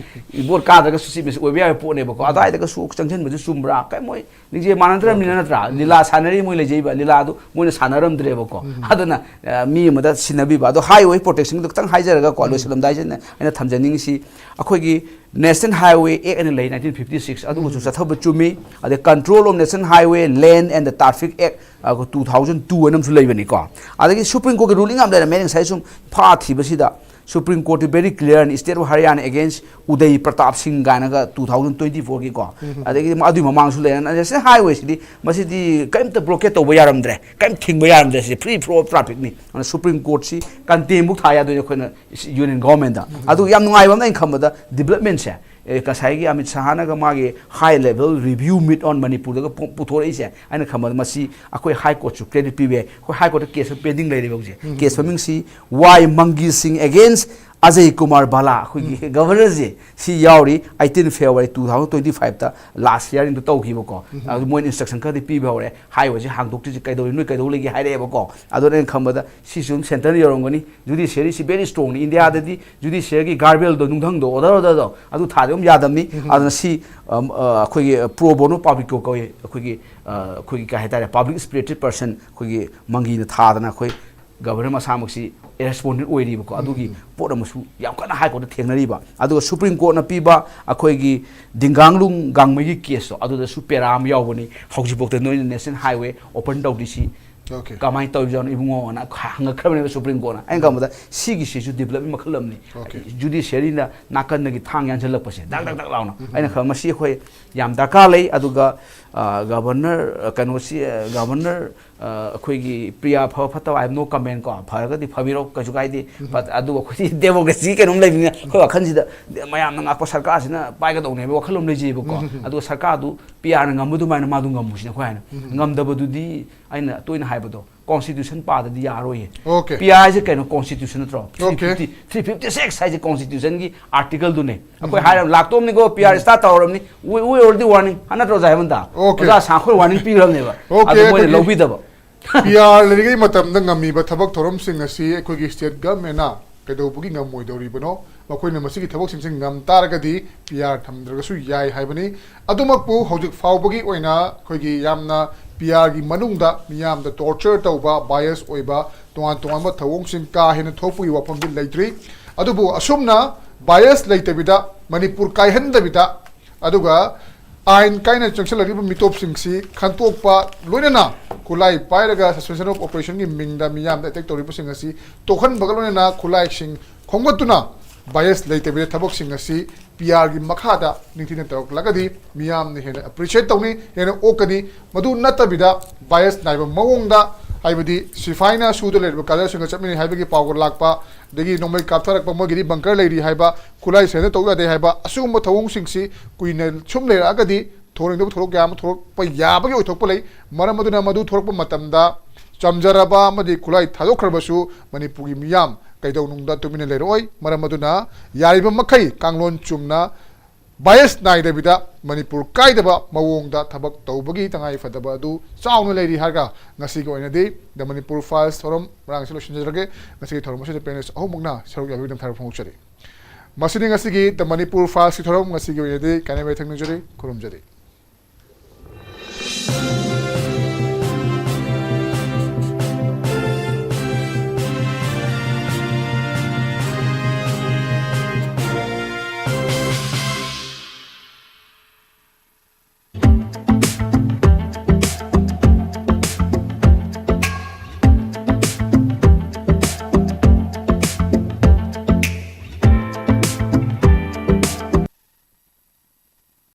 ꯚꯣꯠ ꯀꯥꯗ꯭ꯔꯒꯁꯨ ꯆꯤꯐ ꯃꯤꯅꯤꯁꯇꯔ ꯑꯣꯏꯕ ꯌꯥꯕ ꯄꯣꯠꯅꯦꯕꯀꯣ꯫ ꯑꯗꯨꯋꯥꯏꯗꯒꯁꯨ ꯆꯪꯁꯤꯟꯕꯁꯦ ꯆꯨꯝꯕ꯭ꯔꯥ? ꯀꯩ ꯃꯣꯏ ꯂꯤꯡꯖꯦꯜ ꯃꯥꯟꯅꯗ꯭ꯔꯕꯅꯤꯅ, ꯅꯠꯇ꯭ꯔꯥ? ꯂꯤꯂꯥ ꯁꯥꯟꯅꯔꯤ, ꯃꯣꯏ ꯂꯩꯖꯩꯕ ꯂꯤꯂꯥꯗꯨ ꯃꯣꯏꯅ ꯁꯥꯟꯅꯔꯝꯗ꯭ꯔꯦꯕꯀꯣ꯫ ꯑꯗꯨꯅ ꯑ, ꯃꯤ ꯑꯃꯗ ꯁꯤꯟꯅꯕꯤꯕ꯫ ꯑꯗꯣ ꯍꯥꯏꯋꯦ ꯄ꯭ꯔꯣꯇꯦꯛꯁꯟꯒꯤꯗꯣ ꯈꯤꯇꯪ ꯍꯥꯏꯖꯔꯒ ꯀꯣ, ꯂꯣꯏꯁꯤꯜꯂꯝꯗꯥꯏꯁꯤꯗ ꯑꯩꯅ ꯊꯝꯖꯅꯤꯡꯉꯤꯁꯤ, ꯑꯩꯈꯣꯏꯒꯤ ꯅꯦꯁꯅꯦꯜ ꯍꯥꯏꯋꯦ ꯑꯦꯛ ꯑꯅ ꯂꯩ, ꯅꯥꯏꯟꯇꯤꯟ ꯐꯤꯐꯇꯤ ꯁꯤꯛꯁ, ꯑꯗꯨꯒꯁꯨ ꯆꯠꯊꯕ ꯆꯨꯝꯃꯤ꯫ ꯑꯗꯩ Control of National Highway, Land and the Traffic Act, ꯑ, ꯇꯨ ꯊꯥꯎꯖꯟ ꯇꯨ ꯍꯥꯏꯅ ꯑꯃꯁꯨ ꯂꯩꯕꯅꯤꯀꯣ꯫ ꯑꯗꯒꯤ ꯁꯨꯄ꯭ꯔꯤꯝ ꯀꯣꯔꯠꯀꯤ ꯔꯨꯂꯤꯡ ꯌꯥꯝ ꯂꯩꯔꯝꯃꯦ, ꯑꯩꯅ ꯉꯁꯥꯏ ꯁꯨꯝ ꯐꯥ ꯊꯤꯕꯁꯤꯗ ꯁꯨꯄ꯭ꯔꯤꯝ ꯀꯣꯔꯠꯇꯤ very clear in state of Haryana against Udai Pratap Singh ꯀꯥꯏꯅꯒ ꯇꯨ ꯊꯥꯎꯖꯟ ꯇ꯭ꯋꯦꯟꯇꯤ ꯐꯣꯔꯒꯤꯀꯣ꯫ ꯑꯗꯒꯤ ꯑꯗꯨꯒꯤ ꯃꯃꯥꯡꯁꯨ ꯂꯩꯔꯦ꯫ ꯅꯦꯁꯅꯦꯜ ꯍꯥꯏꯋꯦꯁꯤꯗꯤ ꯃꯁꯤꯗꯤ ꯀꯔꯤꯝꯇ ꯕ꯭ꯂꯣꯀꯦꯠ ꯇꯧꯕ ꯌꯥꯔꯝꯗ꯭ꯔꯦ, ꯀꯔꯤꯝ ꯊꯤꯡꯕ ꯌꯥꯔꯝꯗ꯭ꯔꯦ, ꯁꯤꯗꯤ free flow of trafficꯅꯤ꯫ ꯑꯗꯨꯅ ꯁꯨꯄ꯭ꯔꯤꯝ ꯀꯣꯔꯠꯁꯤ ꯀꯟꯇꯦꯝꯕꯨꯛ ꯊꯥ ꯌꯥꯗꯣꯏꯅꯦ ꯑꯩꯈꯣꯏꯅ ꯌꯨꯅꯤꯌꯟ ꯒꯣꯔꯃꯦꯟꯗ꯫ ꯑꯗꯨꯒ ꯌꯥꯝ ꯅꯨꯡꯉꯥꯏꯕ ꯑꯃꯅ ꯑꯩꯅ ꯈꯟꯕꯗ ꯗꯤꯕꯂꯞꯃꯦꯟꯁꯦ, ꯑꯦ, ꯉꯁꯥꯏꯒꯤ ꯑꯃꯤꯠ ꯁꯍꯥꯅꯒ ꯃꯥꯒꯤ high level review meet on ꯃꯅꯤꯄꯨꯔꯗꯒ ꯄꯨ-, ꯄꯨꯊꯣꯔꯛꯏꯁꯦ, ꯑꯩꯅ ꯈꯟꯕꯗ ꯃꯁꯤ ꯑꯩꯈꯣꯏ ꯍꯥꯏ ꯀꯣꯔꯠꯁꯨ ꯀ꯭ꯔꯦꯗꯤꯠ ꯄꯤꯕ ꯌꯥꯏ꯫ ꯑꯩꯈꯣꯏ ꯍꯥꯏ ꯀꯣꯔꯠꯇ ꯀꯦꯁ ꯑꯃ ꯄꯦꯟꯗꯤꯡ ꯂꯩꯔꯤꯕ ꯍꯧꯖꯤꯛ꯫ ꯀꯦꯁ ꯃꯃꯤꯡꯁꯤ ꯋꯥꯏ ꯃꯪꯒꯤ ꯁꯤꯡ against ꯑꯖꯌ ꯀꯨꯃꯥꯔ ꯚꯥꯂꯥ, ꯑꯩꯈꯣꯏꯒꯤ ꯒꯚꯔꯅꯔꯁꯦ, ꯁꯤ ꯌꯥꯎꯔꯤ꯫ Eighteen February two thousand twenty ꯐꯥꯏꯚꯇ ꯂꯥꯁ ꯍꯤꯌꯥꯔꯤꯡꯗꯣ ꯇꯧꯈꯤꯕꯀꯣ꯫ ꯑꯗꯨ ꯃꯣꯏꯅ ꯏꯟꯁꯇ꯭ꯔꯛꯁꯟ ꯈꯔꯗꯤ ꯄꯤꯕ ꯍꯧꯔꯦ, ꯍꯥꯏꯋꯦꯁꯦ ꯍꯥꯡꯗꯣꯛꯇ꯭ꯔꯤꯁꯦ ꯀꯩꯗꯧꯔꯤ, ꯅꯣꯏ ꯀꯩꯗꯧ ꯂꯩꯒꯦ ꯍꯥꯏꯔꯛꯑꯦꯕꯀꯣ꯫ ꯑꯗꯨꯅ ꯑꯩꯅ ꯈꯟꯕꯗ ꯁꯤꯁꯨ ꯑꯗꯨꯝ ꯁꯦꯟꯇꯔꯗ ꯌꯧꯔꯝꯒꯅꯤ꯫ ꯖꯨꯗꯤꯁꯤꯌꯔꯤꯁꯤ very strongꯅꯤ꯫ ꯏꯟꯗꯤꯌꯥꯗꯗꯤ ꯖꯨꯗꯤꯁꯤꯌꯔꯒꯤ ꯒꯥꯔꯕꯦꯜꯗꯣ, ꯅꯨꯡꯙꯪꯗꯣ, order orderꯗꯣ ꯑꯗꯨ ꯊꯥꯗꯤ ꯑꯗꯨꯝ ꯌꯥꯗꯕꯅꯤ꯫ ꯑꯗꯨꯅ ꯁꯤ, ꯑꯝ, ꯑ, ꯑꯩꯈꯣꯏꯒꯤ pro bono publico ꯀꯧꯏ, ꯑꯩꯈꯣꯏꯒꯤ, ꯑ, ꯑꯩꯈꯣꯏꯒꯤ ꯀꯩ ꯍꯥꯏꯇꯥꯔꯦ, public spirited person ꯑꯩꯈꯣꯏꯒꯤ ꯃꯪꯒꯤꯅ ꯊꯥꯗꯅ ꯑꯩꯈꯣꯏ ꯒꯚꯔꯅꯔ ꯃꯁꯥꯃꯛꯁꯤ ꯔꯦꯁꯄꯣꯟꯗꯦꯟ ꯑꯣꯏꯔꯤꯕꯀꯣ꯫ ꯑꯗꯨꯒꯤ ꯄꯣꯠ ꯑꯃꯁꯨ ꯌꯥꯝ ꯀꯟꯅ ꯍꯥꯏ ꯀꯣꯔꯠꯇ ꯊꯦꯡꯅꯔꯤꯕ꯫ ꯑꯗꯨꯒ ꯁꯨꯄ꯭ꯔꯤꯝ ꯀꯣꯔꯠꯅ ꯄꯤꯕ ꯑꯩꯈꯣꯏꯒꯤ ꯗꯤꯡꯒꯥꯡꯂꯨꯡ ꯒꯥꯡꯃꯩꯒꯤ ꯀꯦꯁꯇꯣ, ꯑꯗꯨꯗꯁꯨ ꯄꯦꯔꯥ ꯑꯃ ꯌꯥꯎꯕꯅꯤ, ꯍꯧꯖꯤꯛꯐꯥꯎꯗ ꯅꯣꯏꯅ ꯅꯦꯁꯅꯦꯜ ꯍꯥꯏꯋꯦ ꯑꯣꯄꯟ ꯇꯧꯗ꯭ꯔꯤꯁꯤ Okay. ꯀꯃꯥꯏꯅ ꯇꯧꯔꯤꯖꯥꯠꯅꯣ ꯏꯕꯨꯡꯉꯣꯅ ꯍꯪꯉꯛꯈ꯭ꯔꯕꯅꯦꯕ ꯁꯨꯄ꯭ꯔꯤꯝ ꯀꯣꯔꯠꯅ꯫ ꯑꯩꯅ ꯈꯟꯕꯗ ꯁꯤꯒꯤꯁꯤꯁꯨ ꯗꯤꯕꯂꯞꯃꯦꯟ ꯃꯈꯜ ꯑꯃꯅꯤ꯫ Okay. ꯖꯨꯗꯤꯁꯤꯌꯔꯤꯅ ꯅꯥꯀꯟꯗꯒꯤ ꯊꯥꯡ ꯌꯥꯟꯁꯤꯜꯂꯛꯄꯁꯦ ꯗꯛ ꯗꯛ ꯗꯛ ꯂꯥꯎꯅ꯫ ꯑꯩꯅ ꯈꯟꯕ ꯃꯁꯤ ꯑꯩꯈꯣꯏ ꯌꯥꯝ ꯗꯔꯀꯥꯔ ꯂꯩ꯫ ꯑꯗꯨꯒ, ꯑ, ꯒꯚꯔꯅꯔ, ꯑ, ꯀꯩꯅꯣꯁꯤ, ꯑ, ꯒꯚꯔꯅꯔ, ꯑ, ꯑꯩꯈꯣꯏꯒꯤ ꯄ꯭ꯔꯤꯌꯥ ꯐꯕ ꯐꯠꯇꯕ, I have no comment ꯀꯣ, ꯐꯔꯒꯗꯤ ꯐꯕꯤꯔꯣ, ꯀꯩꯁꯨ ꯀꯥꯏꯗꯦ꯫ But ꯑꯗꯨꯕꯨ ꯑꯩꯈꯣꯏꯗꯤ ꯗꯦꯃꯣꯀ꯭ꯔꯦꯁꯤ ꯀꯩꯅꯣꯝ ꯂꯩꯕꯅꯤꯅ ꯑꯩꯈꯣꯏ ꯋꯥꯈꯜꯁꯤꯗ ꯃꯌꯥꯝꯅ ꯉꯥꯛꯄ ꯁꯔꯀꯥꯔꯁꯤꯅ ꯄꯥꯏꯒꯗꯧꯅꯦꯕ ꯋꯥꯈꯜꯂꯣꯝ ꯂꯩꯖꯩꯕꯀꯣ꯫ ꯑꯗꯨꯒ ꯁꯔꯀꯥꯔꯗꯨ ꯄ꯭ꯔꯤꯌꯥꯅ ꯉꯝꯕ ꯑꯗꯨꯃꯥꯏꯅ ꯃꯥꯗꯨ ꯉꯝꯃꯨꯁꯤꯅ ꯑꯩꯈꯣꯏ ꯍꯥꯏꯅ꯫ ꯉꯝꯗꯕꯗꯨꯗꯤ ꯑꯩꯅ ꯇꯣꯏꯅ ꯍꯥꯏꯕꯗꯣ, ꯀꯣꯟꯁꯇꯤꯇ꯭ꯌꯨꯁꯟ ꯄꯥꯗꯗꯤ ꯌꯥꯔꯣꯏꯌꯦ꯫ Okay. ꯄꯤ ꯑꯥꯔ ꯍꯥꯏꯁꯦ ꯀꯩꯅꯣ? ꯀꯣꯟꯁꯇꯤꯇ꯭ꯌꯨꯁꯟ ꯅꯠꯇ꯭ꯔꯣ? Okay. ꯊ꯭ꯔꯤ ꯐꯤꯐꯇꯤ ꯁꯤꯛꯁ ꯍꯥꯏꯁꯦ ꯀꯣꯟꯁꯇꯤꯇ꯭ꯌꯨꯁꯟꯒꯤ ꯑꯥꯔꯇꯤꯀꯜꯗꯨꯅꯦ꯫ ꯑꯩꯈꯣꯏ ꯍꯥꯏꯔ ꯂꯥꯛꯇꯣꯝꯅꯤꯀꯣ, ꯄꯤ ꯑꯥꯔ ꯁ꯭ꯇꯥꯔꯠ ꯇꯧꯔꯕꯅꯤ, we we already warning ꯍꯥ, ꯅꯠꯇ꯭ꯔꯣ ꯑꯣꯖꯥ ꯍꯦꯃꯟꯇ? Okay. ꯑꯣꯖꯥ ꯁꯥꯡꯈꯣꯏ ꯋꯥꯔꯅꯤꯡ ꯄꯤꯈ꯭ꯔꯕꯅꯦꯕ꯫ Okay, ꯑꯗꯣ ꯃꯣꯏꯅ ꯑꯩꯈꯣꯏꯒꯤ ꯂꯧꯕꯤꯗꯕ꯫ ꯄꯤ ꯑꯥꯔ ꯂꯩꯔꯤꯉꯩ ꯃꯇꯝꯗ ꯉꯝꯃꯤꯕ ꯊꯕꯛ ꯊꯧꯔꯝꯁꯤꯡ ꯑꯁꯤ ꯑꯩꯈꯣꯏꯒꯤ ꯁ꯭ꯇꯦꯠ ꯒꯚꯔꯟꯃꯦꯟꯅ ꯀꯩꯗꯧꯕꯒꯤ ꯉꯝꯃꯣꯏꯗꯧꯔꯤꯕꯅꯣ? ꯃꯈꯣꯏꯅ ꯃꯁꯤꯒꯤ ꯊꯕꯛꯁꯤꯡꯁꯤ ꯉꯝ ꯇꯥꯔꯒꯗꯤ ꯄꯤ ꯑꯥꯔ ꯊꯝꯗ꯭ꯔꯒꯁꯨ ꯌꯥꯏ ꯍꯥꯏꯕꯅꯤ꯫ ꯑꯗꯨꯃꯛꯄꯨ ꯍꯧꯖꯤꯛ ꯐꯥꯎꯕꯒꯤ ꯑꯣꯏꯅ ꯑꯩꯈꯣꯏꯒꯤ ꯌꯥꯝꯅ ꯄꯤ ꯑꯥꯔꯒꯤ ꯃꯅꯨꯡꯗ ꯃꯤꯌꯥꯝꯗ ꯇꯣꯔꯆꯔ ꯇꯧꯕ, ꯕꯥꯏꯁ ꯑꯣꯏꯕ, ꯇꯣꯉꯥꯟ ꯇꯣꯉꯥꯟꯕ ꯊꯧꯑꯣꯡꯁꯤꯡ ꯀꯥ ꯍꯦꯟꯅ ꯊꯣꯛꯄꯒꯤ ꯋꯥꯐꯝꯗꯤ ꯂꯩꯇ꯭ꯔꯤ꯫ ꯑꯗꯨꯕꯨ ꯑꯁꯨꯝꯅ ꯕꯥꯏꯁ ꯂꯩꯇꯕꯤꯗ, ꯃꯅꯤꯄꯨꯔ ꯀꯥꯏꯍꯟꯗꯕꯤꯗ, ꯑꯗꯨꯒ ꯑꯥꯏꯟ ꯀꯥꯏꯅ ꯆꯪꯁꯤꯜꯂꯛꯂꯤꯕ ꯃꯤꯇꯣꯞꯁꯤꯡꯁꯤ ꯈꯟꯇꯣꯛꯄ, ꯂꯣꯏꯅꯅ ꯈꯨꯠꯂꯥꯏ ꯄꯥꯏꯔꯒ suspension of operationꯒꯤ ꯃꯤꯡꯗ ꯃꯤꯌꯥꯝꯗ ꯑꯦꯇꯦꯛ ꯇꯧꯔꯤꯕꯁꯤꯡ ꯑꯁꯤ ꯇꯣꯛꯍꯟꯕꯒ ꯂꯣꯏꯅꯅ ꯈꯨꯠꯂꯥꯏꯁꯤꯡ ꯈꯣꯝꯒꯠꯇꯨꯅ ꯕꯥꯏꯁ ꯂꯩꯇꯕꯤꯗ ꯊꯕꯛꯁꯤꯡ ꯑꯁꯤ ꯄꯤ ꯑꯥꯔꯒꯤ ꯃꯈꯥꯗ ꯅꯤꯡꯊꯤꯅ ꯇꯧꯔꯛꯂꯒꯗꯤ ꯃꯤꯌꯥꯝꯅ ꯍꯦꯟꯅ ꯑꯦꯄ꯭ꯔꯤꯁꯤꯌꯦꯠ ꯇꯧꯅꯤ, ꯍꯦꯟꯅ ꯑꯣꯛꯀꯅꯤ꯫ ꯃꯗꯨ ꯅꯠꯇꯕꯤꯗ ꯕꯥꯏꯁ ꯅꯥꯏꯕ ꯃꯑꯣꯡꯗ, ꯍꯥꯏꯕꯗꯤ ꯁꯤꯐꯥꯏꯅ ꯁꯨꯗ ꯂꯩꯔꯤꯕ ꯀꯥꯖꯔꯁꯤꯡꯒ ꯆꯠꯃꯤꯟꯅꯩ ꯍꯥꯏꯕꯒꯤ ꯄꯥꯎꯒ ꯂꯥꯛꯄ, ꯑꯗꯒꯤ ꯅꯣꯡꯃꯩ ꯀꯥꯞꯊꯔꯛꯄ, ꯃꯣꯏꯒꯤꯗꯤ ꯕꯪꯀꯔ ꯂꯩꯔꯤ ꯍꯥꯏꯕ, ꯈꯨꯠꯂꯥꯏ ꯁꯤꯖꯤꯟꯅ ꯇꯧ ꯌꯥꯗꯦ ꯍꯥꯏꯕ, ꯑꯁꯤꯒꯨꯝꯕ ꯊꯧꯑꯣꯡꯁꯤꯡꯁꯤ ꯀꯨꯏꯅ ꯁꯨꯝ ꯂꯩꯔꯛꯑꯒꯗꯤ ꯊꯣꯔꯛꯅꯤꯡꯗꯕ ꯊꯧꯗꯣꯛ ꯀꯌꯥ ꯑꯃ ꯊꯣꯛꯂꯛꯄ ꯌꯥꯕꯒꯤ ꯑꯣꯏꯊꯣꯛꯄ ꯂꯩ꯫ ꯃꯔꯝ ꯑꯗꯨꯅ ꯃꯗꯨ ꯊꯣꯛꯂꯛꯄ ꯃꯇꯝꯗ ꯆꯝꯖꯔꯕ ꯑꯃꯗꯤ ꯈꯨꯠꯂꯥꯏ ꯊꯥꯗꯣꯛꯈ꯭ꯔꯕꯁꯨ ꯃꯅꯤꯄꯨꯔꯒꯤ ꯃꯤꯌꯥꯝ ꯀꯩꯗꯧꯅꯨꯡꯗ ꯇꯨꯃꯤꯟꯅ ꯂꯩꯔꯛꯑꯣꯏ꯫ ꯃꯔꯝ ꯑꯗꯨꯅ ꯌꯥꯔꯤꯕ ꯃꯈꯩ ꯀꯥꯡꯂꯣꯟ ꯆꯨꯝꯅ ꯕꯥꯏꯁ ꯅꯥꯏꯗꯕꯤꯗ ꯃꯅꯤꯄꯨꯔ ꯀꯥꯏꯗꯕ ꯃꯑꯣꯡꯗ ꯊꯕꯛ ꯇꯧꯕꯒꯤ ꯇꯉꯥꯏ ꯐꯗꯕ ꯑꯗꯨ ꯆꯥꯎꯅ ꯂꯩꯔꯤ ꯍꯥꯏꯔꯒ ꯉꯁꯤꯒꯤ ꯑꯣꯏꯅꯗꯤ The Manipur Files ꯊꯧꯔꯝ ꯃꯔꯥꯡꯁꯤ ꯂꯣꯏꯁꯤꯟꯖꯔꯒꯦ꯫ ꯉꯁꯤꯒꯤ ꯊꯧꯔꯝ ꯑꯁꯤꯗ ꯄꯦꯅꯦꯂꯤꯁ ꯑꯍꯨꯝꯃꯛꯅ ꯁꯔꯨꯛ ꯌꯥꯕꯤꯕꯒꯤꯗꯃꯛ ꯊꯥꯒꯠꯄ ꯐꯣꯡꯗꯣꯛꯆꯔꯤ꯫ ꯃꯁꯤꯅꯤ ꯉꯁꯤꯒꯤ The Manipur Filesꯀꯤ ꯊꯧꯔꯝ꯫ ꯉꯁꯤꯒꯤ ꯑꯣꯏꯅꯗꯤ ꯀꯥꯏꯅꯕ ꯌꯥꯊꯪ ꯅꯤꯖꯔꯤ꯫ ꯈꯨꯔꯨꯝꯖꯔꯤ꯫